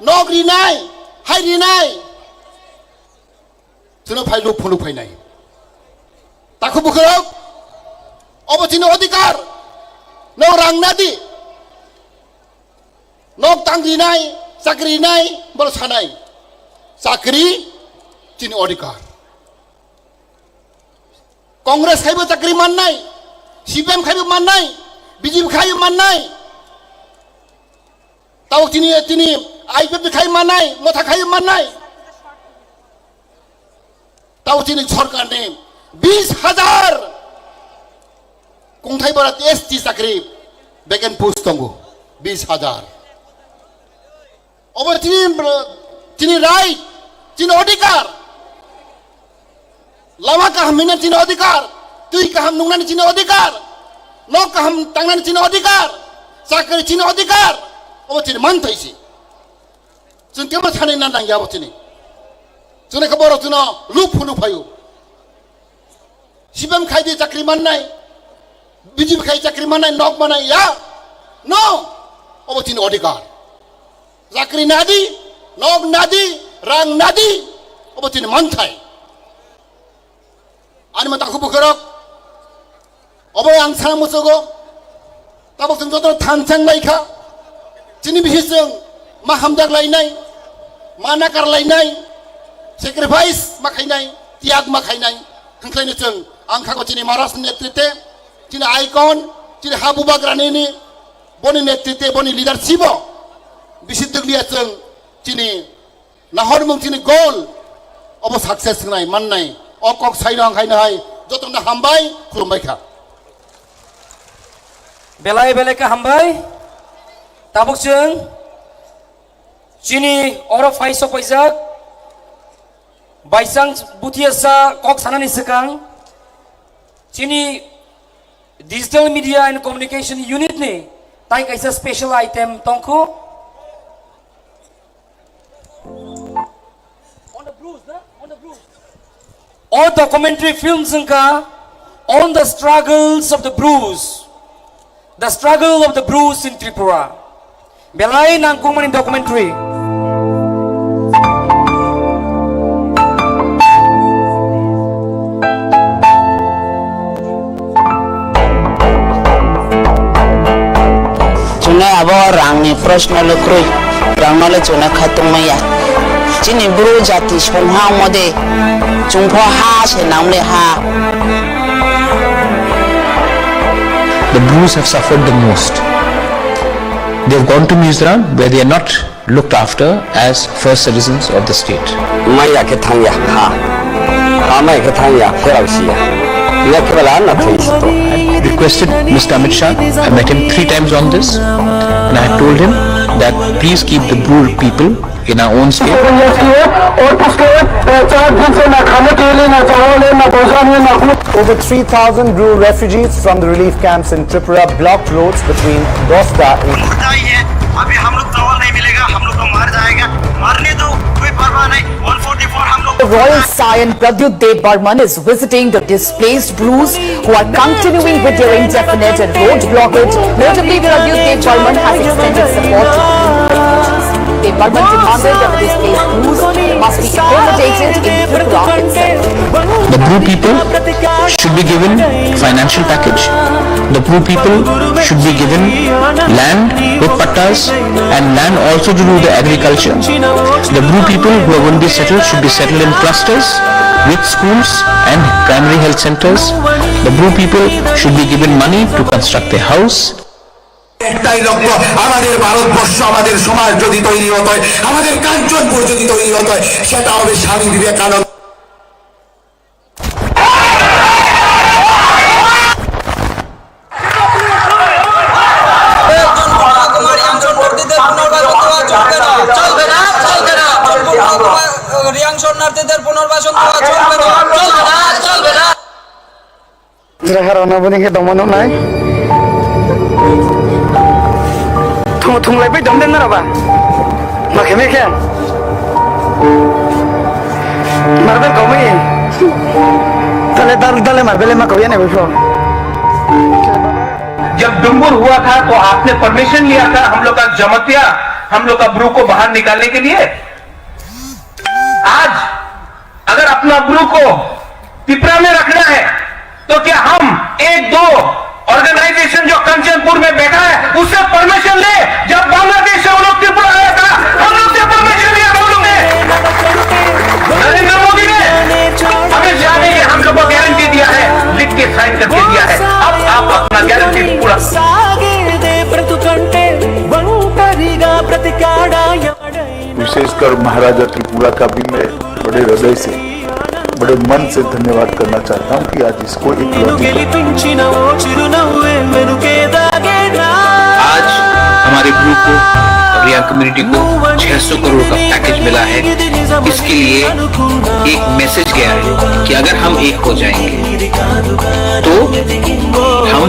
Nok rinai. Hai rinai. Chwngno phai luk phunuk phainai. Takhu bwkhorok, obo chini odhikar. Nok rang nadi. Nok tang rinai, chakri rinai, bolo sanai. Chakri chini odhikar. Congress khaibo chakri mannai, C P M khaibo mannai, B J P khaibo mannai. Tao chini, chini I P F T khai mannai, motha khai mannai. Tao chini sorkar ni bis hajar kungthai bara S T chakri vacant post tongo, bis hajar. Obo chini, chini right, chini odhikar. Lama kaham hwnna chini odhikar, twi kaham nungnani chini odhikar, nok kaham tangnani chini odhikar, chakri chini odhikar, obo chini manthai se. Chwng kebo sanai na nangya obo chini. Chwngno khe borok chwngno luk phunuk phaio. C P M khai di chakri mannai, B J P khai chakri mannai, nok mannai ya? No! Obo chini odhikar. Chakri nadi, nok nadi, rang nadi, obo chini manthai. Ani ma takhu bwkhorok, obo ang sana musugo, tabok chwng joto thanchang lai kha, chini bisi chwng ma hamjak lainai, ma nakar lainai, sacrifice ma khainai, tiyag ma khainai, hwnkhlaino chwng ang khago chini Maharaj ni netrite, chini icon, chini ha bubagrani ni, boni netrite, boni leadership o, bisi dwkliya chwng chini nahormung chini goal obo success wngnai mannai. O kok saino ang khaino hai jotono hambai khulumbai kha. Belai belai khe hambai. Tabuk chwng chini oro phai sok paijak. Baisang buthiyasa kok sanani swkang chini Digital Media and Communication Unit ni tai kaisa special item tongkhu. O documentary film wngkha On the Struggles of the Bru, The Struggle of the Bru in Tripura. Belai nangkukmani documentary. Chwngno abo rangni proshno le kwrwi, rangno le chwngno kha tongmaya. Chini Bru jati songha ongmode, chwngpho ha se namle ha. The Brus have suffered the most. They have gone to Mizoram where they are not looked after as first citizens of the state. Maya khe thangya, ha. Ha maya khe thangya, pherao siya. Nya khe bala na thwi sito. I requested Mister Amit Shah. I met him three times on this, and I told him that please keep the Bru people in our own state. Seven years हुए और पिछले, अ, चार ना चावल है, ना भोजन है, ना कुछ। Over three thousand Bru refugees from the relief camps in Tripura blocked roads between Dosta and मुर्दा ही है। अभी हम लोग चावल नहीं मिलेगा, हम लोग को मार जाएगा, मरने दो, कोई परवाह नहीं। One forty four हम लोग Royal Saion Pradyut Dev Barman is visiting the displaced Brus who are continuing with their indefinite and road blockade. Notably, Pradyut Dev Barman has extended support to the Dev Barman demanded that the displaced Brus must be accommodated in Tripura itself. The Bru people should be given financial package. The Bru people should be given land with pattas and land also to do the agriculture. The Bru people who are going to be settled should be settled in clusters with schools and primary health centers. The Bru people should be given money to construct a house. একটাই লক্ষ্য, আমাদের ভারতবর্ষ, আমাদের সমাজ যদি তৈরি হতে হয়, আমাদের কাঞ্চনপুর যদি তৈরি হতে হয়, সেটা হবে স্বামী বিবেকানন্দ। রিয়াং শরণার্থীদের পুনর্বাসন দেওয়া চলবে না, চলবে না, চলবে না। Jera harana boni khe tongma nuknai. Thung, thunglai bai dom den nara ba. Ma khe me khe. Marbel kau mai. Dale, dal-, dale marbel ma kau ya ne bai pho. जब डुम्बुर हुआ था तो आपने परमिशन लिया था हम लोग का जमतिया, हम लोग का ब्रू को बाहर निकालने के लिए? आज अगर अपना ब्रू को पिपरा में रखना है, तो क्या हम एक दो ऑर्गेनाइजेशन जो कंचनपुर में बैठा है, उससे परमिशन ले? जब बांग्लादेश से वो लोग त्रिपुरा आया था, हम लोग से परमिशन लिया था उन लोग ने? नरेंद्र मोदी ने अमित शाह ने ये हम लोग को गारंटी दिया है, लिख के साइन करके दिया है। अब आप अपना गारंटी पूरा विशेषकर महाराजा त्रिपुरा का भी मैं बड़े हृदय से, बड़े मन से धन्यवाद करना चाहता हूँ कि आज इसको एक लॉजिकल आज हमारे ब्रू को और रियांग कम्युनिटी को छह सौ करोड़ का पैकेज मिला है। इसके लिए एक मैसेज गया है कि अगर हम एक हो जाएंगे तो हम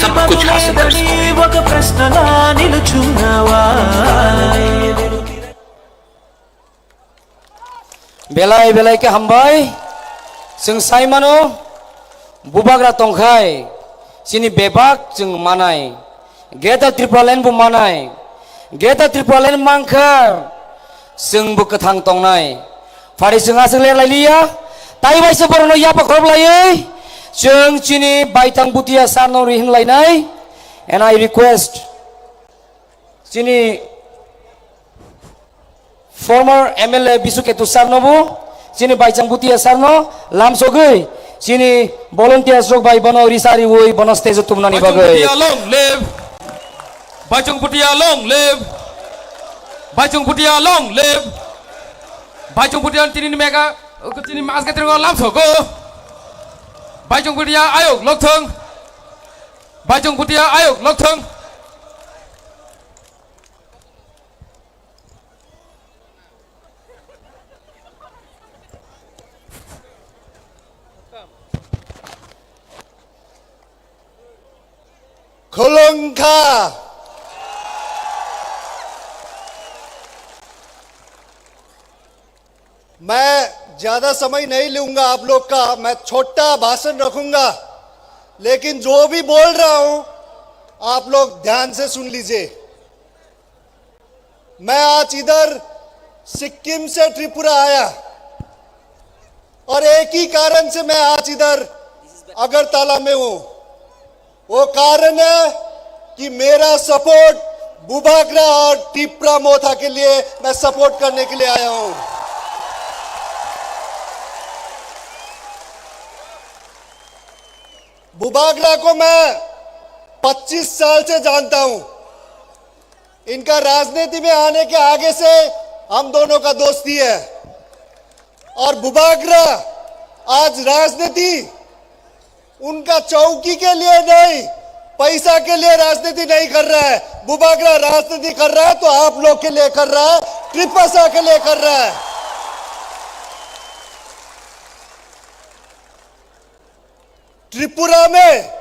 सब कुछ हासिल कर सकते हैं। Belai belai khe hambai. Chwng sai mano, bubagra tongkhai chini bebak chwng manai. Greater Tripura Land bo manai. Greater Tripura Land mankha chwng bo kwthang tongnai. Phari chwng aswk ler lai liya. Tai bai se borokno yapa khorok laiwi chwng chini Baithang Bhutia sir no ri hin lainai. And I request chini former M L A Bisu Ketu sir no bo, chini Baithang Bhutia sir no lamsogwi, chini volunteers rok bai bono risa riwi bono stage o tumnani bagwi. Bhutia long live. Baichung Bhutia long live. Baichung Bhutia long live. Baichung Bhutia tini ni mega, tini mas gatri lamsogo. Baichung Bhutia ayok lokthong. Baichung Bhutia ayok lokthong. खुलुमखा। मैं ज्यादा समय नहीं लूंगा आप लोग का, मैं छोटा भाषण रखूंगा, लेकिन जो भी बोल रहा हूं, आप लोग ध्यान से सुन लीजिए। मैं आज इधर सिक्किम से त्रिपुरा आया और एक ही कारण से मैं आज इधर अगरतला में हूं। वो कारण है कि मेरा सपोर्ट बुबागरा और टिप्रा मोथा के लिए मैं सपोर्ट करने के लिए आया हूं। बुबागरा को मैं पच्चीस साल से जानता हूं। इनका राजनीति में आने के आगे से हम दोनों का दोस्ती है। और बुबागरा आज राजनीति उनका चौकी के लिए नहीं, पैसा के लिए राजनीति नहीं कर रहा है। बुबागरा राजनीति कर रहा है तो आप लोग के लिए कर रहा है, त्रिपसा के लिए कर रहा है। त्रिपुरा में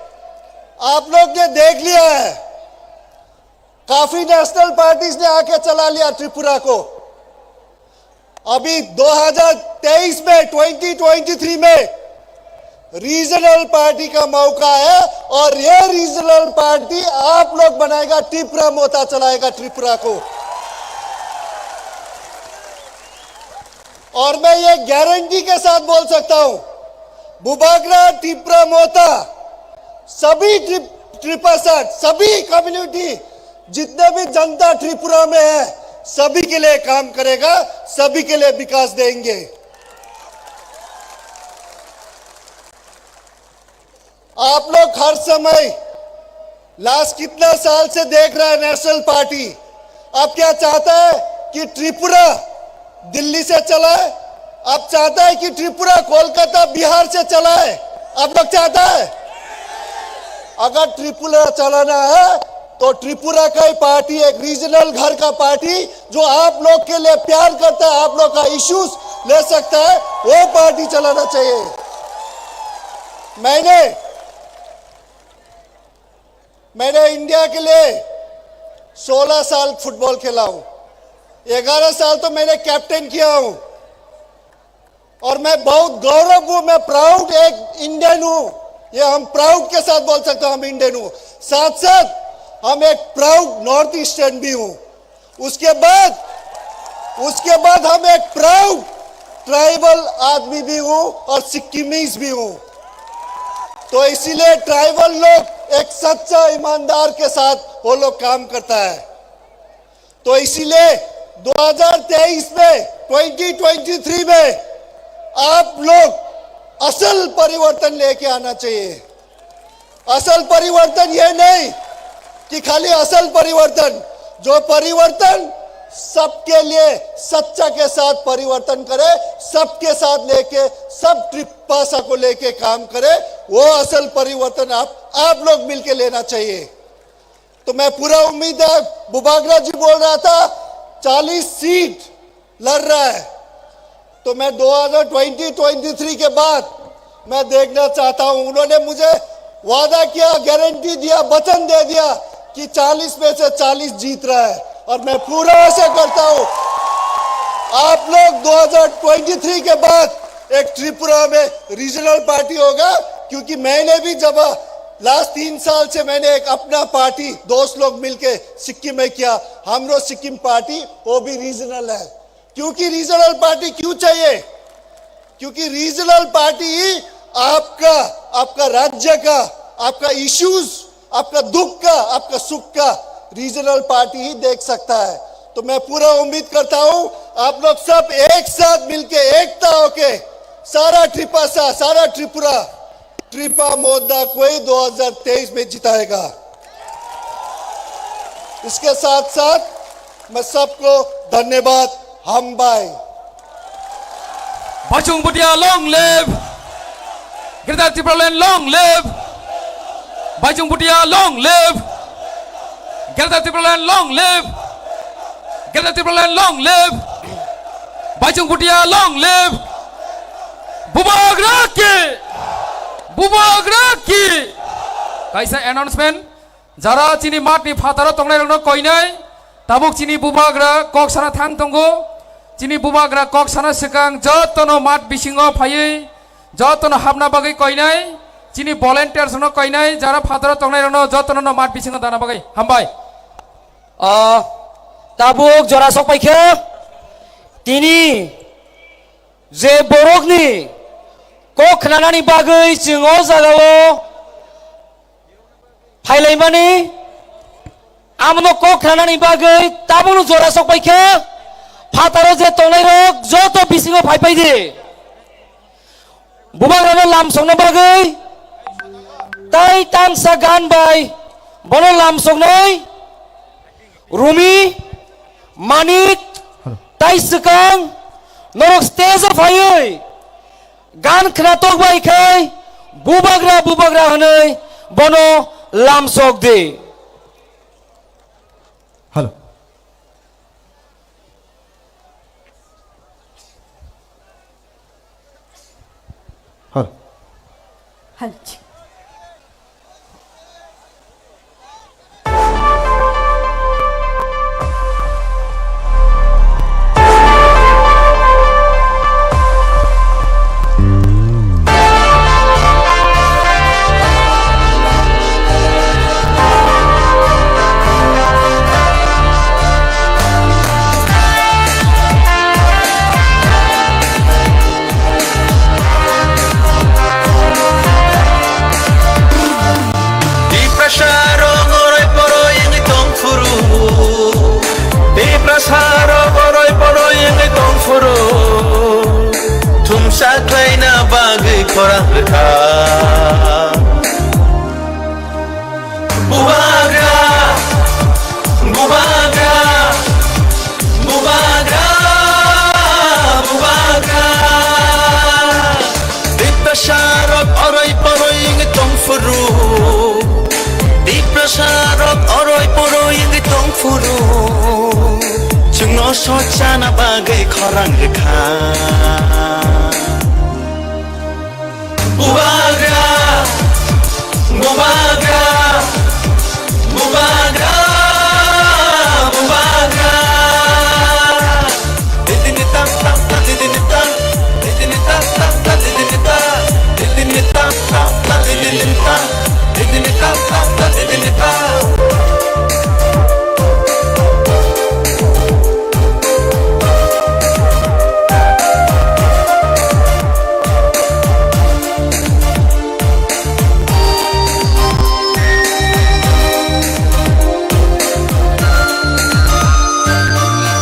आप लोग ने देख लिया है, काफी नेशनल पार्टीज ने आके चला लिया त्रिपुरा को। अभी दो हज़ार तेईस में, ट्वेंटी ट्वेंटी थ्री में रीजनल पार्टी का मौका है और ये रीजनल पार्टी आप लोग बनाएगा, टिपरा मोता चलाएगा त्रिपुरा को। और मैं ये गारंटी के साथ बोल सकता हूं, बुबागरा टिपरा मोता सभी ट्रिप, ट्रिपा साथ सभी कम्युनिटी, जितने भी जनता त्रिपुरा में है, सभी के लिए काम करेगा, सभी के लिए विकास देंगे। आप लोग हर समय, लास्ट कितना साल से देख रहा है नेशनल पार्टी, आप क्या चाहता है कि त्रिपुरा दिल्ली से चलाए? आप चाहता है कि त्रिपुरा कोलकाता बिहार से चलाए? आप लोग चाहता है? अगर त्रिपुरा चलाना है तो त्रिपुरा का ही पार्टी, एक रीजनल घर का पार्टी जो आप लोग के लिए प्यार करता है, आप लोग का इश्यूज ले सकता है, वो पार्टी चलाना चाहिए। मैंने मैंने इंडिया के लिए सोलह साल फुटबॉल खेला हूं, ग्यारह साल तो मैंने कैप्टन किया हूं, और मैं बहुत गौरव हूं, मैं प्राउड एक इंडियन हूं। ये हम प्राउड के साथ बोल सकते हैं, हम इंडियन हूं। साथ साथ हम एक प्राउड नॉर्थ ईस्टर्न भी हूं। उसके बाद उसके बाद हम एक प्राउड ट्राइबल आदमी भी हूं और सिक्किमीज भी हूं। तो इसीलिए ट्राइबल लोग एक सच्चा ईमानदार के साथ वो लोग काम करता है। तो इसीलिए दो हज़ार तेईस में, ट्वेंटी ट्वेंटी थ्री में आप लोग असल परिवर्तन लेके आना चाहिए। असल परिवर्तन ये नहीं कि खाली असल परिवर्तन, जो परिवर्तन सबके लिए, सच्चा के साथ परिवर्तन करे, सबके साथ लेके, सब त्रिपासा को लेके काम करे, वो असल परिवर्तन आप आप लोग मिलके लेना चाहिए। तो मैं पूरा उम्मीद है, बुबागरा जी बोल रहा था चालीस सीट लड़ रहा है, तो मैं दो हज़ार ट्वेंटी ट्वेंटी थ्री के बाद मैं देखना चाहता हूं। उन्होंने मुझे वादा किया, गारंटी दिया, वचन दे दिया कि चालीस में से चालीस जीत रहा है, और मैं पूरा आशा करता हूं आप लोग दो हज़ार ट्वेंटी थ्री के बाद एक त्रिपुरा में रीजनल पार्टी होगा, क्योंकि मैंने भी जब लास्ट तीन साल से मैंने एक अपना पार्टी दोस्त लोग मिलके सिक्किम में किया, हमरो सिक्किम पार्टी वो भी रीजनल है। क्योंकि रीजनल पार्टी क्यों चाहिए? क्योंकि रीजनल पार्टी ही आपका, आपका राज्य का, आपका इश्यूज, आपका दुख का, आपका सुख का रीजनल पार्टी ही देख सकता है। तो मैं पूरा उम्मीद करता हूं आप लोग सब एक साथ मिलके, एकता होके सारा त्रिपासा, सारा त्रिपुरा, त्रिपा मोदा कोई दो हज़ार तेईस में जिताएगा। इसके साथ साथ मैं सबको धन्यवाद। Hambai. Bachung Bhutia, long live! Greater Tipraland, long live! Bachung Bhutia, long live! Greater Tipraland, long live! Greater Tipraland, long live! Bachung Bhutia, long live! Bubagra ki! Bubagra ki! Kaisa announcement. Jara chini mat ni phataro tongnai rokno koinai, tabuk chini bubagra kok sana thang tongo. Chini bubagra kok sana swkang jotono mat bisingo phaiwi jotono hapna bagwi koinai. Chini volunteers rokno koinai, jara phataro tongnai rokno jotono no mat bisingo dana bagwi. Hambai. Ah, tabuk jora sok paikha. Tini je borokni kok khnanani bagwi chwng o jagao phailaimani, amono kok khnanani bagwi tabukno jora sok paikha. Phataro je tongnairok joto bisingo phaipai di. Bubagrano lamsokna bagwi tai tangsa gan bai bono lamsoknai Rumi, Manik, tai swkang norok stage o phaiwi gan khnatok bai khai bubagra bubagra hwnwi bono lamsok di. Hello. Hello. Hello. Chaklaina bagwi khorang rwkha. Bubagra, bubagra, bubagra, bubagra. Tiprasa rok oroi poroi wngwi tongphuru. Tiprasa rok oroi poroi wngwi tongphuru. Chwngno sochana bagwi khorang rwkha. Bubagra, bubagra, bubagra, bubagra. Didini tam tam ta, didini tam, didini tam tam ta, didini ta, didini tam tam ta, didini ta, didini tam tam ta, didini ta.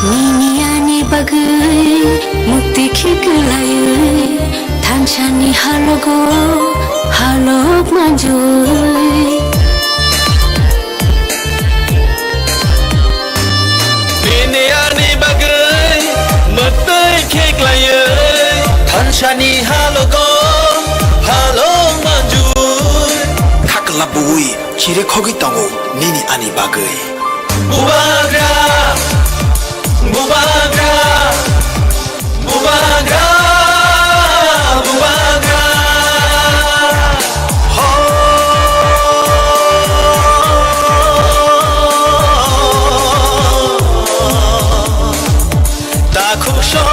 Nini ani bagwi mukti khiklaiwi, thansani halogo halok manjui. Nini ani bagwi mwtwi khiklaiwi, thansani halogo halok manjui. Khakla bui chiri khogwi tongo nini ani bagwi. Bubagra, bubagra, bubagra, bubagra. Ho. Takhuk song,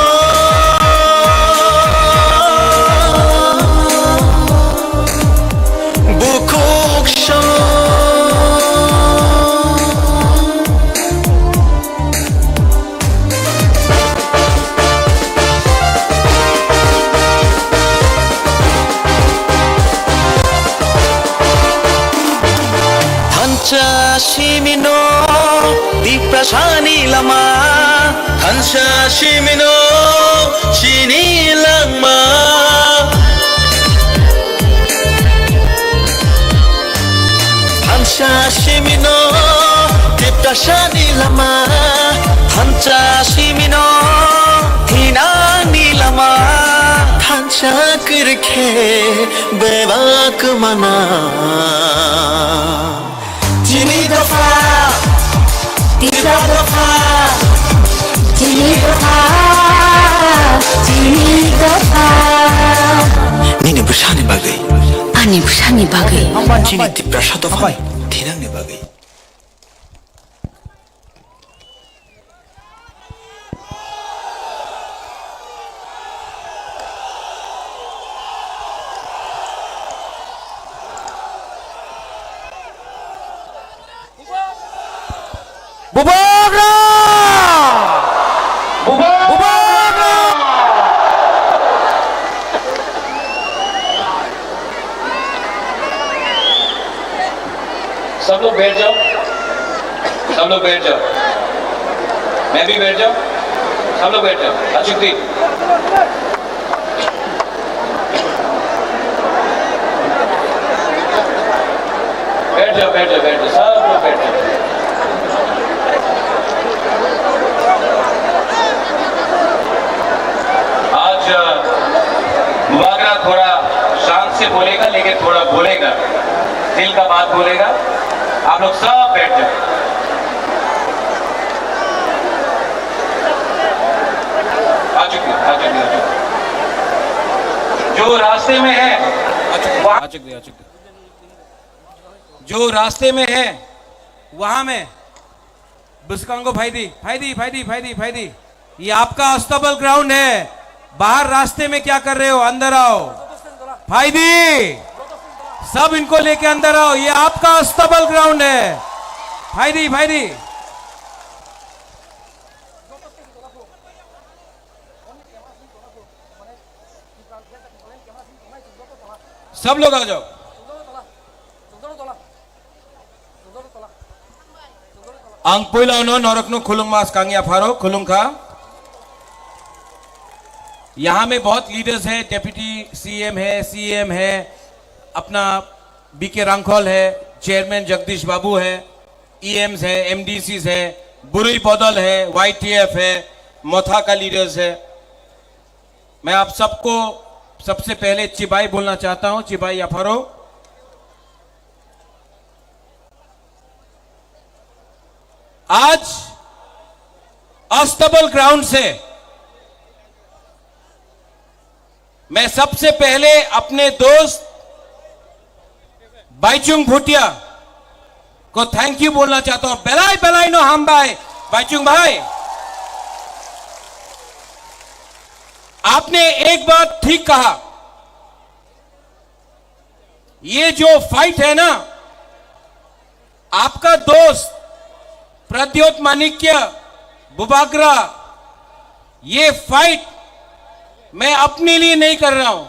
bukhuk song. Thansa simino Tiprasani lama, thansa simino chini langma. Thansa simino Tiprasani lama, thansa simino thinani lama, thansa kwrwikhe bebak mana. Chini dopha, Tipra dopha, chini dopha, chini dopha. Nini bwsani bagwi. Ani bwsani bagwi. Chini Tiprasa dopha thinangni bagwi. Bubagra! Bubagra! सब लोग बैठ जाओ, सब लोग बैठ जाओ, मैं भी बैठ जाऊं, सब लोग बैठ जाओ। अचुक दी, बैठ जाओ, बैठ जाओ, बैठ जाओ, सब लोग बैठ जाओ। आज, अ, मुबागरा थोड़ा शांत से बोलेगा, लेकिन थोड़ा बोलेगा, दिल का बात बोलेगा। आप लोग सब बैठ जाओ। आ चुके, आ चुके, आ चुके। जो रास्ते में है, वहाँ, आ चुके, आ चुके। जो रास्ते में है, वहाँ में। Bwskango phaidi, phaidi, phaidi, phaidi, phaidi. ये आपका अस्तबल ग्राउंड है। बाहर रास्ते में क्या कर रहे हो? अंदर आओ। Phaidi. सब इनको लेके अंदर आओ। ये आपका अस्तबल ग्राउंड है। Phaidi, phaidi. सब लोग आ जाओ। Ang puila no norokno khulungma swkang yapharo khulungkha. यहाँ में बहुत लीडर्स हैं, डेप्यूटी सीएम है, सीएम है, अपना बीके रांखल है, चेयरमैन जगदीश बाबू है, ईएम्स है, एमडीसीज है, बुरुई बदल है, वाईटीएफ है, मोथा का लीडर्स है। मैं आप सबको सबसे पहले चिबाई बोलना चाहता हूं, चिबाई याफारो। आज अस्तबल ग्राउंड से मैं सबसे पहले अपने दोस्त बाईचुंग भूटिया को थैंक यू बोलना चाहता हूं। Belai belai no hambai, Baichung भाई, आपने एक बात ठीक कहा। ये जो फाइट है ना, आपका दोस्त प्रद्योत माणिक्य बुबाग्रा, ये फाइट मैं अपने लिए नहीं कर रहा हूं,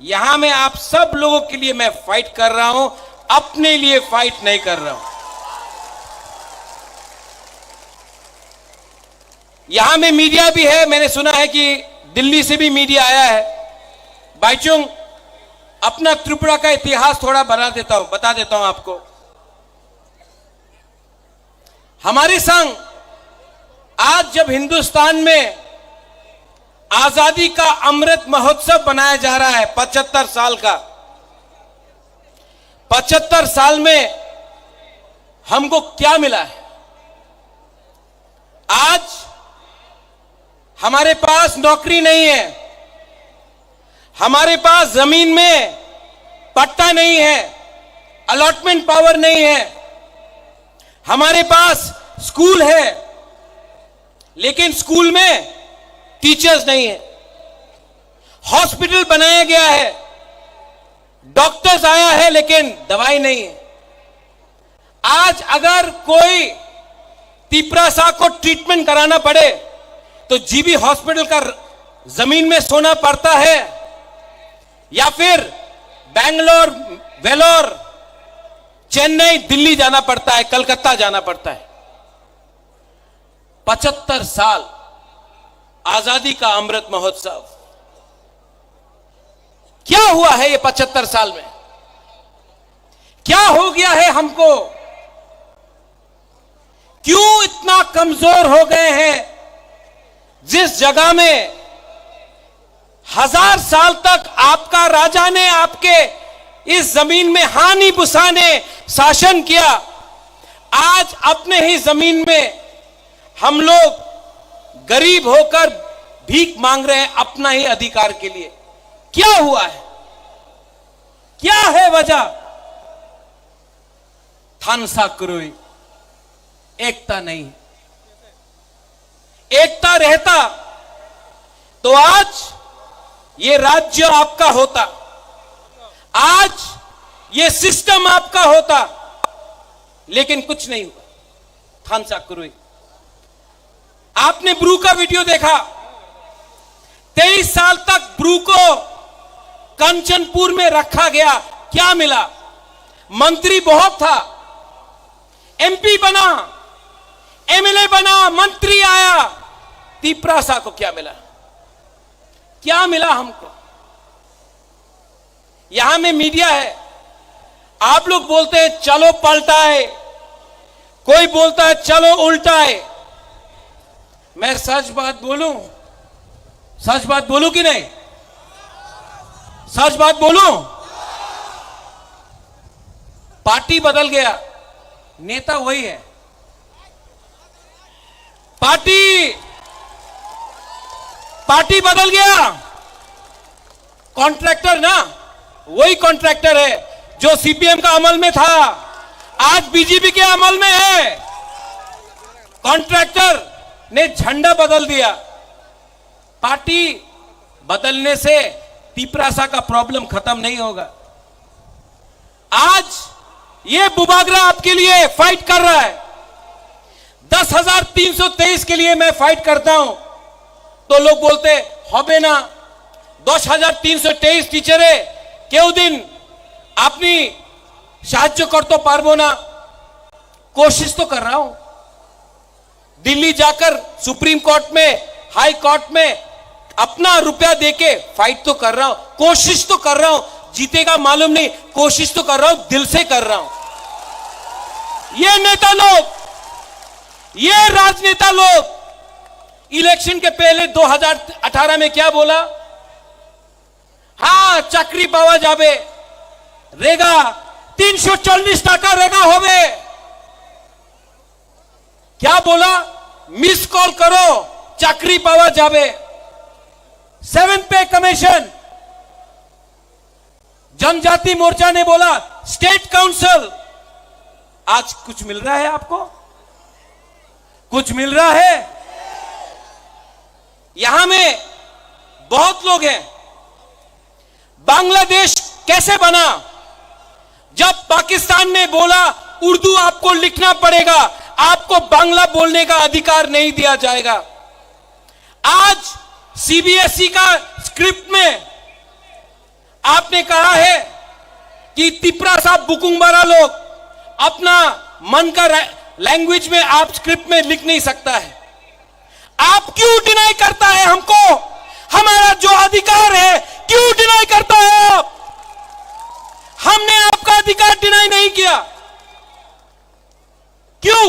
यहां मैं आप सब लोगों के लिए मैं फाइट कर रहा हूं, अपने लिए फाइट नहीं कर रहा हूं। यहां में मीडिया भी है, मैंने सुना है कि दिल्ली से भी मीडिया आया है। बाईचुंग, अपना त्रिपुरा का इतिहास थोड़ा बना देता हूं, बता देता हूं आपको। हमारे संग आज जब हिंदुस्तान में आजादी का अमृत महोत्सव मनाया जा रहा है, पचहत्तर साल का, पचहत्तर साल में हमको क्या मिला है? आज हमारे पास नौकरी नहीं है, हमारे पास जमीन में पट्टा नहीं है, अलॉटमेंट पावर नहीं है, हमारे पास स्कूल है, लेकिन स्कूल में टीचर्स नहीं है, हॉस्पिटल बनाया गया है, डॉक्टर्स आया है, लेकिन दवाई नहीं है। आज अगर कोई तिपरासा को ट्रीटमेंट कराना पड़े, तो जीबी हॉस्पिटल का र-, जमीन में सोना पड़ता है, या फिर बैंगलोर, वेलोर, चेन्नई, दिल्ली जाना पड़ता है, कलकत्ता जाना पड़ता है। पचहत्तर साल आजादी का अमृत महोत्सव, क्या हुआ है ये पचहत्तर साल में? क्या हो गया है हमको? क्यों इतना कमजोर हो गए हैं? जिस जगह में हजार साल तक आपका राजा ने आपके इस जमीन में हानि बुसा ने शासन किया, आज अपने ही जमीन में हम लोग गरीब होकर भीख मांग रहे हैं अपना ही अधिकार के लिए। क्या हुआ है? क्या है वजह? Thansa kwrwi, एकता नहीं। एकता रहता तो आज ये राज्य आपका होता, आज ये सिस्टम आपका होता, लेकिन कुछ नहीं हुआ। Thansa kwrwi। आपने ब्रू का वीडियो देखा, तेईस साल तक ब्रू को कंचनपुर में रखा गया, क्या मिला? मंत्री बहुत था, एमपी बना, एमएलए बना, मंत्री आया, तिपरासा को क्या मिला? क्या मिला हमको? यहां में मीडिया है, आप लोग बोलते हैं चलो पलटा है, कोई बोलता है चलो उल्टा है। मैं सच बात बोलूं, सच बात बोलूं कि नहीं? सच बात बोलूं, पार्टी बदल गया, नेता वही है। पार्टी, पार्टी बदल गया। कॉन्ट्रैक्टर ना, वही कॉन्ट्रैक्टर है जो सीपीएम का अमल में था, आज बीजेपी के अमल में है। कॉन्ट्रैक्टर ने झंडा बदल दिया। पार्टी बदलने से तिपरासा का प्रॉब्लम खत्म नहीं होगा। आज ये बुबागरा आपके लिए फाइट कर रहा है। दस हजार तीन सौ तेईस के लिए मैं फाइट करता हूं, तो लोग बोलते, "হবে না, দশ হাজার তিনশো তেইশ টিচারে কেউ দিন আপনি সাহায্য করতে পারবো না।" कोशिश तो कर रहा हूं। दिल्ली जाकर सुप्रीम कोर्ट में, हाई कोर्ट में अपना रुपया देके फाइट तो कर रहा हूं, कोशिश तो कर रहा हूं, जीतेगा मालूम नहीं, कोशिश तो कर रहा हूं, दिल से कर रहा हूं। ये नेता लोग, ये राजनेता लोग इलेक्शन के पहले दो हज़ार अठारह में क्या बोला? हाँ, চাকরি পাওয়া যাবে, রেগা, তিনশো চল্লিশ টাকা রেগা হবে। क्या बोला? मिस कॉल करो, চাকরি পাওয়া যাবে। सेवन पे कमीशन। जनजाति मोर्चा ने बोला, स्टेट काउंसिल। आज कुछ मिल रहा है आपको? कुछ मिल रहा है? यहां में बहुत लोग हैं। बांग्लादेश कैसे बना? जब पाकिस्तान ने बोला, उर्दू आपको लिखना पड़ेगा, आपको बांग्ला बोलने का अधिकार नहीं दिया जाएगा। आज सीबीएसई का स्क्रिप्ट में आपने कहा है कि तिपरासा बुकुंगबारा लोग अपना मन का रै-, लैंग्वेज में आप स्क्रिप्ट में लिख नहीं सकता है। आप क्यों डिनाई करता है हमको? हमारा जो अधिकार है, क्यों डिनाई करता है आप? हमने आपका अधिकार डिनाई नहीं किया, क्यों?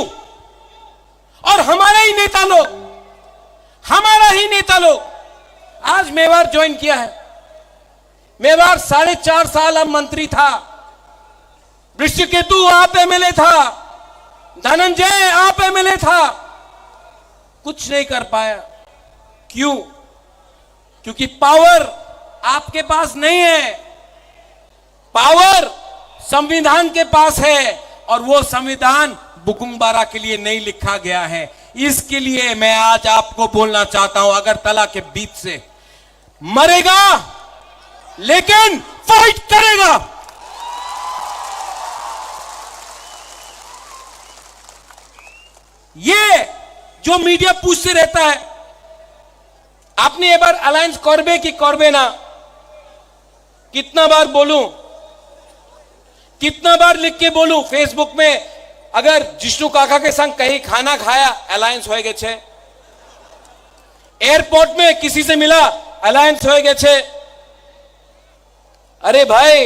और हमारे ही नेता लोग, हमारा ही नेता लोग आज मेवाड़ ज्वाइन किया है। मेवाड़ साढ़े चार साल हम मंत्री था, ऋषिकेतु आप एमएलए था, धनंजय आप एमएलए था, कुछ नहीं कर पाया। क्यों? क्योंकि पावर आपके पास नहीं है। पावर संविधान के पास है, और वो संविधान बुकुंगबारा के लिए नहीं लिखा गया है। इसके लिए मैं आज आपको बोलना चाहता हूं, अगरतला के बीच से मरेगा, लेकिन फाइट करेगा। ये जो मीडिया पूछते रहता है, আপনি এবার অ্যালায়েন্স করবে কি করবে না? कितना बार बोलूं, कितना बार लिख के बोलूं फेसबुक में? अगर जिष्णु काका के संग कहीं खाना खाया, অ্যালায়েন্স হয়ে গেছে। एयरपोर्ट में किसी से मिला, অ্যালায়েন্স হয়ে গেছে। अरे भाई,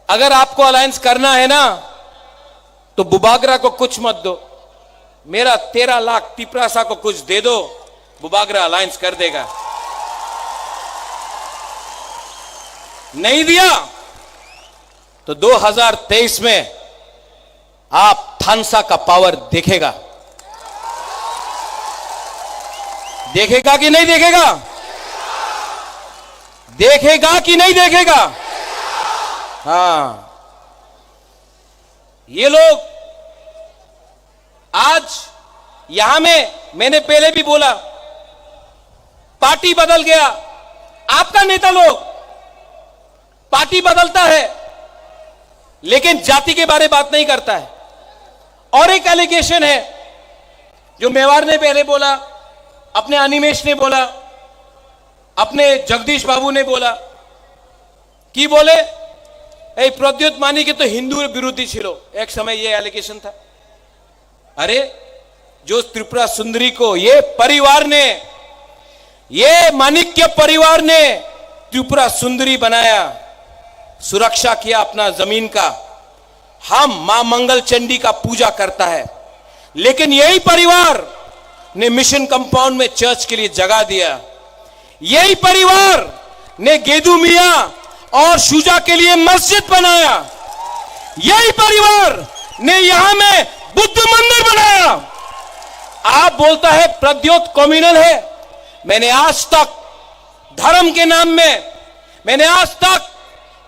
अगर आपको अलायंस करना है ना, तो बुबागरा को कुछ मत दो, मेरा तेरह लाख तिपरासा को कुछ दे दो, बुबागरा अलायंस कर देगा। नहीं दिया तो दो हज़ार तेईस में आप थानसा का पावर देखेगा, देखेगा कि नहीं देखेगा? देखेगा कि नहीं देखेगा? हाँ, ये लोग आज यहां में, मैंने पहले भी बोला, पार्टी बदल गया, आपका नेता लोग पार्टी बदलता है, लेकिन जाति के बारे बात नहीं करता है। और एक एलिगेशन है जो मेवाड़ ने पहले बोला, अपने अनिमेश ने बोला, अपने जगदीश बाबू ने बोला, কি বলে, এই প্রদ্যুৎ মানিকে তো হিন্দু বিরোধী ছিল, এক সময় ये एलिगेशन था। अरे, जो त्रिपुरा सुंदरी को ये परिवार ने, ये माणिक्य परिवार ने त्रिपुरा सुंदरी बनाया, सुरक्षा किया अपना जमीन का, हम मां मंगल चंडी का पूजा करता है, लेकिन यही परिवार ने मिशन कंपाउंड में चर्च के लिए जगह दिया। यही परिवार ने गेदू मियां और शुजा के लिए मस्जिद बनाया। यही परिवार ने यहां में बुद्ध मंदिर बनाया। आप बोलता है प्रद्योत कम्युनल है। मैंने आज तक धर्म के नाम में, मैंने आज तक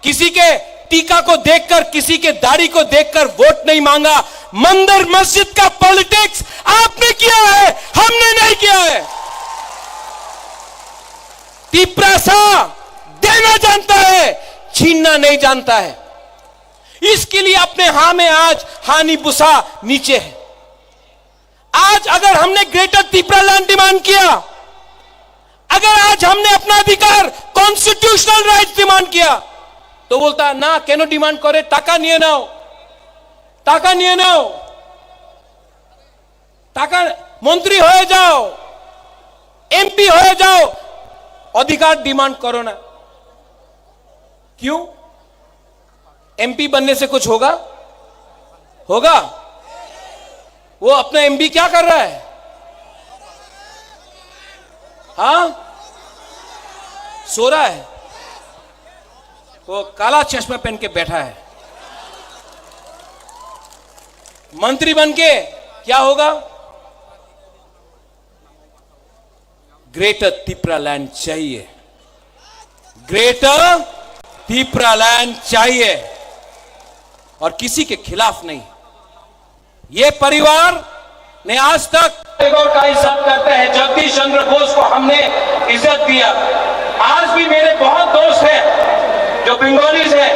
किसी के टीका को देखकर, किसी के दाढ़ी को देखकर वोट नहीं मांगा। मंदिर मस्जिद का पॉलिटिक्स आपने किया है, हमने नहीं किया है। तिपरासा देना जानता है, छीनना नहीं जानता है। इसके लिए अपने हां में आज हानि बुसा नीचे है। आज अगर हमने ग्रेटर तिपरा लैंड डिमांड किया, अगर आज हमने अपना अधिकार, कॉन्स्टिट्यूशनल राइट्स डिमांड किया, तो बोलता है, "না, কেন ডিমান্ড করে? টাকা নিয়ে নাও, টাকা নিয়ে নাও, টাকা, মন্ত্রী হয়ে যাও, এমপি হয়ে যাও, अधिकार डिमांड करो ना। क्यों? एमपी बनने से कुछ होगा? होगा? वो अपना एमपी क्या कर रहा है? हाँ, सो रहा है। वो काला चश्मा पहन के बैठा है। मंत्री बन के क्या होगा? ग्रेटर तिपरालैंड चाहिए, ग्रेटर तिपरालैंड चाहिए, और किसी के खिलाफ नहीं। ये परिवार ने आज तक टैगोर का इज्जत करते हैं, जगदीश चंद्र बोस को हमने इज्जत दिया। आज भी मेरे बहुत दोस्त हैं जो बंगालीज हैं,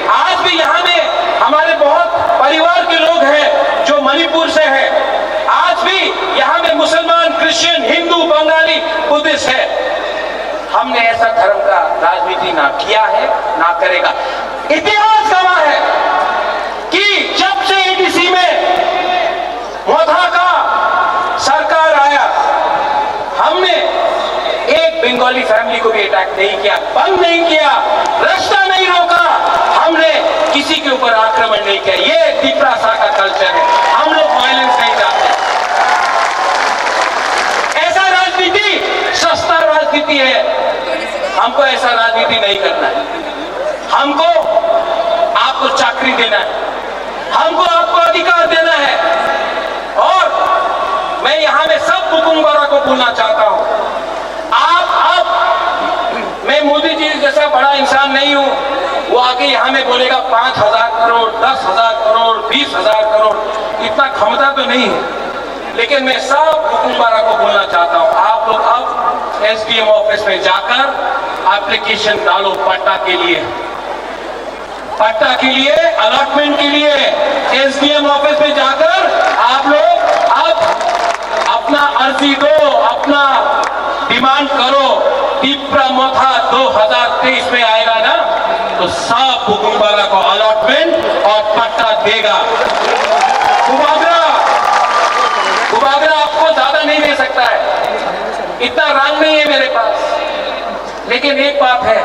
आज भी यहाँ में हमारे बहुत परिवार के लोग हैं जो मणिपुर से हैं, आज भी यहाँ में मुसलमान, क्रिश्चियन, हिंदू, बंगाली, बुद्धिस्ट है। हमने ऐसा धर्म का राजनीति ना किया है, ना करेगा। इतिहास गवाह है कि जब से एडीसी में मोथा का सरकार आया, हमने एक बंगाली फैमिली को भी अटैक नहीं किया, बंद नहीं किया, रास्ता नहीं रोका, हमने किसी के ऊपर आक्रमण नहीं किया। ये तिपरासा का कल्चर है, हम लोग वायलेंस नहीं चाहते। ऐसा राजनीति सस्ता राजनीति है, हमको ऐसा राजनीति नहीं करना है। हमको आपको चाकरी देना है, हमको आपको अधिकार देना है। और मैं यहाँ में सब बुकुंग बारा को बोलना चाहता हूँ, आप, आप, मैं मोदी जी जैसा बड़ा इंसान नहीं हूँ, वो आके यहाँ में बोलेगा पाँच हजार करोड़, दस हजार करोड़, बीस हजार करोड़, इतना क्षमता तो नहीं है। लेकिन मैं सब बुकुंग बारा को बोलना चाहता हूँ, आप लोग अब एसडीएम ऑफिस में जाकर एप्लीकेशन डालो पट्टा के लिए, पट्टा के लिए, अलॉटमेंट के लिए एसडीएम ऑफिस में जाकर आप लोग अब अपना अर्जी दो, अपना डिमांड करो। तिपरा मोथा दो हज़ार तेईस में आएगा ना, तो सब बुकुंग बारा को अलॉटमेंट और पट्टा देगा। बुबागरा, बुबागरा आपको ज्यादा नहीं दे सकता है, इतना रंग नहीं है मेरे पास, लेकिन एक बात है,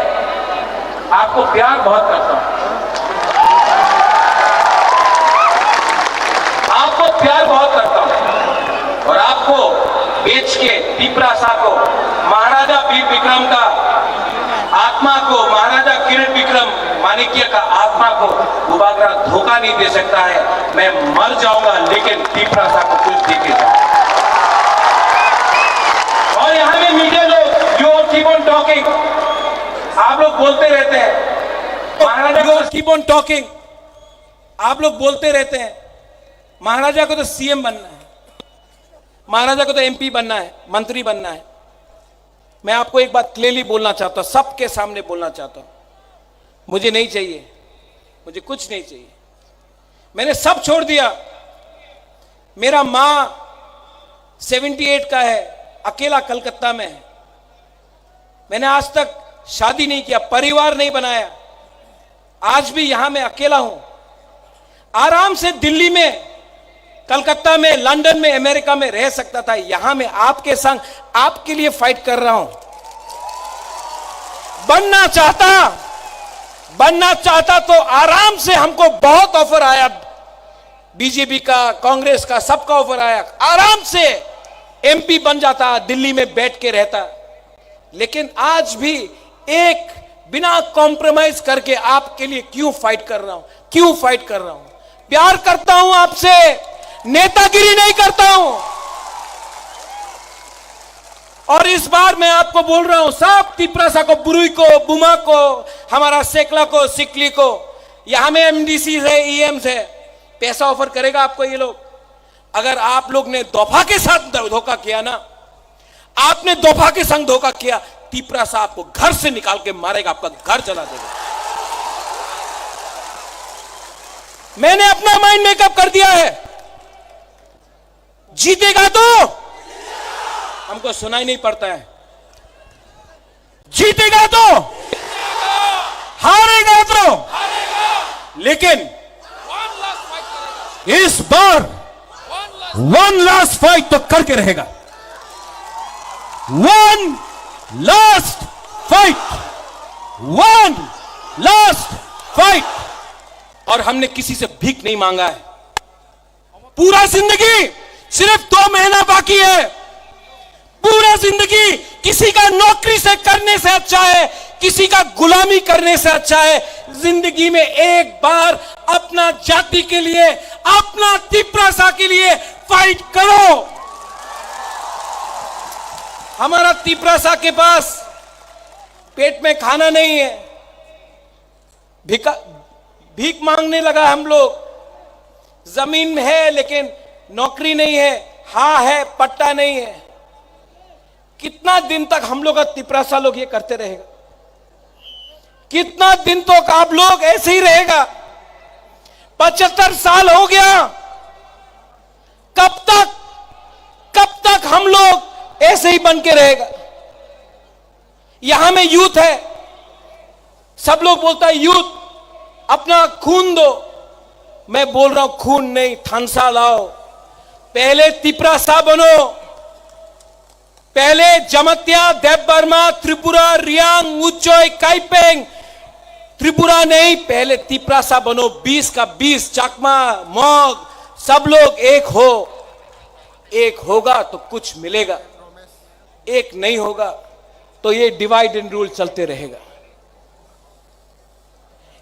आपको प्यार बहुत करता हूं, आपको प्यार बहुत करता हूं, और आपको बेच के तिपरासा को, महाराजा वीर विक्रम का आत्मा को, महाराजा किरण विक्रम माणिक्य का आत्मा को बुबागरा धोखा नहीं दे सकता है। मैं मर जाऊंगा, लेकिन तिपरासा को कुछ दे के जाऊंगा। और यहाँ में मीडिया लोग, you all keep on talking, आप लोग बोलते रहते हैं महाराजा को, keep on talking, आप लोग बोलते रहते हैं महाराजा को तो सीएम बनना है, महाराजा को तो एमपी बनना है, मंत्री बनना है। मैं आपको एक बात क्लियरली बोलना चाहता हूं, सबके सामने बोलना चाहता हूं, मुझे नहीं चाहिए, मुझे कुछ नहीं चाहिए। मैंने सब छोड़ दिया। मेरा माँ सेवेंटी एट का है, अकेला कलकत्ता में है। मैंने आज तक शादी नहीं किया, परिवार नहीं बनाया। आज भी यहां मैं अकेला हूं। आराम से दिल्ली में, कलकत्ता में, लंदन में, अमेरिका में रह सकता था। यहां मैं आपके संग, आपके लिए फाइट कर रहा हूं। बनना चाहता, बनना चाहता तो आराम से, हमको बहुत ऑफर आया, बीजेपी का, कांग्रेस का, सबका ऑफर आया, आराम से एमपी बन जाता, दिल्ली में बैठ के रहता। लेकिन आज भी एक बिना कॉम्प्रोमाइज करके आपके लिए क्यों फाइट कर रहा हूं, क्यों फाइट कर रहा हूं? प्यार करता हूं आपसे, नेतागिरी नहीं करता हूं। और इस बार मैं आपको बोल रहा हूं, सब तिपरासा को, बुरुई को, बुमा को, हमारा सेकला को, सिकली को, यहां में एमडीसी है, ईएम है, पैसा ऑफर करेगा आपको ये लोग। अगर आप लोग ने दोफा के साथ धोखा किया ना, आपने दोफा के संग धोखा किया, तिपरासा आपको घर से निकाल के मारेगा, आपका घर जला देगा। मैंने अपना माइंड मेकअप कर दिया है। जीतेगा तो, हमको सुनाई नहीं पड़ता है, जीतेगा तो, हारेगा तो, लेकिन इस बार वन लास्ट फाइट तो करके रहेगा। One Last fight, one last fight, और हमने किसी से भीख नहीं मांगा है। पूरा जिंदगी, सिर्फ दो महीना बाकी है। पूरा जिंदगी किसी का नौकरी से करने से अच्छा है, किसी का गुलामी करने से अच्छा है। जिंदगी में एक बार अपना जाति के लिए, अपना तिपरासा के लिए फाइट करो। हमारा तिपरासा के पास पेट में खाना नहीं है, भिका-, भीख मांगने लगा हम लोग। जमीन है लेकिन नौकरी नहीं है, हाँ है, पट्टा नहीं है। कितना दिन तक हम लोग का तिपरासा लोग ये करते रहेगा? कितना दिन तक आप लोग ऐसे ही रहेगा? पचहत्तर साल हो गया, कब तक, कब तक हम लोग ऐसे ही बन के रहेगा? यहाँ में यूथ है, सब लोग बोलता है यूथ, अपना खून दो। मैं बोल रहा हूं, खून नहीं, थानसा लाओ। पहले तिपरासा बनो, पहले जमतिया, देबबर्मा, त्रिपुरा, रियांग, उच्चोय, काइपेंग, त्रिपुरा नहीं, पहले तिपरासा बनो। बीस का बीस, चकमा, मग, सब लोग एक हो। एक होगा तो कुछ मिलेगा, एक नहीं होगा तो ये डिवाइड एंड रूल चलते रहेगा।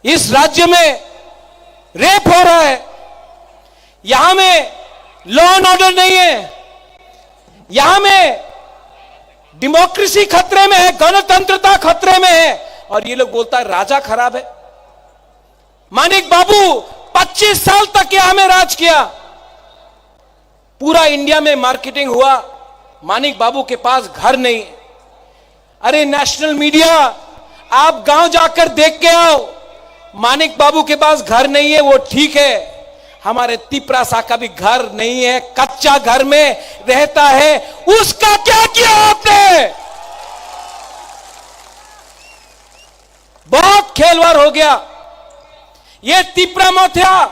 इस राज्य में रेप हो रहा है, यहां में लॉ एंड ऑर्डर नहीं है, यहां में डेमोक्रेसी खतरे में है, गणतंत्रता खतरे में है, और ये लोग बोलता है राजा खराब है। मानिक बाबू पच्चीस साल तक यहां में राज किया, पूरा इंडिया में मार्केटिंग हुआ, मानिक बाबू के पास घर नहीं। अरे नेशनल मीडिया, आप गांव जाकर देख के आओ, मानिक बाबू के पास घर नहीं है, वो ठीक है, हमारे तिपरासा का भी घर नहीं है, कच्चा घर में रहता है, उसका क्या किया आपने? बहुत खेलवाड़ हो गया। ये तिपरा मोथा,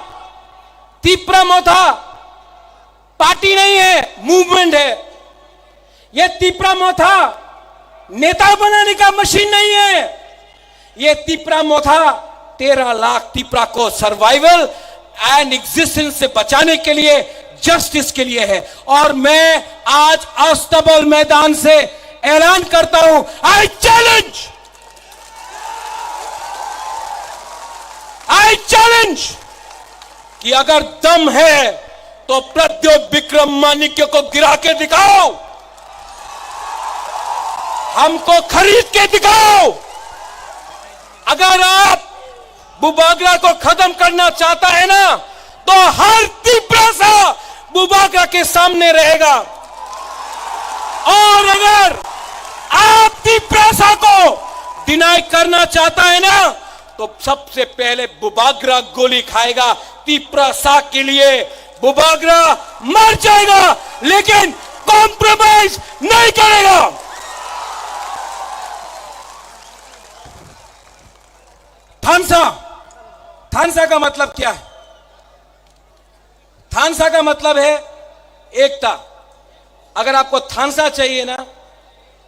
तिपरा मोथा पार्टी नहीं है, मूवमेंट है। ये तिपरा मोथा नेता बनाने का मशीन नहीं है। ये तिपरा मोथा तेरह लाख तिपरा को सर्वाइवल एंड एग्जिस्टेंस से बचाने के लिए, जस्टिस के लिए है। और मैं आज अस्तबल मैदान से ऐलान करता हूं, आई चैलेंज, आई चैलेंज कि अगर दम है तो प्रद्योत विक्रम माणिक्य को गिरा के दिखाओ, हमको खरीद के दिखाओ। अगर आप बुबागरा को खत्म करना चाहता है ना, तो हर तिपरासा बुबागरा के सामने रहेगा। और अगर आप तिपरासा को डिनाई करना चाहता है ना, तो सबसे पहले बुबागरा गोली खाएगा। तिपरासा के लिए बुबागरा मर जाएगा, लेकिन कॉम्प्रोमाइज नहीं करेगा। थानसा, थानसा का मतलब क्या है? थानसा का मतलब है एकता। अगर आपको थानसा चाहिए ना,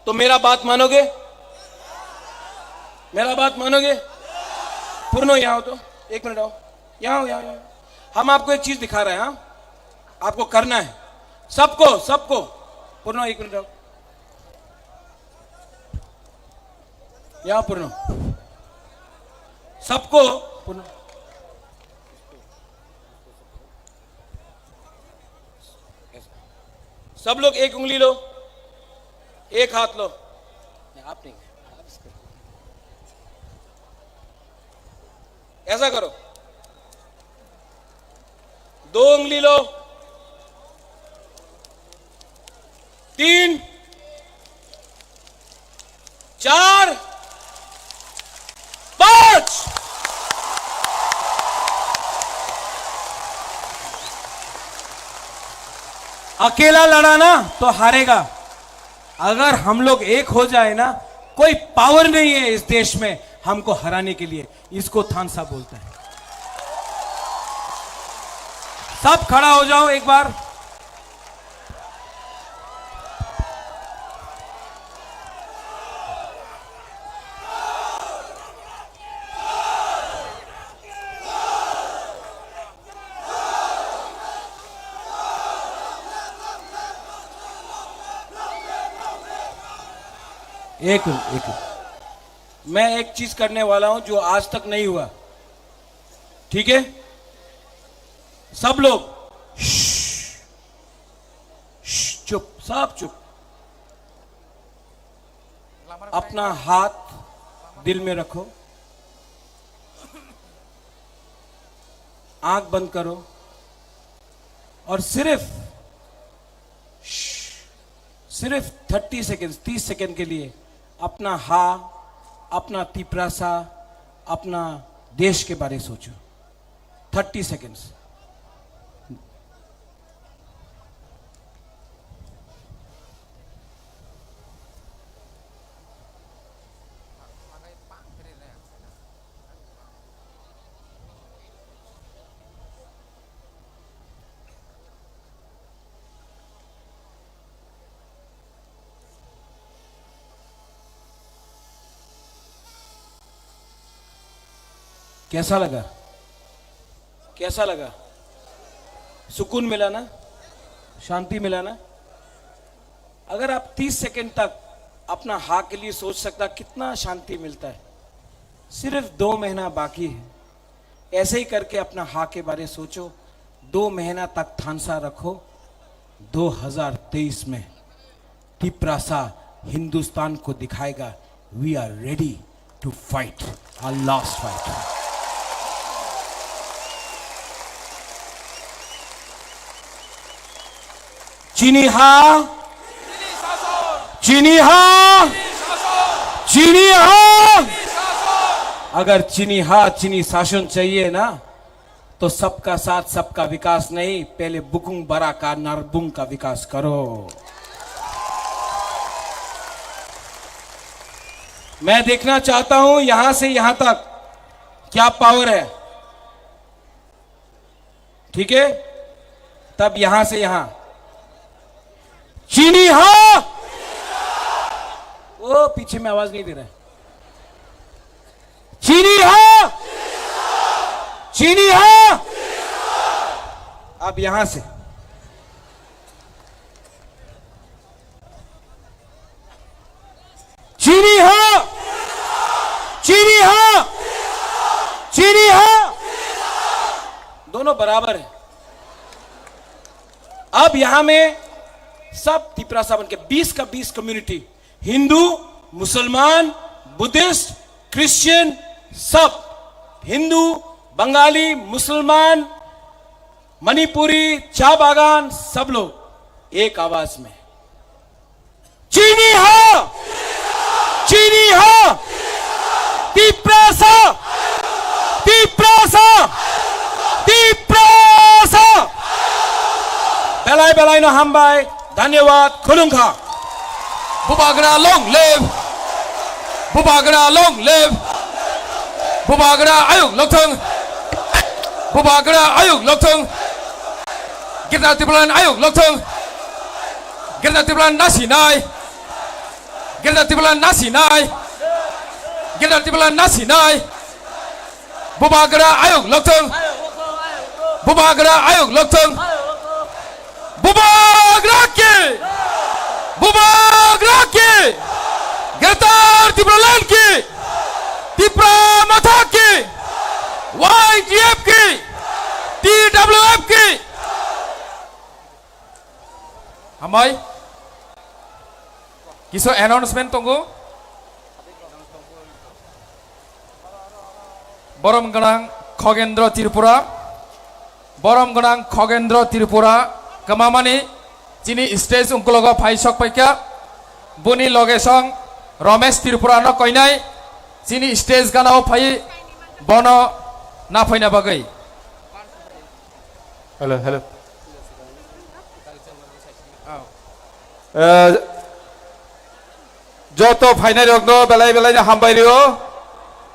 तो मेरा बात मानोगे? मेरा बात मानोगे? पूर्ण, यहाँ हो तो, एक मिनट आओ, यहाँ हो, यहाँ, यहाँ। हम आपको एक चीज दिखा रहे हैं, हाँ? आपको करना है, सबको, सबको। पूर्ण, एक मिनट आओ। यहाँ पूर्ण। सबको पूर्ण। सब लोग एक उंगली लो, एक हाथ लो। नहीं, आप नहीं। ऐसा करो, दो उंगली लो, तीन, चार, पांच। अकेला लड़ा ना तो हारेगा। अगर हम लोग एक हो जाए ना, कोई पावर नहीं है इस देश में हमको हराने के लिए। इसको थानसा बोलता है। सब खड़ा हो जाओ एक बार। एक मिनट, एक मिनट। मैं एक चीज करने वाला हूं जो आज तक नहीं हुआ। ठीक है, सब लोग श्श, श्श, चुप, सब चुप। अपना हाथ दिल में रखो, आंख बंद करो और सिर्फ, श्श, सिर्फ थर्टी सेकेंड्स, तीस सेकेंड के लिए अपना हा, अपना तिप्रासा, अपना देश के बारे सोचो। Thirty seconds. कैसा लगा? कैसा लगा? सुकून मिला ना? शांति मिला ना? अगर आप तीस सेकंड तक अपना हाँ के लिए सोच सकता, कितना शांति मिलता है। सिर्फ दो महीना बाकी है। ऐसे ही करके अपना हाँ के बारे सोचो, दो महीना तक थानसा रखो। दो हज़ार तेईस में तिप्रासा हिंदुस्तान को दिखाएगा, we are ready to fight our last fight. चिनी हा, चिनी हा, चिनी हा। अगर चिनी हा, चिनी शासन चाहिए ना, तो सबका साथ, सबका विकास नहीं, पहले बुकुंग बरा का, नरबुंग का विकास करो। मैं देखना चाहता हूं यहां से यहां तक क्या पावर है, ठीक है? तब यहां से यहां, चिनी हा, वो पीछे में आवाज नहीं दे रहा है। चिनी हा, चिनी हा। अब यहां से, चिनी हा, चिनी हा, चिनी हा। दोनों बराबर है। अब यहां में सब तिप्रासा बन के बीस का बीस कम्युनिटी, हिंदू, मुसलमान, बुद्धिस्ट, क्रिश्चियन, सब, हिंदू, बंगाली, मुसलमान, मणिपुरी, चा बागान, सब लोग एक आवाज में, चिनी हा, चिनी हा, तिप्रासा, तिप्रासा, Tiprasa. Belai belai no hambai, dhanyawad, khulumkha. Bubagra long live, Bubagra long live, Bubagra ayuk lokthung, Bubagra ayuk lokthung, Greater Tipraland ayuk lokthung, Greater Tipraland nasinai. Greater Tipraland nasinai. Greater Tipraland nasinai. Bubagra ayuk lokthung. Bubagra ayuk lokthung. Bubagra ki. Bubagra ki. Greater Tipraland ki. Tipra Motha ki. Y T F ki. T W F ki. Hambai. Kisa announcement tongo. Borom gwnang Khogendro Tripura. Borom gwnang Khogendro Tripura kwmamani chini stage ungkulogo phai sok paikha. Boni loge song Romesh Tripura no koinai chini stage gana o phai bono na phaina bagwi. Hello, hello. Eh, joto phainai rokno belai belai no hambai rio.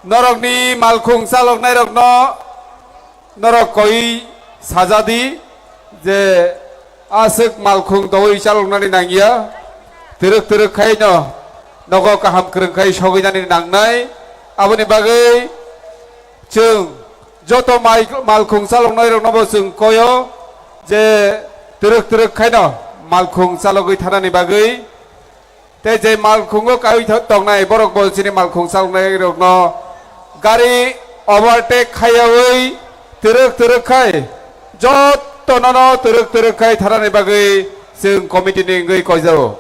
Norokni malkhung chaloknai rokno norok koi sajadi je aswk malkhung dogwi chaloknani nangya. Twrwk twrwk khai no nogo kaham kwrwng khai sogwi nani nangnai. Aboni bagwi chwng joto mai-, malkhung chaloknai rokno bo chwng koyo je twrwk twrwk khaino malkhung chalogwi thanani bagwi. Tei je malkhungo kaiwi tho-, tongnai borok bo chini malkhung chaloknai rokno gari overtake khaiyawi twrwk twrwk khai jotto nono twrwk twrwk khai thanani bagwi chwng committee ni wngwi koijao.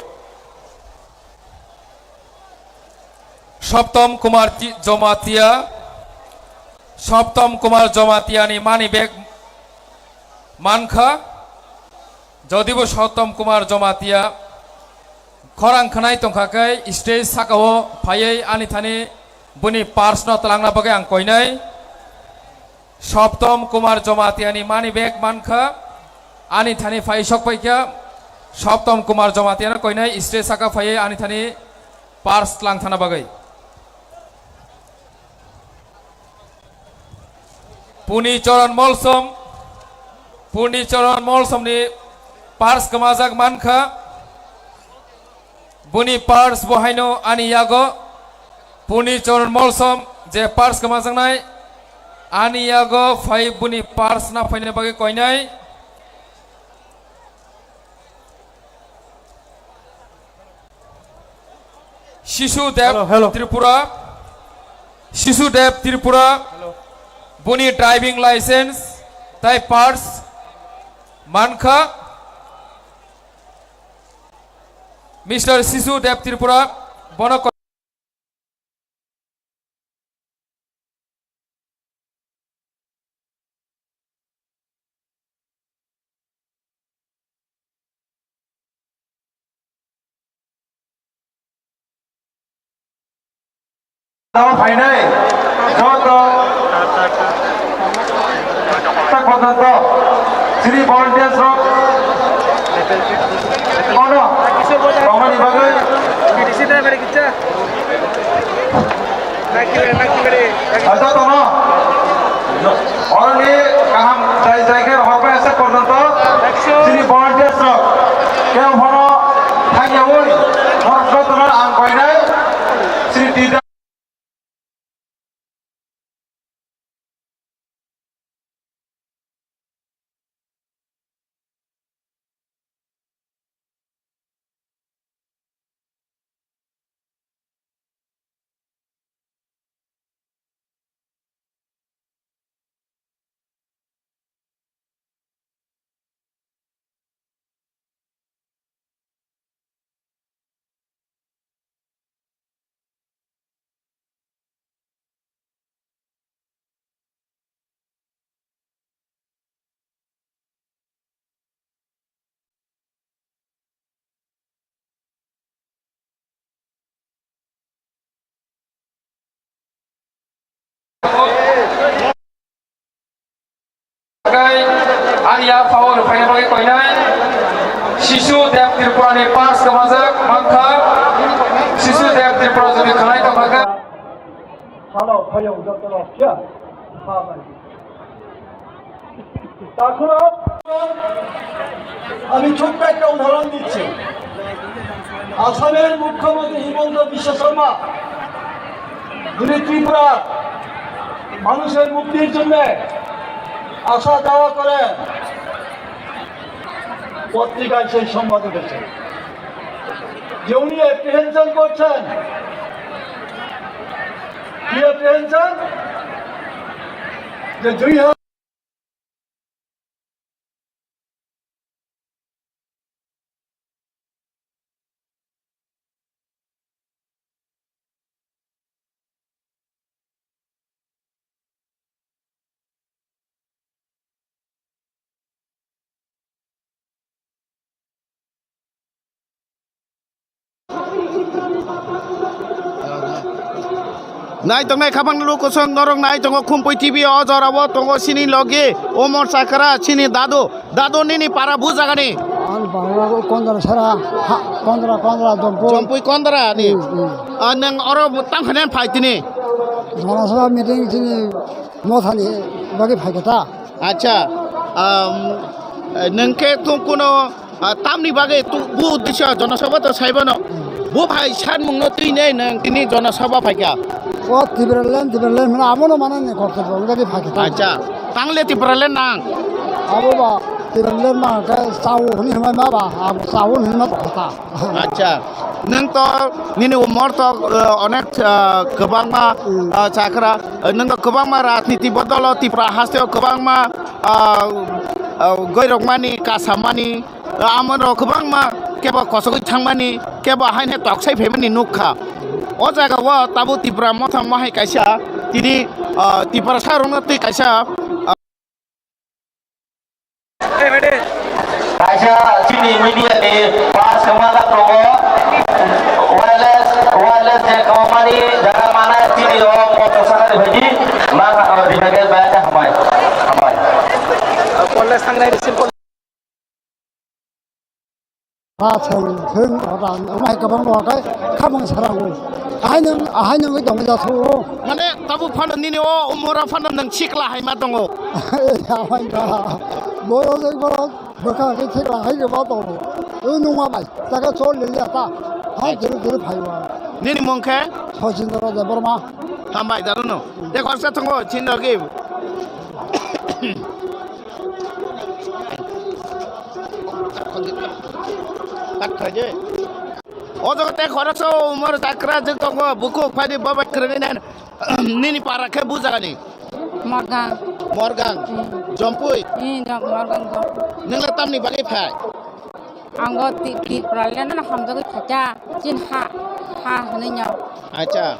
Soptom Kumar Ti-, Jomatia, Soptom Kumar Jomatia ni money bag mankha. Jodibo Soptom Kumar Jomatia khorang khwnai tongkha khe stage sakao phaiwi ani thani buni purse no twlangna bagwi ang koinai. Soptom Kumar Jomatia ni money bag mankha, ani thani phai sok paikha. Soptom Kumar Jomatia no koinai stage saka phaiwi ani thani purse twlang thana bagwi. Puni Choron Molsom, Puni Choron Molsom ni purse kwmajak mankha. Buni purse bo haino ani yago. Puni Choron Molsom je purse kwmajaknai, ani yago phai buni purse na phaina bagwi koinai. Shishu Dev Hello, hello. Tripura, Shishu Dev Tripura, Hello. Buni driving license tai purse mankha. Mister Shishu Dev Tripura, bono ko- Tamo phainai joto tak porjonto chini volunteers rok kono tongmani bagwi jotono oroni kaham jai jai khe rohorpai aswk porjonto chini volunteers rok kebo phano thangyawi norok jotono ang koinai chini T Ani yaphao rwphaina bagwi koinai Shishu Dev Tripura ni purse kwmajak mankha. Shishu Dev Tripura jodi khwnai tongkha khe. Hello, phaiyung jotono kya? Ha, bhai. এখন আমি ছোট্ট একটা উদাহরণ দিচ্ছি। আসামের মুখ্যমন্ত্রী হিমন্ত বিশ্ব শর্মা, যিনি ত্রিপুরার মানুষের মুক্তির জন্য আসা যাওয়া করেন, পত্রিকায় সেই সংবাদ উঠেছে যে উনি অ্যাপ্রিহেনশন করছেন। কি অ্যাপ্রিহেনশন? যে দুই হাজার Nai tongnai khabang lukusong norok nai tongo Khumpui T V o jora o tongo sini logi Omor Chakra sini dadu. Dadu nini para bu jagani? Ani para bu Kondra sara, ha, Kondra, Kondra, Jompui. Jompui Kondra ni? Hmm, hmm. Ah, nang oro tang khanen phai tini? Jona sabha meeting tini mothani bagi phai kata. Acha, um, nang khe tung kuno, ah, tamni bagwi tu bu uddesyo jona sabha to saibano? Bu phai sanmungno twi nei nang tini jona sabha phaikha? O Tipraland, Tipraland hwnwi abono manani korte bo wngwi phai kha. Acha, tangle Tipraland nang? Abo ba Tipraland ma khe chao hwnwi hwnwi ma ba, abo chao hwnwi ma ba kha. Acha, Nwng to nini umor to, eh, onek, eh, kwbangma, eh, chakra, eh, nwng to kwbangma rajniti bodolo Tripura hasteo kwbangma, ah, ah, goirokmani, kasamani, ah, amonrok kwbangma kebo kosogwi thangmani, kebo haino toksai phaimani nukha. O jagao tabuk Tipra Motha mohai kaisa tini, ah, Tiprasa rokno tei kaisa, ah, Kaisa chini media ni pass kwmajak tongo. Wireless, wireless je kwmamani jaga mana chini o motor sakari phaidi. Ma sakari phaidi, hambai, hambai. Wireless thangnai simple. Ba thwng, thwng, ba, ba, amai kwbang rok khe khamung sarang o. Ahai nwng, ahai nwng wi tong ja thu o. Mane tabuk phano nini o umura phano nwng sikla hai ma tongo. Amai ka. Bo o jeng bo bwkha khe sikla hai ma tongo. O nungma bai, taka chol le ya ta. Ha, juru juru phai wa. Nini mung khe? Sojindra Debbarma. Hambai daru no. Te khorsa tongo, chin dogi. Kat khaje. O jaga te khoroksa umor chakra jwk tongo, bukhuk phaidi babai kwrwngwi nai. Nini para khe bu jagani? Morgang. Morgang. Hmm. Jompui. Hmm, jom-, Morgang Jompui. Nwng le tamni bagwi phai? Ang o Ti-, Tipraland no hamjagwi phaikha, chin ha, ha hwnwi no. Acha.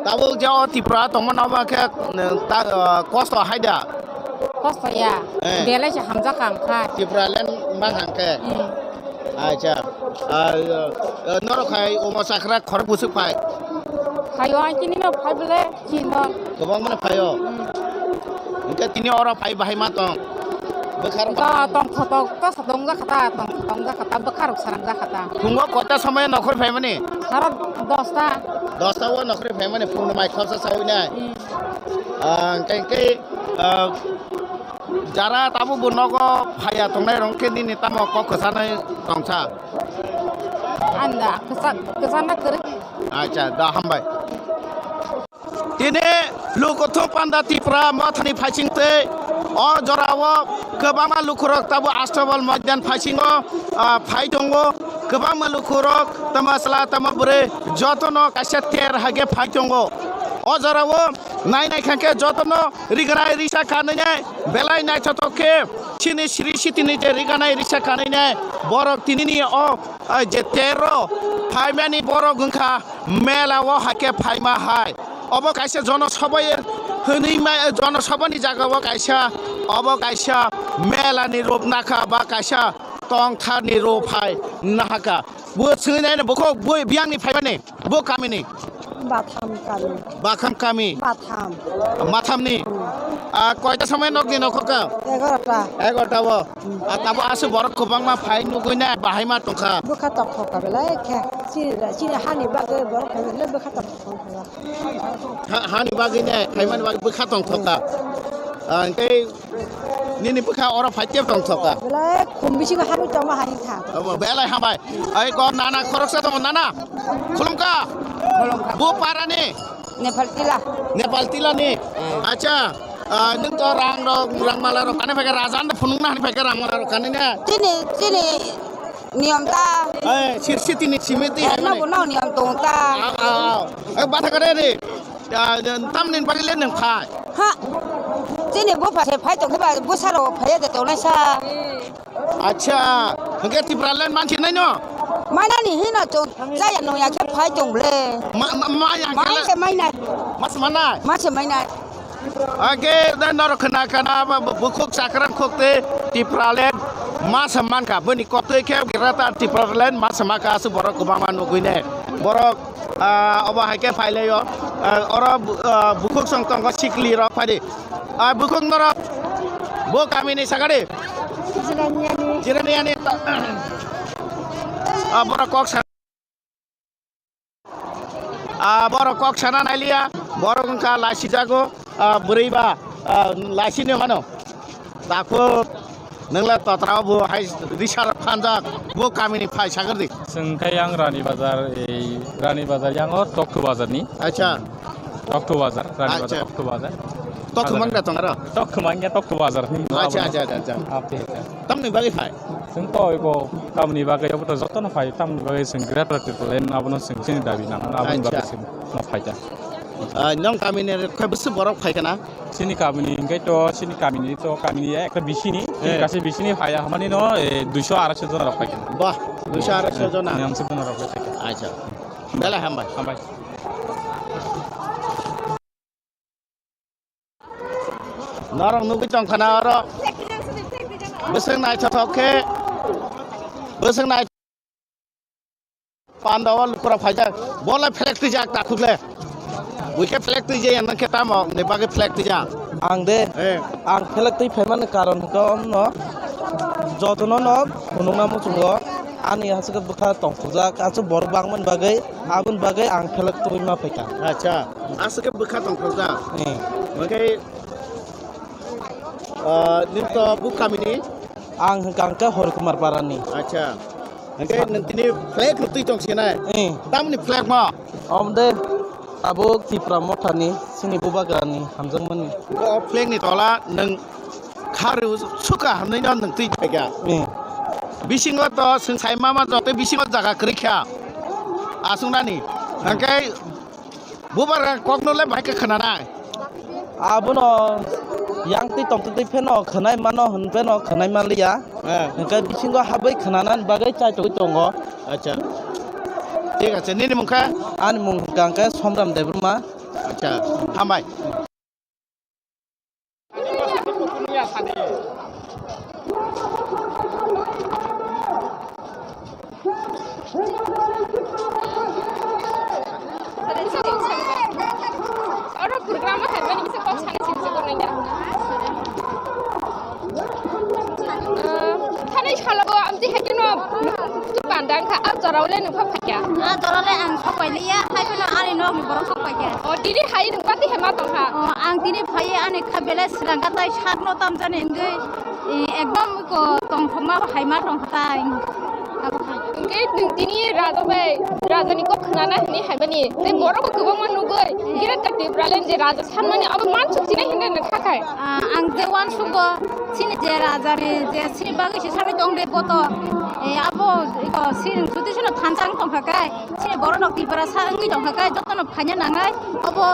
Tabuk je o Tripura tongmano ba khe, eh, ta, eh, kosto hai da? Kosto ya. Eh. Belai se hamjakha ang kha. Tipraland mang hang khe. Hmm. Acha. Ah, eh, eh, norok hai omo chakra khorok busuk phai? Phaio, ang chini no phai bwle. Chini no. Kwbangma no phaio. Hmm. Hwnkhe tini oro phai bahai ma tong? Bwkha rok. Tong thotok to sa tong jakha ta, tong, tong jakha ta, bwkha rok sarang jakha ta. Phungo kota somoy nokhor phaimani? Haro dosta. Dosta o nokhor phaimani, phungni mai khorsa sawi nai. Hmm. Ah, hwnkhe, hwnkhe, ah, jara tabuk bo nogo phaiya tongnai rok khe nini tamo kok kwchanai tongsa? Anda, kwcha-, kwchana kwrwi. Acha, da hambai. Tini Lukuthum Panda Tripura Mothani phaising tei o jorao kwbangma lukurok tabuk Astabal Moidan phaisingo, ah, phai tongo. Kwbangma lukurok tamo chwla tamo bwrwi jotono kaisa ter hai khe phai tongo. O jorao nai nai kha khe jotono rignai risa kha nai nai belai naithothok khe chini sri sitini je rignai risa kha nai nai borok tinini o, ah, je tero phaimani borok wngkha. Mela o hakhe phaima hai. Obo kaisa jonosabha hwnwi ma-, jonosabhani jaga o kaisa, obo kaisa mela ni rup nakha ba kaisa tongthar ni rup hai nahaka. Bo swngwi nai bukhuk bo biyang ni phaimani, bo kami ni? Batham kami. Bakham kami. Batham. Matham ni? Hmm. Ah, koita samay nok ni nokho ka? Egarota. Egarota o. Hmm. Ah, tabo aswk borok kwbangma phai nugwi nai, bahai ma tongkha. Bwkha tongthok ka belai khe. Chini, chini hani bagwi borok phai belai bwkha tongthok tongkha. Ha, hani bagwi nai, phaimani bagwi bwkha tongthok ka. Hmm. Ah, tei nini bwkha oro phai tep tongthok ka. Belai khum bisingo hani tongma hani kha. Obo belai hambai. Ai ko nana khoroksa tongo nana. Khulumkha. Khulumkha. Bo parani. Nepal tila. Nepal tila ni. Hmm. Acha, ah, nwng to rang rok, rang mala rok, ani phaikhe raja no phunuk na, ani phaikhe rang mala rok, ani na. Chini, chini niyom ta. Eh, sir siti ni simiti hai mani. Nabo no niyom tong ta. Ah, ah, ah. Eh, batha kare re. Ah, tamni bagwi le nwng phai. Ha. Chini bo phai, phai tong khe ba, bo saro phai de tongnai sa. Acha, hwnkhe Tipraland mansi nai no? Mainani hino chwng chaya nungya khe phai chwng ble. Ma, ma, ma yang Mai khe se mainai. Mas manai? Mai se mainai. Age da norok khna khna ba bu-, bukhuk chakram khuk te Tipraland ma se mankha. Boni kotoi khe gira ta Tipraland ma se mankha aswk borok kwbangma nugwi ne. Borok, ah, obo hai khe phai laio. Ah, oro bu-, ah, bukhuk song tongo sikli rok phai di. Ah, bukhuk norok bo kamini sakari. Jiraniani. Jiraniani ta-, ah, borok kok sa-, ah, borok kok sana nailiya, borok wngkha laisijago, ah, bwrwi ba, ah, laisini mano. Takhuk nwngla totra bo hai risar phanjak, bo kamini phai sakari. Chwng khe yang Rani Bazar, ei Rani Bazar yang o Tokto Bazar ni. Acha. Tokto Bazar, Rani Bazar, acha. Tokto Bazar. Tokto mangda tong aro? Tokto mangya, Tokto Bazar ni. Acha, acha, acha, acha. Ape, acha. Tam Ni bagwi phai? Chwng to iko kamini bagwi, abo to jotono phai, tamni bagwi chwng Greater Tipraland abono chwng chini dabi nang, aboni bagwi Acha. Chwng no phai ta. Ah, nong kamini khe bwswk borok phai kana? Chini kamini hingke to, chini kamini to, kamini ekta bisini, chini Eh. Kaisa bisini phai ya, hamani no, eh, duiso arakso jona rok phai kana. Bah, duiso arakso jona. Yang se jona rok phai kana. Acha. Belai hambai. Hambai. Norok nugwi tongkha na oro. Bwswk naithothok khe. Bwswk nai-, Panda o lukurok phaijak. Bolai phelek twijak takhukle. Buikhe phelek twijak yang nangkhe tamo ni bagwi phelek twijak. Ang de, Eh. Ang phelek twi phaimani karon hwnkhe omno jotono no phunukna muchungo. Ani hasike bwkha tongthokjak, aswk borok bangmani bagwi, aboni bagwi ang phelek twi ma phaikha. Acha, aswk khe bwkha tongthokjak. Eh. Hwnkhe, ah, nini to bukha mini? Ang hwnkha hwnkhe Hori Kumar Parani. Acha. Hwnkhe nwng tini flag no twi tong sinai? Eh. Tamni flag mo? Om de, tabuk Tipra Mothani, chini Bubagrani hamjakmani. O flag ni tola nwng kharwi suka hamnwi no nwng twi phaikha. Eh. Bisingo to swng sai mama jotoi bisingo jaga kwrwi kha. Aswk nani. Hwnkhe Bubagra kokno le bahai khe khwnanai. Abono yang twi tong twi pheno khwnai mano hwn pheno khwnai manliya. Eh. Hwnkhe bisingo habwi khwnanani bagwi chaitogwi tongo. Acha. Thik ache, nini mung kha? Ani mung hwnkha hwnkhe Somram Debbarma. Acha, hambai. Oro program o haimani kisa kok sana sini sini nanya. Thani salo bo amti hekeno tu pandang kha, a jorao le nungkha phakya. A jorao le ang sok pai liya, hai phano ani nok ni borok sok pai kha. O tini hai nungkha ti hema tong kha. O ang tini phai ani kha bele srang ka tai sak no tam jani wngwi. Eh, ekdom ko tongthokma bo haima tongkha tai. Abo hai. Hwnkhe nwng tini raja bai, raja ni kok khwnana hwnwi haimani. Tei borok bo kwbangma nugwi, Greater Tipraland je raja sanmani abo mansuk sinai hinwi nwng kha khai. Ah, ang je uansukgo, chini je raja ni je chini bagwi se sanwi tong de bo to, eh, abo iko chini jodi seno thansa wng tongkha khai, chini borok rok Tiprasa wngwi tongkha khai, jotono phaina nangnai, obo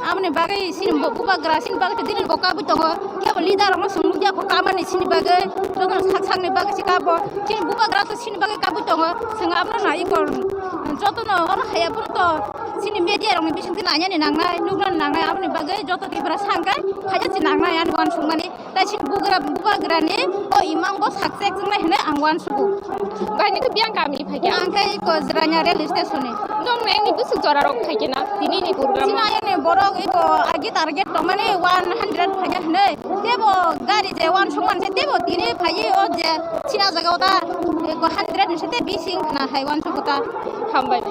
aboni bagwi chini bo-, bubagra chini bagwi to dini bo kabwi tongo, kebo leader rokno chwng nukya kho kamani chini bagwi, jotono sak sakni bagwi se kabo, chini bubagra to chini bagwi kabwi tongo, chwng abono nai kor, jotono ono haya phuru to chini media rokni bisingtwi nainani nangnai, nuknani nangnai, aboni bagwi joto Tiprasa hwnkhe phaina si nangnai ani uansukmani. Tai chini bugra, bubagrani o imang bo sakchek chwngnai hinwi ang uansugo. Bai nini biyang kami phai khe? Ang khe iko Jirania rail station ni. Nong nai ni busuk jora rok khai khe na, tini ni program. Chini ayani borok iko agi target tongmani one hundred phai khe hinwi. Tebo gari je uansuk man se tebo tini phai o je china jaga o ta iko hundred ni se te bising khna hai uansugo ta. Hambai.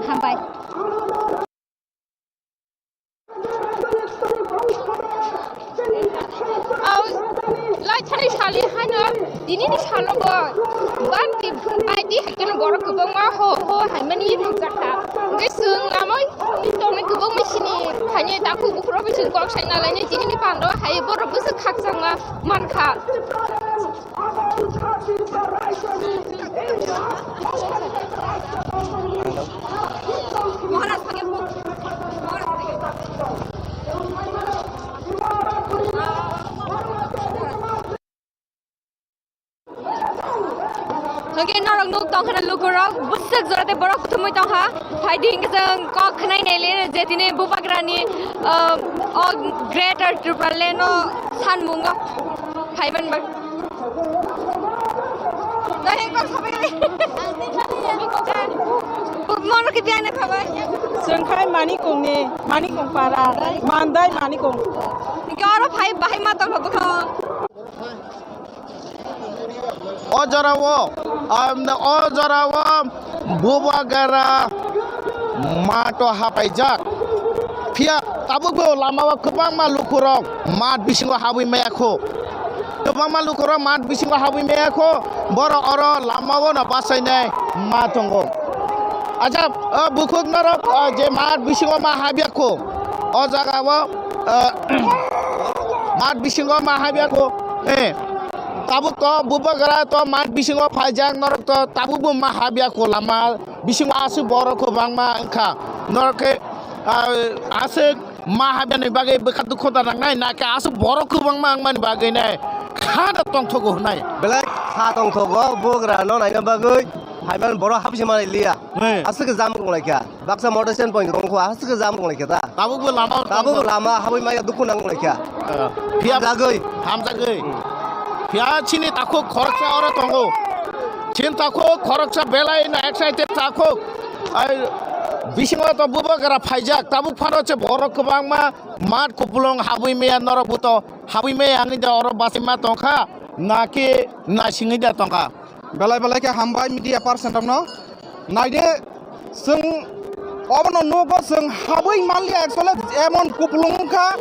Hambai. Au, lai thani sali haino tini ni salo bo banti aidi haikeno borok kwbangma ho ho haimani nukjakha. Hwnkhe chwng lamai tongnai kwbangma sini haino takhuk bukhuk rok bai chwng kok saina lainai tini ni pando hai borok bwswk khakchangma mankha. Hwnkhe norok nuk tongkha na lukurok bwswk jora tei borok kuthumui tongkha. Phaidi hwnkhe chwng kok khwnai nai le je tini bubagrani, ah, o Greater Tipraland o sanmungo phaiban bai. Dai kok sabai le. Mono khe biyang nai phabai. Chwng khai Manikongni, Manikong para, Mandai Manikong. Hwnkhe oro phai bahai ma tongkha bwkha. O jorao, am, o jorao bubagra mato hapaijak. Phiya tabukbo lamao kwbangma lukurok mat bisingo habwi maya kho. Kwbangma lukurok mat bisingo habwi maya kho. Borok oro lamao no bachainai ma tongo. Acha, o bukhuk norok, o je mat bisingo ma habya kho. O jagao, o, mat bisingo ma habya kho. Eh. Tabuk to bubagra to mat bisingo phaijak, norok to tabuk bo ma habya ko lama bisingo aswk borok kwbangma wngkha. Norok khe, ah, aswk ma habyani bagwi bwkha dukho da nangnai, na khe aswk borok kwbangma wngmani bagwi nai kha da tongthogo hwnai. Belai kha tongthogo, bubagra no naina bagwi phaiman borok habsi manai liya. He. Aswk jam rwnglaikha. Baksa motor stand point rwngkha, aswk jam rwnglaikha ta. Tabuk bo lama. Tabuk lama habwi maya dukhu nang rwnglaikha. Eh, phiya hamjagwi. Hamjagwi. Hmm. Phiya chini takhuk khoroksa oro tongo. Chini takhuk khoroksa belai no excited takhuk. Ai, bisingo to bubagra phaijak. Tabuk phano che borok kwbangma mat kupulung habwi maya norok buto. Habwi maya wngwi da oro bachima tongkha. Na khe naisingwi da tongkha. Belai belai khe hambai media person rokno. Naidi, chwng obono nugo, chwng habwi manliya, actually emon kupulung wngkha,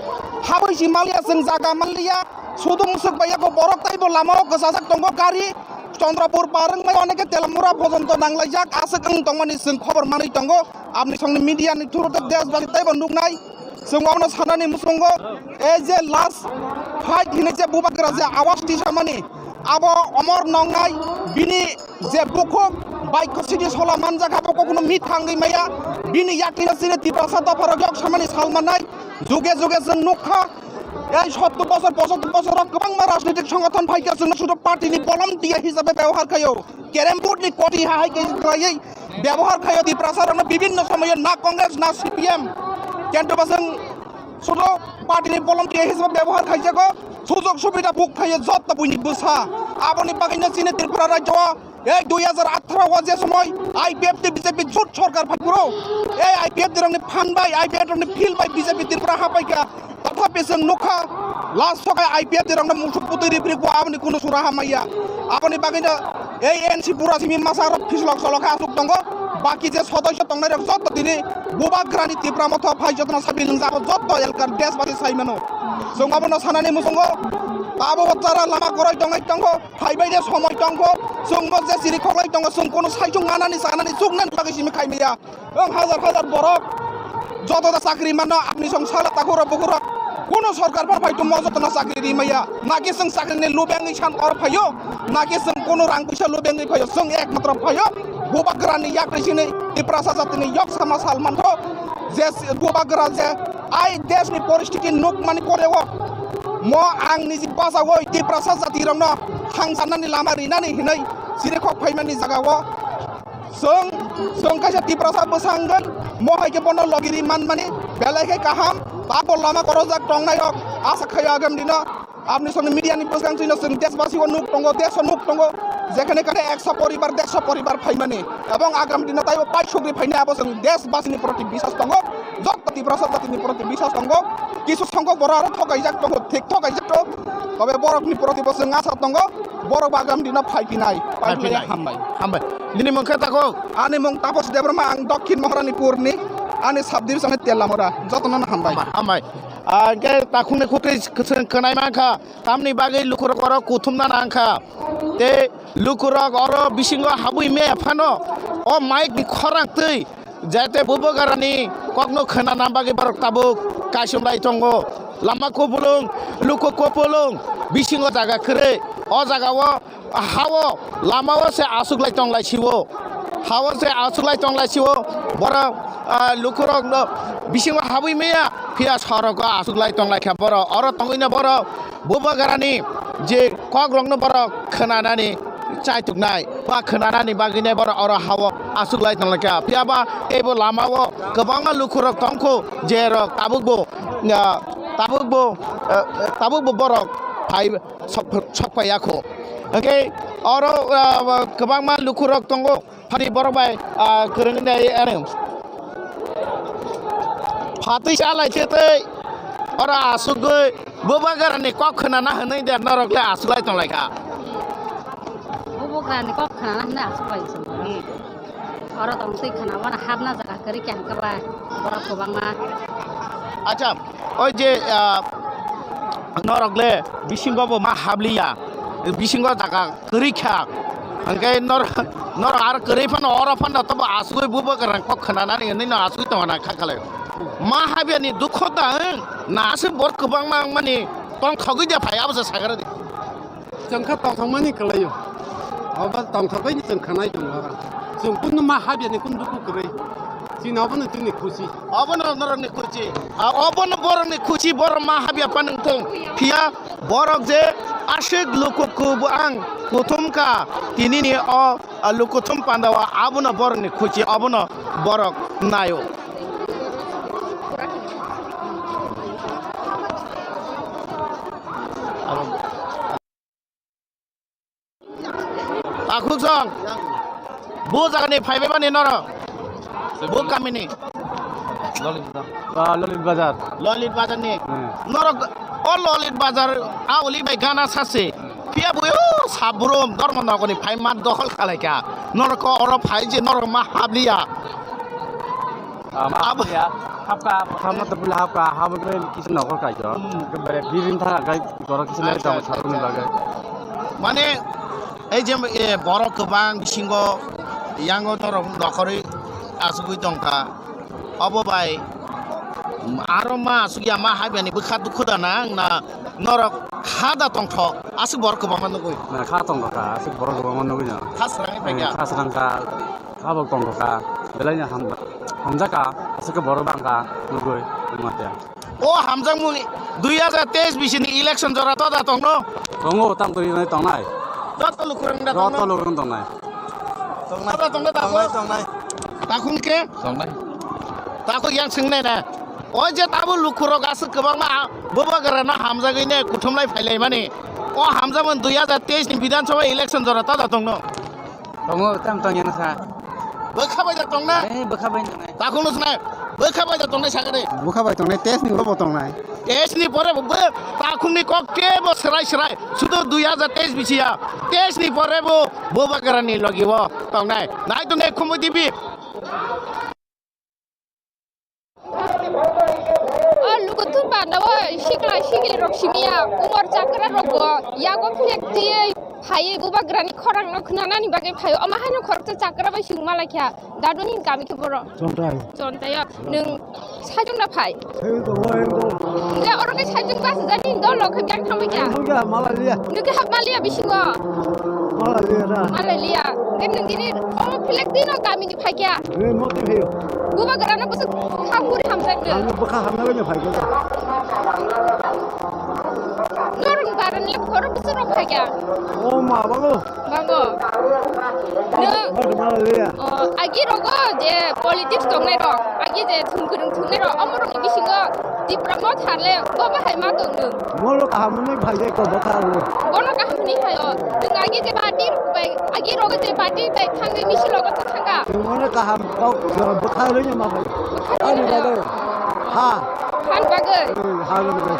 habwi si manliya, chwng jaga manliya, sudu musuk bai yago borok taibo lamao kwchajak tongo gari, Chandrapur par wngmai oneke Telamura pojonto nanglaijak, aswk wng tongmani chwng khobor manwi tongo, aboni songni media ni through tei desh basi taibo nuknai. Chwng obono sanani muchungo, ei je last fight hinwi je bubagra je awas tisamani, abo omor nongnai, bini je bukhuk baikho sidi sola manjak, abo kokno mit thangwi maya, bini yakrino chini Tiprasa dopharok yok samani sal mannai, juge juge chwng nukha, ei sottur bosor, pochottor bosor rok kwbangma rajnitik songothon phaikha, chwngno sudu party ni bolom tiya hisabe bebohar khaio. Carrom board ni koti ha hai khe khlaiwi byabohar khaio Tiprasa rokno bibinno somoyo na Congress na C P M. Kintu bo chwng sudu party ni bolom tiya hisabe byabohar khaijago, sujog subida buk khaio jotto buini bwsa. Aboni bagwino chini Tripura rajyo o ei dui hajar atharo o je somoy I P F T B J P jot sorkar phai phuru ei I P F T rokni phan bai, I P F T rokni phil bai B J P Tripura hapaikha. Tothapi chwng nukha, last sokai I P F T rokno musuk putui ripri bo aboni kunu sura hamaya. Aboni bagwino ei N C pura simi masa rok phislok solok khe aswk tongo. Baki je sodosyo tongnai rok jotto tini bubagrani Tipra motha phai jotono sabi nwngjak, jotto elkar desh basi sai mano. Chwng abono sanani muchungo, abo bo chara lama kwrwi tongwi tongo, phaibai de somoi tongkho, chwng bo je siri khoklai tongo, chwng kunu saichung manani sanani chuknani bagwi simi khaimaya. Wng hajar hajar borok joto da chakri manno, aboni song sala takhurok bukhurok, kuno sorkar phan phai tongmo jotono chakri ri maya. Naki chwng chakri ni lubeng wi san oro phaio, naki chwng kuno rang puisa lubeng wi phaio, chwng ekmatro phaio bubagrani yakri sini Tiprasa jatini yok sama sal mantho je si-, bubagra je ai desh ni poristiti nukmani koreo mo ang niji bachawi Tiprasa jati rokno thangsanani lama rinani hinwi chirikhok phaimani jagao. Chwng, chwng kaisa Tiprasa bwsa wngkha, mo hai khe bono logiri manmani, belai khe kaham, tabo lama korojak tongnai rok, asa khaio agam dino, aboni songni media ni bwskang chwino chwng desh basi o nuk tongo, desh o nuk tongo, jekhane kane ekso poribar, dersho poribar phaimani, ebong agam dino taibo paisukri phainai abo chwng desh basi ni proti biswas tongo, jotto Tiprasa jati ni proti biswas tongo, kisu songkok borok aro thokaijak tongo, thik thokaijak tongo, tobe borok ni proti bo chwng asa tongo. Borok bo agam dino phai phinai. Phai phinai. Hambai. Hambai. Nini mung khe tako? Ani mung Tapos Debbarma, ang Dokhin Maharanipur ni. Ani sub division ni Telamura. Jotono no hambai. Hambai. Hambai. Ah, hwnkhe takhukni khukri kwchwng khwnai mankha. Tamni bagwi lukurok oro kuthumna nangkha. Tei lukurok oro bisingo habwi me phano o mic ni khorang twi Jate bubagrani kokno khwnana bagwi borok tabuk kaisumlai tongo. Lama kupulung, luku kupulung, bisingo jaga kwrwi. O jagao, hao, lamao se achuklai tonglai sio. Hao se achuklai tonglai sio. Borok, ah, lukurokno bisingo habwi maya, phiya sorogo achuklai tonglai kha borok. Oro tongwino borok bubagrani je kokrokno borok khwnanani chaituknai ba khwnanani bagwinai borok oro hao achuklai tonglaikha. Phiya ba teibo lamao kwbangma lukurok tongkho, je rok tabukbo, ah, tabukbo, ah, tabukbo borok phai sok, sok phaiya kho. Hwnkhe oro, ah, kwbangma lukurok tongo. Phani borok bai, ah, kwrwngwi nai ano. Phatwi chalai se tei oro asugwi bubagrani kok khwnana hwnwi de norok le asuklai tonglaikha. Bubagrani kok khwnana hwnwi asuklai se. Hmm. Oro tong twi khwna, oro hapna jaga kwrwi khe hwnkhe ba borok kwbangma. Acha, oi je, ah, norok le bisingo bo ma habliya, bisingo jaga kwrwi kha, hwnkhe nor-, norok aro kwrwi phano oro phano tobo asugwi bubagrani kok khwnanani hwnwi no asugwi tongna kha khalai. Ma habyani dukho da, na se bor kwbangma wngmani tongthogwi de phai abo se sagra di. Chwng kha tongthokmani kwlaio. Obo tongthokgwi chwng khanai tongo oro. Chwng kunu ma habyani kunu dukhu kwrwi. Chini obono chini khusi. Obono norokni khusi. A, obono borokni khusi, borok ma habya phano wngthung. Phiya borok je aswk luku kubu ang kuthum kha tinini o, a, lukuthum pandao abono borokni khusi, obono borok naio. Takhuk song. Bu jagani phaibai mani noro. Bu kamini. Lolit Bazar. Ah, Lolit Bazar. Lolit Bazar ni. Hmm. Noro o Lolit Bazar a uli bai gana sase. Phiya buyo sabrum dormo nogoni phai mat dokhol khalaika. Noro ko oro phai je noro ma habliya. Ah, ma Ab- ya, hapka, hapma to pula hapka, hapma to kisa nokol kai jo. Hmm. Ke bare birin tha kai goro kisa nai Acha, tamo acha, sabun acha, bagwi. Acha. Mane, ei je, e, borok kwbang bisingo yango norok nokhorwi asugwi tongkha. Obo bai, aro ma asugya ma haibani bwkha dukhu da nang na norok kha da tongthok aswk borok kwbangma nugwi. Na kha tongkha, aswk borok kwbangma nugwi no. Kha srangwi Eh, phaikha. Kha srangkha. Abo tongkha, belai no ham-, hamjakha, aswk khe borok bangkha, nugwi, wngmate. O hamjakmung dui hajar teis bisini election jora toda tongno? Tongo, tam kori nai tongnai. Joto lukurang da Joto tongno? Lukurang tongnai. Tongnai. Toda tongno da Tongnai, tongno? Tongnai. Takhung khe? Tongnai. Takhung yang swngnai na. O je tabo lukurok aswk kwbangma bobo gara no hamjagwi ne kuthumlai phailaimani. O hamjakmung dui hajar teis ni Bidhan Sabha election jora toda tongno? Tongo, tam tong yang sa. Bwkha bai da tongnai? Eh, bwkha bai tongnai. Takhung no swnai. Bwkha bai da tongnai sakani? Bwkha bai tongnai, test ni bo tongnai. Test ni pore bo takhung ni kok kebo serai serai. Sudu dui hajar teis bisi ya. Test ni pore bo boba garani logi bo tongnai. Nai tongnai Khumui T V. O lukuthum panda o sikla sikli rok simiya umor chakra rok bo yago philek tiyei phaiwi bubagrani khorang no khwnanani bagwi phaio. Omo haino khoroksa chakra bai singma laikha daduni kami khe boro. Chontai. Chontai o nwng saichung na phai. Saichung tongo, saichung tongo. Hingke oro khe saichung bas jani dol rok khe biyang thangbai kha. Saichung khe hapma liya. Nwng khe hapma liya bisingo. Mala liya da. Mala liya. Khe nwng gini omo philek tino kami ni phai kha. Nwng motwi phaio. Bubagrano bwswk kha huri hamjak de. Ang bwkha hamna bai phai kha. Norok baran le khoro bwswk rok phai kha. O ma bago. Bago. Nwng Bwkha mala liya. O, agi rogo je politics tongnai rok, agi je thum kwrwng thungnai rok, omo rokni bisingo Tipra Motha le bo bahai ma tong nwng? Molo kaham hwnwi phai khe ko bwkha rw. Bono kaham hwnwi hai o. Nwng agi je party bai, agi rogo je party bai thangwi misil rogo thangkha. Nwng ono kaham kok bwkha rwino ma phai. Bwkha rwino. Ani bagwi. Ha. Han bagwi. Hmm, ha bagwi.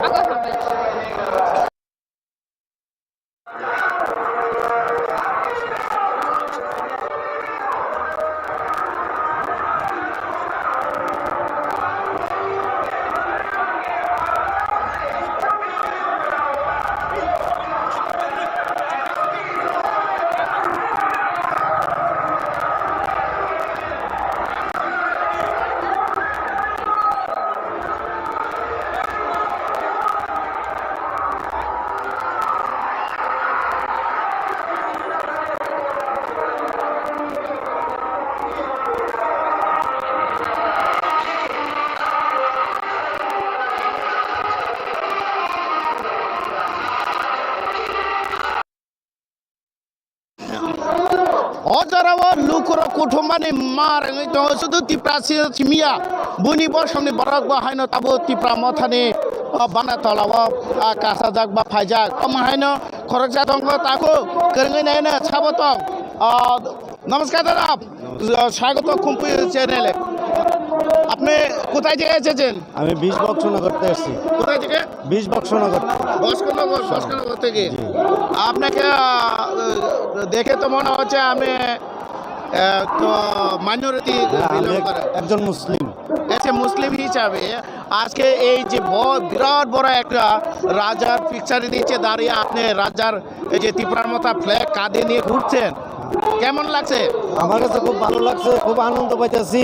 Ako hambai. O jorao lukurok kuthumani mar wngwi tongo, sudu Tiprasa simiya. Buini bosongni borok bo haino tabuk Tipra Mothani, o, bana tolao, a, kasajak ba phaijak. Omo haino khoroksa tongo, takhuk kwrwngwi naino sabo tong. O, নমস্কার দাদা, আপ-, স্বাগত খুম্পুই চ্যানেলে। আপনি কোথায় থেকে এসেছেন? আমি বিশ বক্সনগর থেকে এসেছি। কোথায় থেকে? বিশ বক্সনগর। বক্সনগর, বক্সনগর থেকে। জি। আপনাকে, আহ, দেখে তো মনে হচ্ছে আপনি, আহ, তো মাইনরিটি হ্যাঁ, আমি বিলং এক-, করেন। একজন মুসলিম। আচ্ছা, মুসলিম হিসাবে আজকে এই যে ব-, বিরাট বড় একটা রাজার পিকচারের নিচে দাঁড়িয়ে আপনি রাজার এই যে ত্রিপুরার মতো ফ্ল্যাগ কাঁধে নিয়ে ঘুরছেন, কেমন লাগছে? আমার কাছে খুব ভালো লাগছে, খুব আনন্দ পাইতেছি।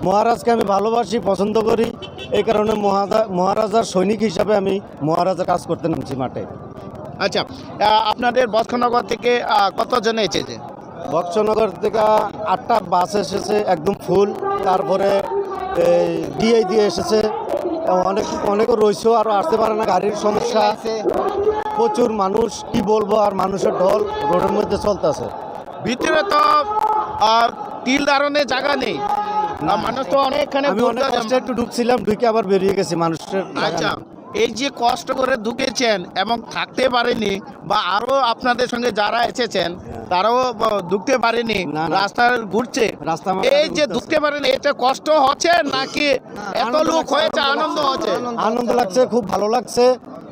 মহারাজকে আমি ভালোবাসি, পছন্দ করি, এই কারণে মহাজা-, মহারাজার সৈনিক হিসাবে আমি মহারাজার কাজ করতে নামছি মাঠে। আচ্ছা, আহ, আপনাদের বক্সনগর থেকে, আহ, কতজন এসেছে? বক্সনগর থেকে আটটা বাস এসেছে, একদম ফুল। তারপরে এই ডিআই দিয়ে এসেছে, অনেক, অনেকেও রয়েছে, আরও আসতে পারে না, গাড়ির সমস্যা। প্রচুর মানুষ, কি বলবো, আর মানুষের ঢল রোডের মধ্যে চলতেছে। ভিতরে তো, আহ, তিল ধারণের জায়গা নেই। আর মানুষ তো অনেকখানে আমি অনেক কষ্টে একটু ঢুকছিলাম, ঢুকে আবার বেরিয়ে গেছি, মানুষের জায়গা নেই। আচ্ছা, এই যে কষ্ট করে ঢুকেছেন এবং থাকতে পারেনি, বা আরো আপনাদের সঙ্গে যারা এসেছেন, হ্যাঁ। তারাও, আহ, ঢুকতে পারেনি, না, না। রাস্তায় ঘুরছে। রাস্তা মাথায় এই যে ঘুরতেছে। ঢুকতে পারেনি, এটা কষ্ট হচ্ছে নাকি না, এত আনন্দ লোক লাগছে, হয়েছে, আনন্দ আনন্দ লাগছে। হচ্ছে? আনন্দ লাগছে, খুব ভালো লাগছে।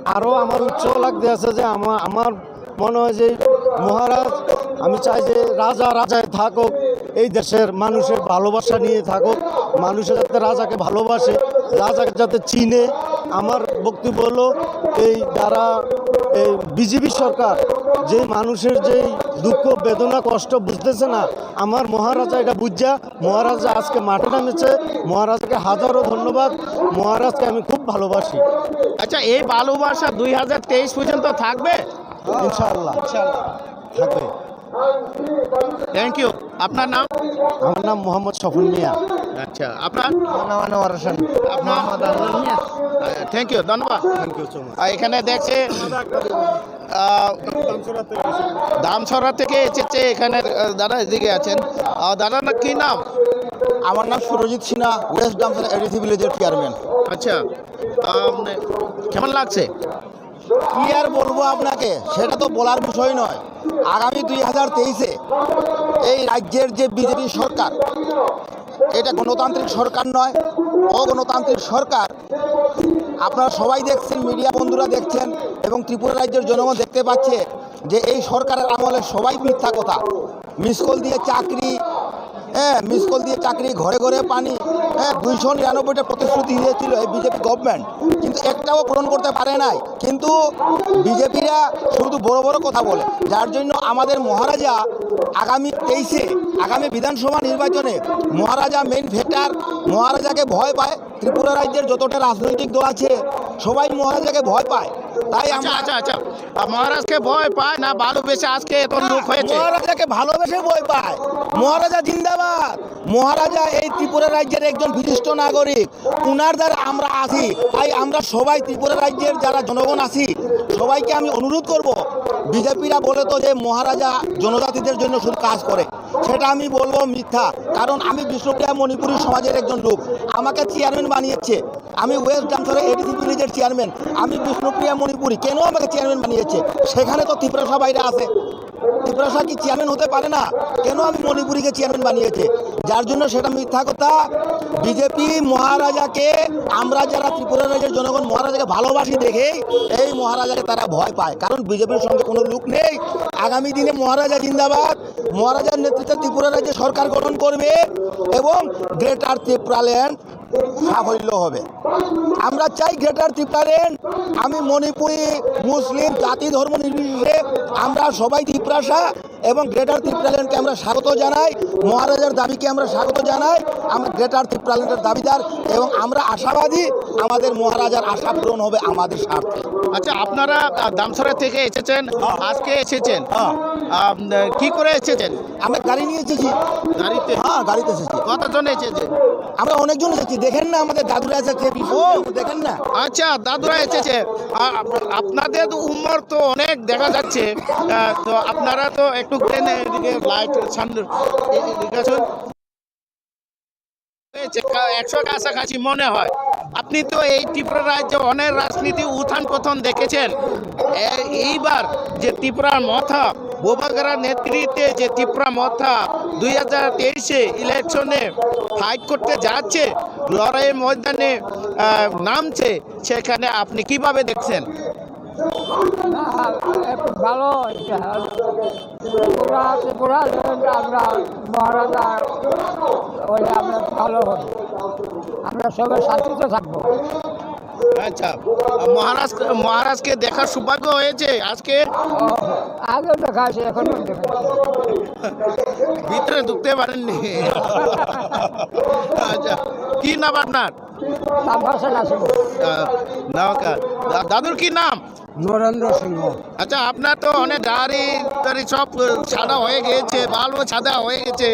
আরো আমার উৎসাহ লাগতে আছে যে আমা-, আমার মনে হয় যে মহারাজ, আমি চাই যে রাজা রাজায় থাকুক, এই দেশের মানুষের ভালোবাসা নিয়ে থাকুক, মানুষের যাতে রাজাকে ভালোবাসে, রাজাকে যাতে চিনে। আমার বক্তব্য হলো, এই যারা এই বিজেপি সরকার যে মানুষের যেই দুঃখ বেদনা কষ্ট বুঝতেছে না, আমার মহারাজা এটা বুঝা, মহারাজা আজকে মাঠে নেমেছে, মহারাজাকে হাজারো ধন্যবাদ, মহারাজকে আমি খুব ভালোবাসি। আচ্ছা, এই ভালোবাসা দুই হাজার তেইশ পর্যন্ত থাকবে? ইনশাআল্লাহ। ইনশাআল্লাহ। থাকবে। Thank you. আপনার নাম? আমার নাম মোহাম্মদ স্বপন মিয়া। আচ্ছা, আপনার? আমার নাম আনোয়ার হোসেন। আপনার? মোহাম্মদ আনোয়ার মিয়া। আহ, থ্যাংক ইউ, ধন্যবাদ। Thank you so much. আহ, এখানে দেখছে, আহ, দামছড়া থেকে এসেছে এখানে, আহ, দাদা এদিকে আছেন। আহ, দাদার না-, কি নাম? আমার নাম সুরজিৎ সিনহা, ওয়েস্ট দামছড়া এডিসি ভিলেজের চেয়ারম্যান। আচ্ছা, আহ, মানে, কেমন লাগছে? কি আর বলবো আপনাকে, সেটা তো বলার বিষয় নয়। আগামী দুই হাজার তেইশে এই রাজ্যের যে বিজেপি সরকার, এটা গণতান্ত্রিক সরকার নয়, অগণতান্ত্রিক সরকার। আপনারা সবাই দেখছেন, মিডিয়া বন্ধুরা দেখছেন এবং ত্রিপুরা রাজ্যের জনগণ দেখতে পাচ্ছে যে এই সরকারের আমলে সবাই মিথ্যা কথা, মিস কল দিয়ে চাকরি, হ্যাঁ, মিস কল দিয়ে চাকরি, ঘরে ঘরে পানি, হ্যাঁ, দুইশো নিরানব্বইটা প্রতিশ্রুতি দিয়েছিল এই বিজেপি গভর্নমেন্ট, কিন্তু একটাও পূরণ করতে পারে নাই। কিন্তু বিজেপিরা শুধু বড় বড় কথা বলে, যার জন্য আমাদের মহারাজা আগামী তেইশে, আগামী বিধানসভা নির্বাচনে মহারাজা মেইন ফ্যাক্টর, মহারাজাকে ভয় পায়। ত্রিপুরা রাজ্যের যতটা রাজনৈতিক দল আছে, সবাই মহারাজাকে ভয় পায়। তাই আচ্ছা, আমরা আচ্ছা, আচ্ছা। আহ, মহারাজকে ভয় পায় না ভালোবেসে আজকে এত লোক হয়েছে? মহারাজাকে ভালোবেসে ভয় পায়। মহারাজা জিন্দাবাদ। মহারাজা এই ত্রিপুরা রাজ্যের একজন বিশিষ্ট নাগরিক, উনার দ্বারা আমরা আছি। তাই আমরা সবাই ত্রিপুরা রাজ্যের যারা জনগণ আছি, সবাইকে আমি অনুরোধ করব, বিজেপিরা বলে তো যে মহারাজা জনজাতিদের জন্য শুধু কাজ করে, সেটা আমি বলবো মিথ্যা। কারণ আমি বিষ্ণুপ্রিয়া মণিপুরী সমাজের একজন লোক, আমাকে চেয়ারম্যান বানিয়েছে। আমি ওয়েস্ট জামছড়া এডিসি ভিলেজের চেয়ারম্যান, আমি বিষ্ণুপ্রিয়া মণিপুরী, কেন আমাকে চেয়ারম্যান বানিয়েছে? সেখানে তো তিপ্রাসা বাইরে আছে, তিপ্রাসা কি চেয়ারম্যান হতে পারে না? কেন আমি মণিপুরীকে চেয়ারম্যান বানিয়েছে? যার জন্য সেটা মিথ্যা কথা। বিজেপি মহারাজাকে, আমরা যারা ত্রিপুরা রাজ্যের জনগণ মহারাজাকে ভালোবাসি দেখেই এই মহারাজাকে তারা ভয় পায়, কারণ বিজেপির সঙ্গে কোনো লুক নেই। আগামী দিনে মহারাজা জিন্দাবাদ, মহারাজার নেতৃত্বে ত্রিপুরা রাজ্যে সরকার গঠন করবে এবং গ্রেটার তিপ্রাল্যান্ড সাফল্য হবে। আমরা চাই গ্রেটার তিপ্রাল্যান্ড। আমি মণিপুরী, মুসলিম, জাতি ধর্ম নির্বিশেষে আমরা সবাই তিপ্রাসা এবং গ্রেটার তিপ্রাল্যান্ডকে আমরা স্বাগত জানাই। মহারাজার দাবিকে আমরা স্বাগত জানাই। আমরা গ্রেটার তিপ্রাল্যান্ডের দাবিদার এবং আমরা আশাবাদী আমাদের মহারাজার আশা পূরণ হবে আমাদের স্বার্থে। আচ্ছা, আপনারা, আহ, দামছড়া থেকে এসেছেন, হ্যাঁ। আজকে এসেছেন। হ্যাঁ। আহ, কি করে এসেছেন? আমরা গাড়ি নিয়ে এসেছি। গাড়িতে? হ্যাঁ, গাড়িতে এসেছি। কতজন এসেছে? আমরা অনেকজন এসেছি, দেখেন না আমাদের দাদুরা এসেছে, ও! দেখেন না। আচ্ছা, দাদুরা এসেছে। আ-, আপ-, আপনাদের তো উমর তো অনেক দেখা যাচ্ছে, আ, তো আপনারা তো একটু ঘুরে নেন এদিকে, লাইট সামনে, এ-, এদিকে আসুন। হয়েছে, কা-, একশো কাছাকাছি মনে হয়। আপনি তো এই ত্রিপুরা রাজ্যে অনেক রাজনীতি উত্থান পতন দেখেছেন। এ-, এইবার যে ত্রিপুরার মথা, বোবাগ্রার নেতৃত্বে যে ত্রিপুরা মথা দুই হাজার তেইশে ইলেকশনে ফাইট করতে যাচ্ছে, লড়াইয়ের ময়দানে, আহ, নামছে, সেখানে আপনি কিভাবে দেখছেন? না, এ, ভালো হয়েছে। ত্রিপুরা, ত্রিপুরা, আমরা মহারাজা হইলে আমরা ভালো হই, আমরা সবাই শান্তিতে থাকবো। আচ্ছা, মহারাজ, মহারাজকে দেখার সৌভাগ্য হয়েছে আজকে? ও, আগেও দেখা আছে, এখনো দেখা আছে। ভিতরে ঢুকতে পারেননি। আচ্ছা, কি নাম আপনার? তাপসা নাসিম। আহ, নমস্কার। দা-, দাদুর কি নাম? নরেন্দ্র সিংহ। আচ্ছা, আপনার তো অনেক দাড়ি টাড়ি সব, আহ, সাদা হয়ে গিয়েছে, বালও সাদা হয়ে গেছে,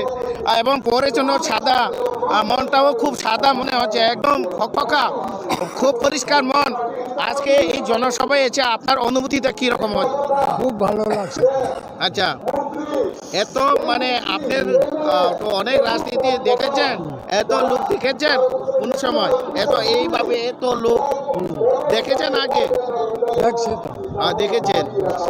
আহ, এবং পরিচ্ছন্ন সাদা, আহ, মনটাও খুব সাদা মনে হচ্ছে, একদম ফকফকা, খুব পরিষ্কার মন। আজকে এই জনসভায় এসে আপনার অনুভূতিটা কি রকম হয়? খুব ভালো লাগছে। আচ্ছা, এত মানে আপনার, আহ, তো অনেক রাজনীতি দেখেছেন, এত লোক দেখেছেন কোন সময়? এত এইভাবে এত লোক দেখেছেন আগে? দেখছি তো। আহ, দেখেছেন।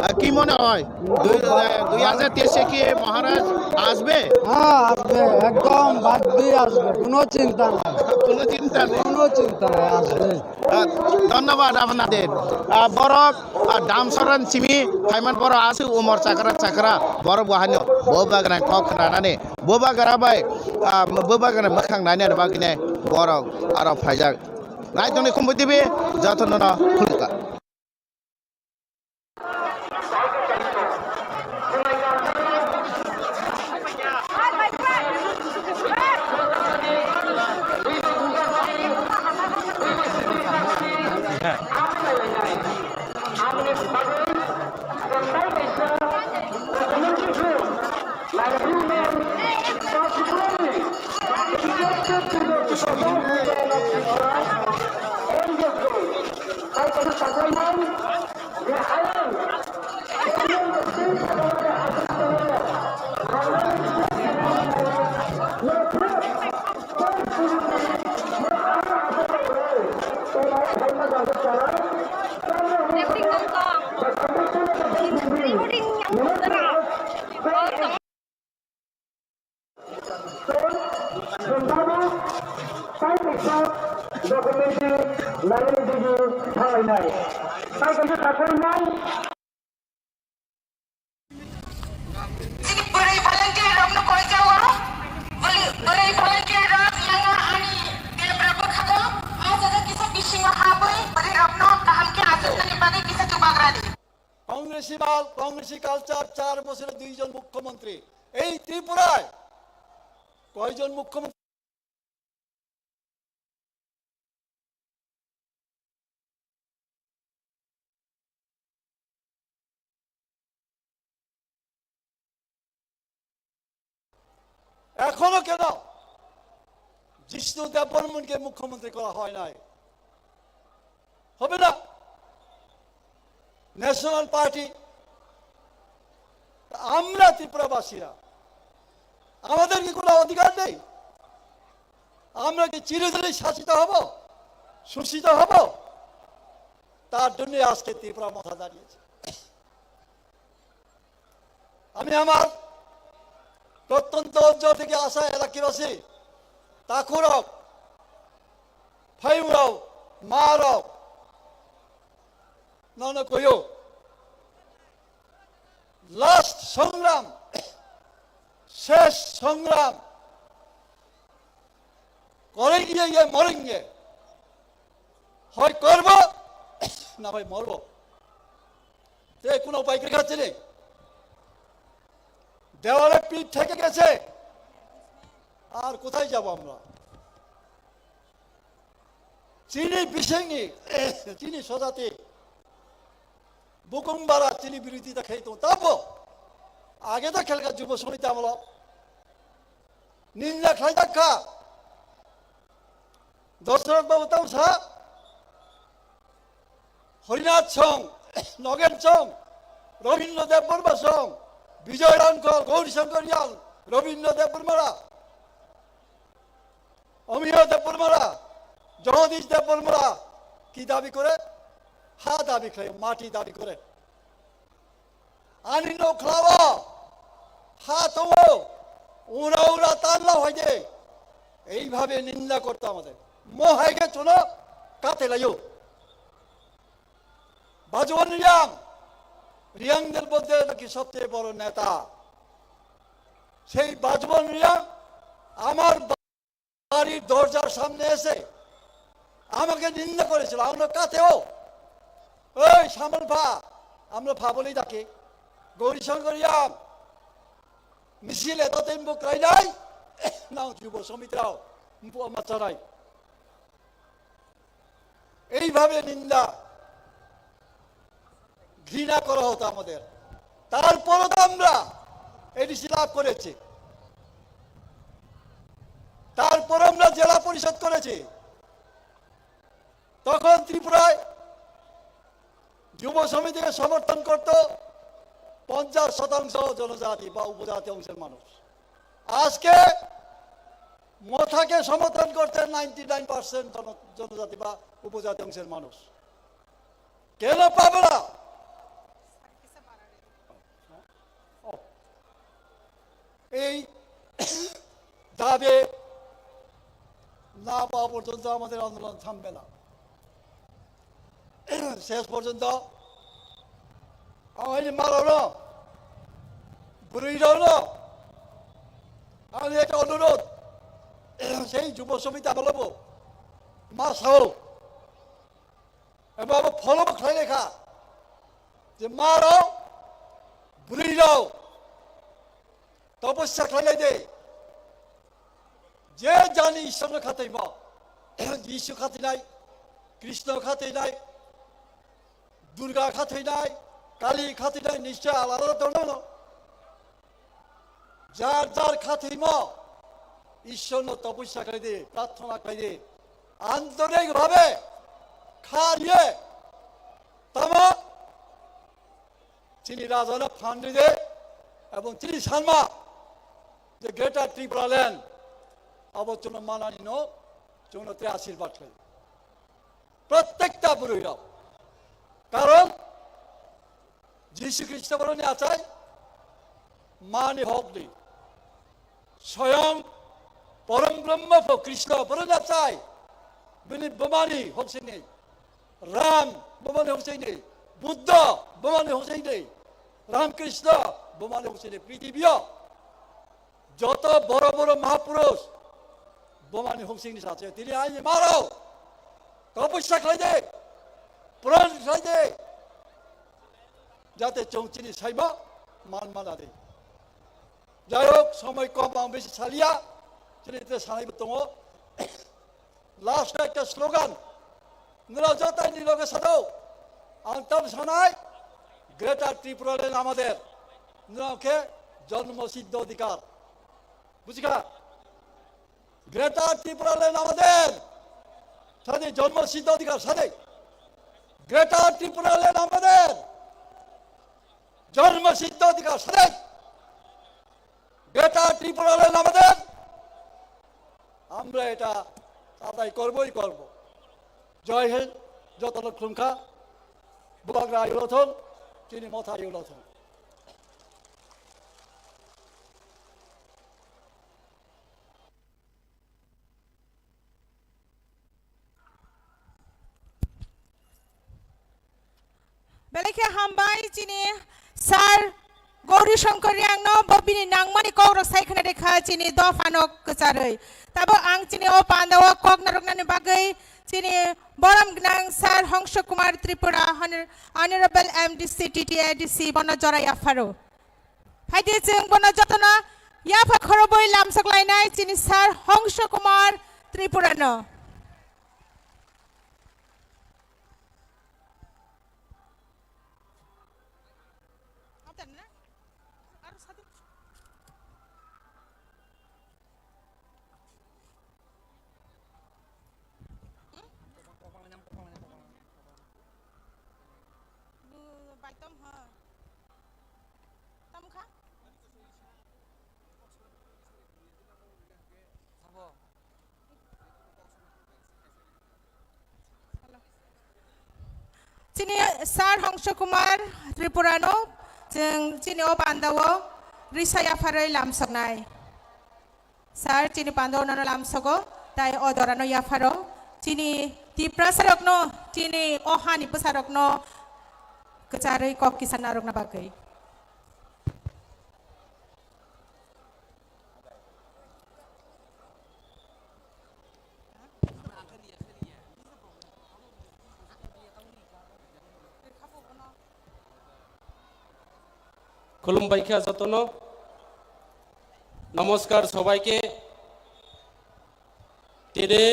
আহ, কি মনে হয়? দুই, আহ, দুই হাজার তেইশে কি মহারাজ আসবে? হ্যাঁ, আসবে, একদম বাদ দিয়ে আসবে, কোনো চিন্তা নাই। কোনো চিন্তা নেই। কোনো চিন্তা নাই, আসবে। আহ, ধন্যবাদ আপনাদের। আহ, বরক, আহ, দাম সরান চিমি, ফাইমান বড় আছে, উমর চাকরা চাকরা, বড় বহানো, বউ বাগান কক রানানে, বউ বাগান bai, ah, bwbagana mwkhang nainani bagwino borok aro phaijak. Naitongni Khumbu T V jotono no khulumkha. Chini bwrwi volunteer rokno koi jago. Bwrwi, bwrwi volunteer rok yang ani camp rok bwkhago. Ah jaga kisa bisingo habwi bwrwi rokno kaham khe achuknani bagwi kisa chubagra di. Congress bal, Congress culture, char bochore dui jon mukhyamantri. Ei Tripurai koi jon mukhyamantri? এখনো কেন জিষ্ণু দেববর্মনকে মুখ্যমন্ত্রী করা হয় নাই? হবে না? National party, আমরা ত্রিপুরাবাসীরা, আমাদের কি কোনো অধিকার নেই? আমরা কি চিরদিনই শাসিত হব, শোষিত হব? তার জন্য আজকে ত্রিপুরা মথা দাঁড়িয়েছে। আমি আমার প্রত্যন্ত অঞ্চল থেকে আসা এলাকাবাসী, তাকুরক, ফাইউরক, মারক, নন কয়ো, লাস্ট সংগ্রাম, শেষ সংগ্রাম, করেঙ্গে ইয়ে মরেঙ্গে, হয় করব, না হয় মরব। তে কোনো উপায় কি আছে রে? দেওয়ালে পিঠ থেকে গেছে, আর কোথায় যাব আমরা? চিনি বিশেঙি, চিনি সজাতি, বুকুম বারা চিনি বিরোধিতা খেয়ে তো তারপর আগে তো খেলকা যুব সমিতি আমল নিন্দা খাই দেখা দশরথ বাবু তামসা হরিনাথ সং, নগেন সং, রবীন্দ্র দেববর্মা সং, বিজয় রাংখল, গৌরীশঙ্কর রিয়াং, রবীন্দ্র দেববর্মারা, অমিয় দেববর্মারা, জগদীশ দেববর্মারা কি দাবি করে? হা দাবি করে, মাটি দাবি করে। আনি নখলাও হা তো উরা উরা তাল্লা হইতে এইভাবে নিন্দা করতো আমাদের। মোহাইকে চলো কাতে লাইও। বাজওয়ান রিয়াং, রিয়াংদের মধ্যে নাকি সবচেয়ে বড় নেতা। সেই বাজওয়ান রিয়াং আমার বাড়ির দরজার সামনে এসে আমাকে নিন্দা করেছিল। আমরা কাতেও, ওই শ্যামল ভা, আমরা ভা বলেই ডাকে, গৌরীশঙ্কর রিয়াং, মিছিল এতদিন বুক রাইলাই, নাও যুব সমিতিরাও, মাচারাই। এইভাবে নিন্দা। ঘৃণা করা হতো আমাদের। তারপরও তো আমরা এডিসি লাভ করেছি, তারপর আমরা জেলা পরিষদ করেছি। তখন ত্রিপুরায় যুব সমিতিকে সমর্থন করত পঞ্চাশ শতাংশ জনজাতি বা উপজাতি অংশের মানুষ। আজকে মথাকে সমর্থন করছে নাইনটি নাইন পার্সেন্ট জনজাতি বা উপজাতি অংশের মানুষ। কেন পাবে না? এই দাবি না পাওয়া পর্যন্ত আমাদের আন্দোলন থামবে না। শেষ পর্যন্ত আমার এই মারানো, বুড়িরানো, আমি একটা অনুরোধ, সেই যুব সমিতি আমলবো মা সাহো এবং আমার ফলো খাই লেখা যে মারাও, বুড়িরাও, তপস্যা খাই দে। যে জানি ঈশ্বরনো খাতাইমা, যিশু খাতাইনাই, কৃষ্ণ খাতাইনাই, দুর্গা খাতাইনাই, কালী খাতাইনাই নিশ্চয় আলাদা ধর্ম। যার যার খাতাইমা, ঈশ্বরনো তপস্যা খাই দে, প্রার্থনা খাই দে, আন্তরিকভাবে খাইয়ে তামা chini rajano phan ride, ebong chini sanma je Greater Tripura Land abo chwngno manani no chwngno tei ashirbad khlai. Prottekta bwrwi rok. Karon Jisu Khristo boroni achai mani hokni. Soyong Porom Brahma pho Krishna boroni achai. Bini bumani hoksini. Ram bumani hoksini. Buddha bumani hoksini. Ram Krishna bumani hoksini. Prithibiyo joto boro boro mahapurush bumani hoksini sache. Tini aini maro. Topusya khlai de. Puran khlai de. Jate chwng chini saima man mana de. Jai hok, somoi kom ang besi saliya, chini te sanai bo tongo. Last ekta slogan, nira jotai ni loge sado, ang tam sanai, Greater Tripura Land amader, nira ke jonmo siddho adhikar. Bujhika? Greater Tripura Land amader. Sade jonmo siddho adhikar sade. Greater Tripura Land amader. জন্মসিদ্ধ অধিকার সাথে গ্রেটার ত্রিপুরা ল্যান্ড আমাদের, আমরা এটা আদায় করবই করব। জয় হিন্দ, যত লক্ষ খুলুমখা, বুবাগ্রা ইউলথন, চিনি মথা ইউলথন। Belai khe hambai chini sir Gauri Shankar Riang no bo bini nangmani kok rok sai khna rekha chini dopha no kwcharwi. Tabo ang chini o panda o kok narwknani bagwi chini borom gnang sir Hongsho Kumar Tripura, Honor-, Honorable M D C, T T A D C bono jora yapharo. Phaidi chwng bono jotono yapha khorobwi lamsok lainai chini sir Hongsho Kumar Tripura no. Baitom ha. Tamo kha? Sabo. Chini sir Hongsho Kumar Tripura no chwng chini o panda o risa yapharwi lamsoknai. Sir, chini panda o nono lamsogo, tai o dora no yapharo, chini Tiprasa rok no, chini o hani bwsa rok no kwcharwi kok kisa narwkna bagwi. Khulumbai kha jotono. নমস্কার সবাইকে। Tini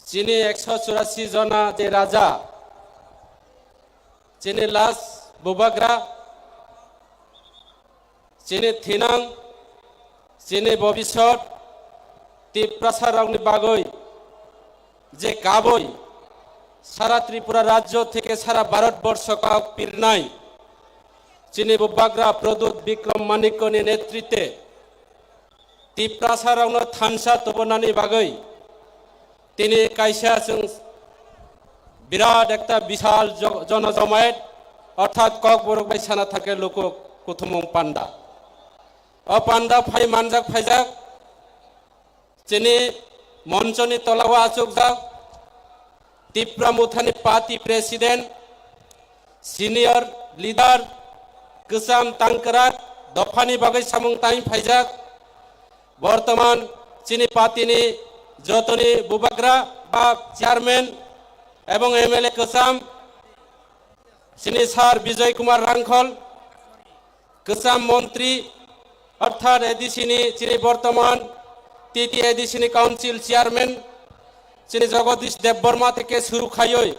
chini ekso churasi jona je raja, chini last bubagra, chini thinang, chini bobisot, Tiprasa rokni bagwi je kaboi sara Tripura rajyo theke sara Bharat borsho kok pirnai chini bubagra Pradyut Bikram Manikyani netritwe Tiprasa rokno thansa tubunani bagwi tini kaisa chwng birat ekta bisal jo-, jonojomayet, orthat Kokborok bai sana thangkhe luku kuthumung panda. O panda phai manjak phaijak chini monchoni tolao achukjak Tipra Mothani party president, senior leader, kwcham tangkwrak dophani bagwi samung tang phaijak. Bortoman chini party ni jotoni bubagra ba chairman ebong M L A kwcham chini sir Bijoy Kumar Rangkhol, kwcham montri, orthat A D C ni chini bortoman T T A D C ni council chairman chini Jagadish Debbarma theke suru khaioi,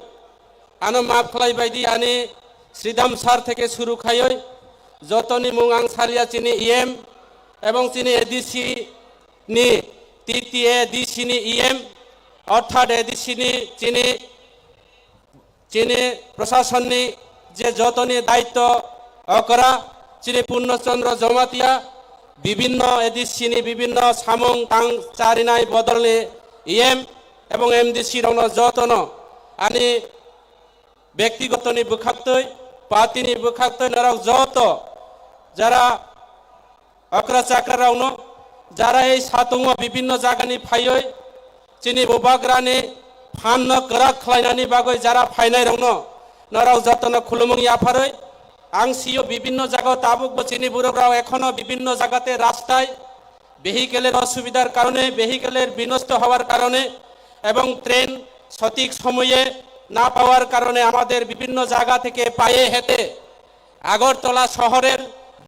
ano maaf khlai baidi ani Sridham sir theke suru khaioi, jotoni mung ang salia chini E M ebong chini A D C ni T T A D C ni E M, orthat A D C ni chini chini prasasonni je jotoni daitto okra, chini Purno Chandra Jamatia, bibinno A D C ni bibinno samung tang charinai bodolni E M ebong M D C rokno jotono ani bektigotoni bwkhaktwi, party ni bwkhaktwi norok joto jara okra chakra rokno, jara ei satungo bibinno jagani phaioi chini bubagrani phanno kwrak khlainani bagwi jara phainai rokno norok jotono khulumung yapharwi ang sio bibinno jaga tabukbo chini borok rok ekhono bibinno jagate rastai vehicle-er osubidhar karone, vehicle-er binosto howar karone এবং ট্রেন সঠিক সময়ে না পাওয়ার কারণে আমাদের বিভিন্ন জায়গা থেকে পায়ে হেঁটে আগরতলা শহরের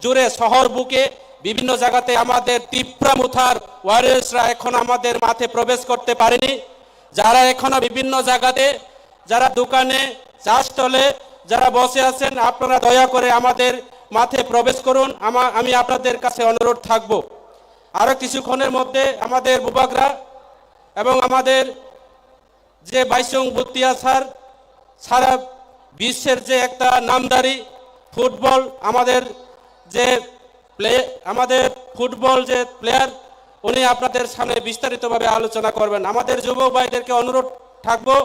জুড়ে শহর বুকে বিভিন্ন জায়গাতে আমাদের তিপ্রা মুথার ওয়ারিয়র্সরা এখন আমাদের মাঠে প্রবেশ করতে পারেনি। যারা এখনো বিভিন্ন জায়গাতে, যারা দোকানে, চা স্টলে যারা বসে আছেন, আপনারা দয়া করে আমাদের মাঠে প্রবেশ করুন। আমা-, আমি আপনাদের কাছে অনুরোধ থাকব। আরও কিছুক্ষণের মধ্যে আমাদের বুবাগরা এবং আমাদের যে বাইচুং ভুটিয়া স্যার, সারা বিশ্বের যে একটা নামধারী ফুটবল, আমাদের যে প্লে-, আমাদের ফুটবল যে প্লেয়ার, উনি আপনাদের সামনে বিস্তারিতভাবে আলোচনা করবেন। আমাদের যুবক ভাইদেরকে অনুরোধ থাকবো,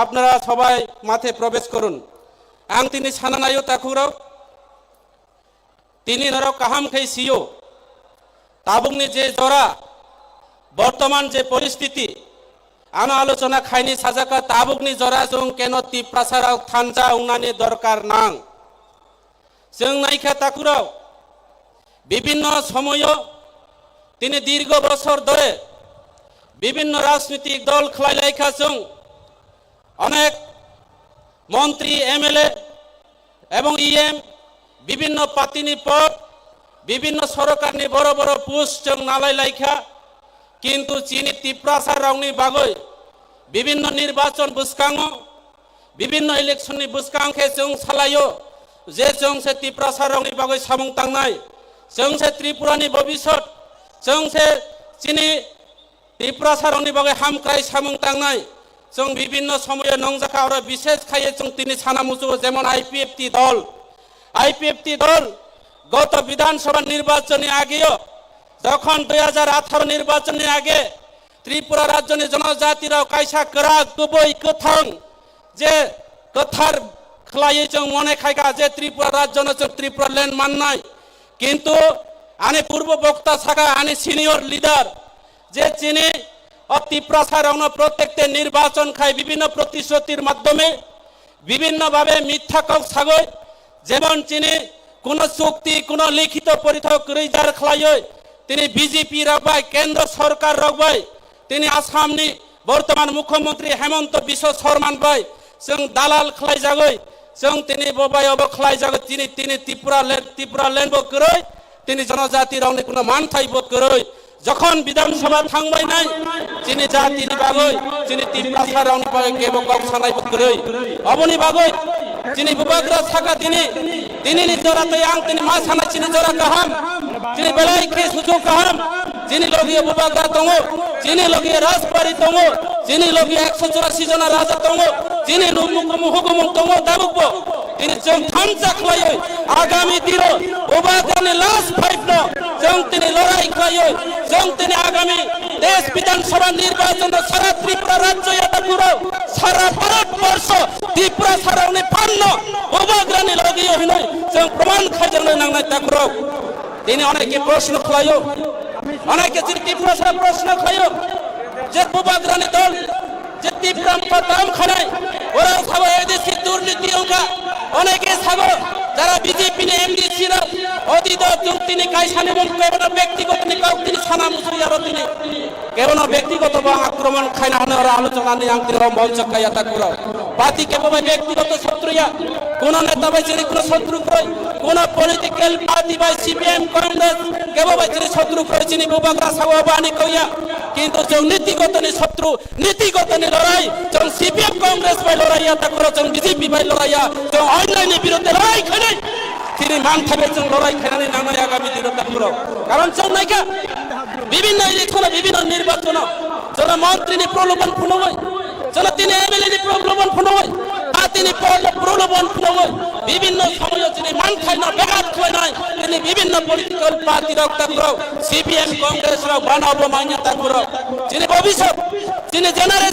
আপনারা সবাই মাঠে প্রবেশ করুন। Ang tini sana naio, takhurok, tini norok kaham khe sio, tabukni je jora, bortoman je poristiti, ano alochona khaini sajaka, tabukni jora chwng keno Tiprasarok thansa wngnani dorkar nang. Chwng naikha takhurok, bibinno somoyo, tini dirgo bosor dhore bibinno rajnitik dol khlai laikha chwng, onek montri, M L A, এবং E M, বিভিন্ন পার্টিনি পদ, বিভিন্ন সরকারনি বড় বড় post chwng nalai laikha, kintu chini Tiprasa rokni bagwi bibinno nirbachon bwskango, bibinno election ni bwskang khe chwng salaio je chwng se Tiprasa rokni bagwi samung tangnai, chwng se Tripura ni bobisot, chwng se chini Tiprasa rokni bagwi hamkrai samung tangnai. Chwng bibinno somoyo nongjakha, oro bishesh khaiye chwng tini sana muchugo, jemon I P F T dol, I P F T dol goto Bidhan Sabha nirbachon ni ageo, jokhon dui hajar atharo nirbachon ni age Tripura rajyo ni jonojati rok kaisa kwrak, kubui, kwthang je kwthar khlaiwi chwng mone khaikha je Tripura rajyo no chwng Tripura land mannai. Kintu ani purbo bokta saka, ani senior leader, je chini o Tiprasa rokno protekte nirbachon khai bibinno protisrutir maddhome bibinno bhabe mitha kok sagoi, jemon chini kuno chukti, kuno likhito porithok kwrwi jar khlaiwi tini B J P rok bai, kendro sorkar rok bai, tini Assam ni bortoman mukhyamantri Hemanta Biswa Sarma bai chwng dalal khlai jagoi, chwng tini bo bai obo khlai jagoi, tini, tini Tripura land, Tripura land bo kwrwi, tini jonojati rokni kuno manthai bo kwrwi. Jokhon Bidhan Sabha thangbai nai, chini jati ni bagwi, chini Tiprasa rokni bagwi kebo kok sanai bo kwrwi. Oboni bagwi Chini bubagra saka tini, tini ni jora tei ang tini ma sana chini jora kaham, chini belai khe sujuk kaham, chini logi bubagra tongo, chini logi rajbari tongo, chini logi ekso churasi jona raja tongo, chini numukumu hukumung tongo tabukbo. Tini chwng thansa khlaiwi agami dino bubagrani last fight no chwng tini lorai khlaiwi chwng tini agami desh Bidhan Sabha nirbachon no sara Tripura rajyo yatakurok sara Bharat borsho Tripura sarokni phanno bubagrani logi hinwi chwng proman khaijaknai nangnai takurok. Tini oneke proshno khlaio, oneke chini Tripura sara proshno khlaio je bubagrani dol je Tipra Motha tam khanai, ora sabo A D C durniti ongkha, oneke sabo jara B J P ni M D C rok, odi do chwng tini kaisani mung kebono bektigot ni kok tini sana musu yaro tini. Kebono bektigot bo akromon khaina hone ora alochona ni ang tini rom bonchok kaya takuro. Party kebo bai bektigot sotru ya, kono neta bai chini kono sotru kroi, kono political party bai C P M Congress kebo bai chini sotru kroi chini bubagra sabo bani koya. Kintu chwng nitigot ni sotru Niti gotoni lorai, chwng C P M Congress bai lorai ya, takuro chwng B J P bai lorai ya, chwng onyaini birudhe lorai khainai. Chini mantha bai chwng lorai khainani nangnai agami dino takuro. Karon chwng naikha, bibinno election-o, bibinno nirbachon-o, chwngno montri ni proloban phunugwi, chwngno tini M L A ni proloban phunugwi, a tini pro-, proloban phunugwi, bibinno somoyo chini manthaino begat khlainai, tini bibinno political party rok takuro, C P M Congress rok bana obo manya takuro. Chini bobisot, chini generation,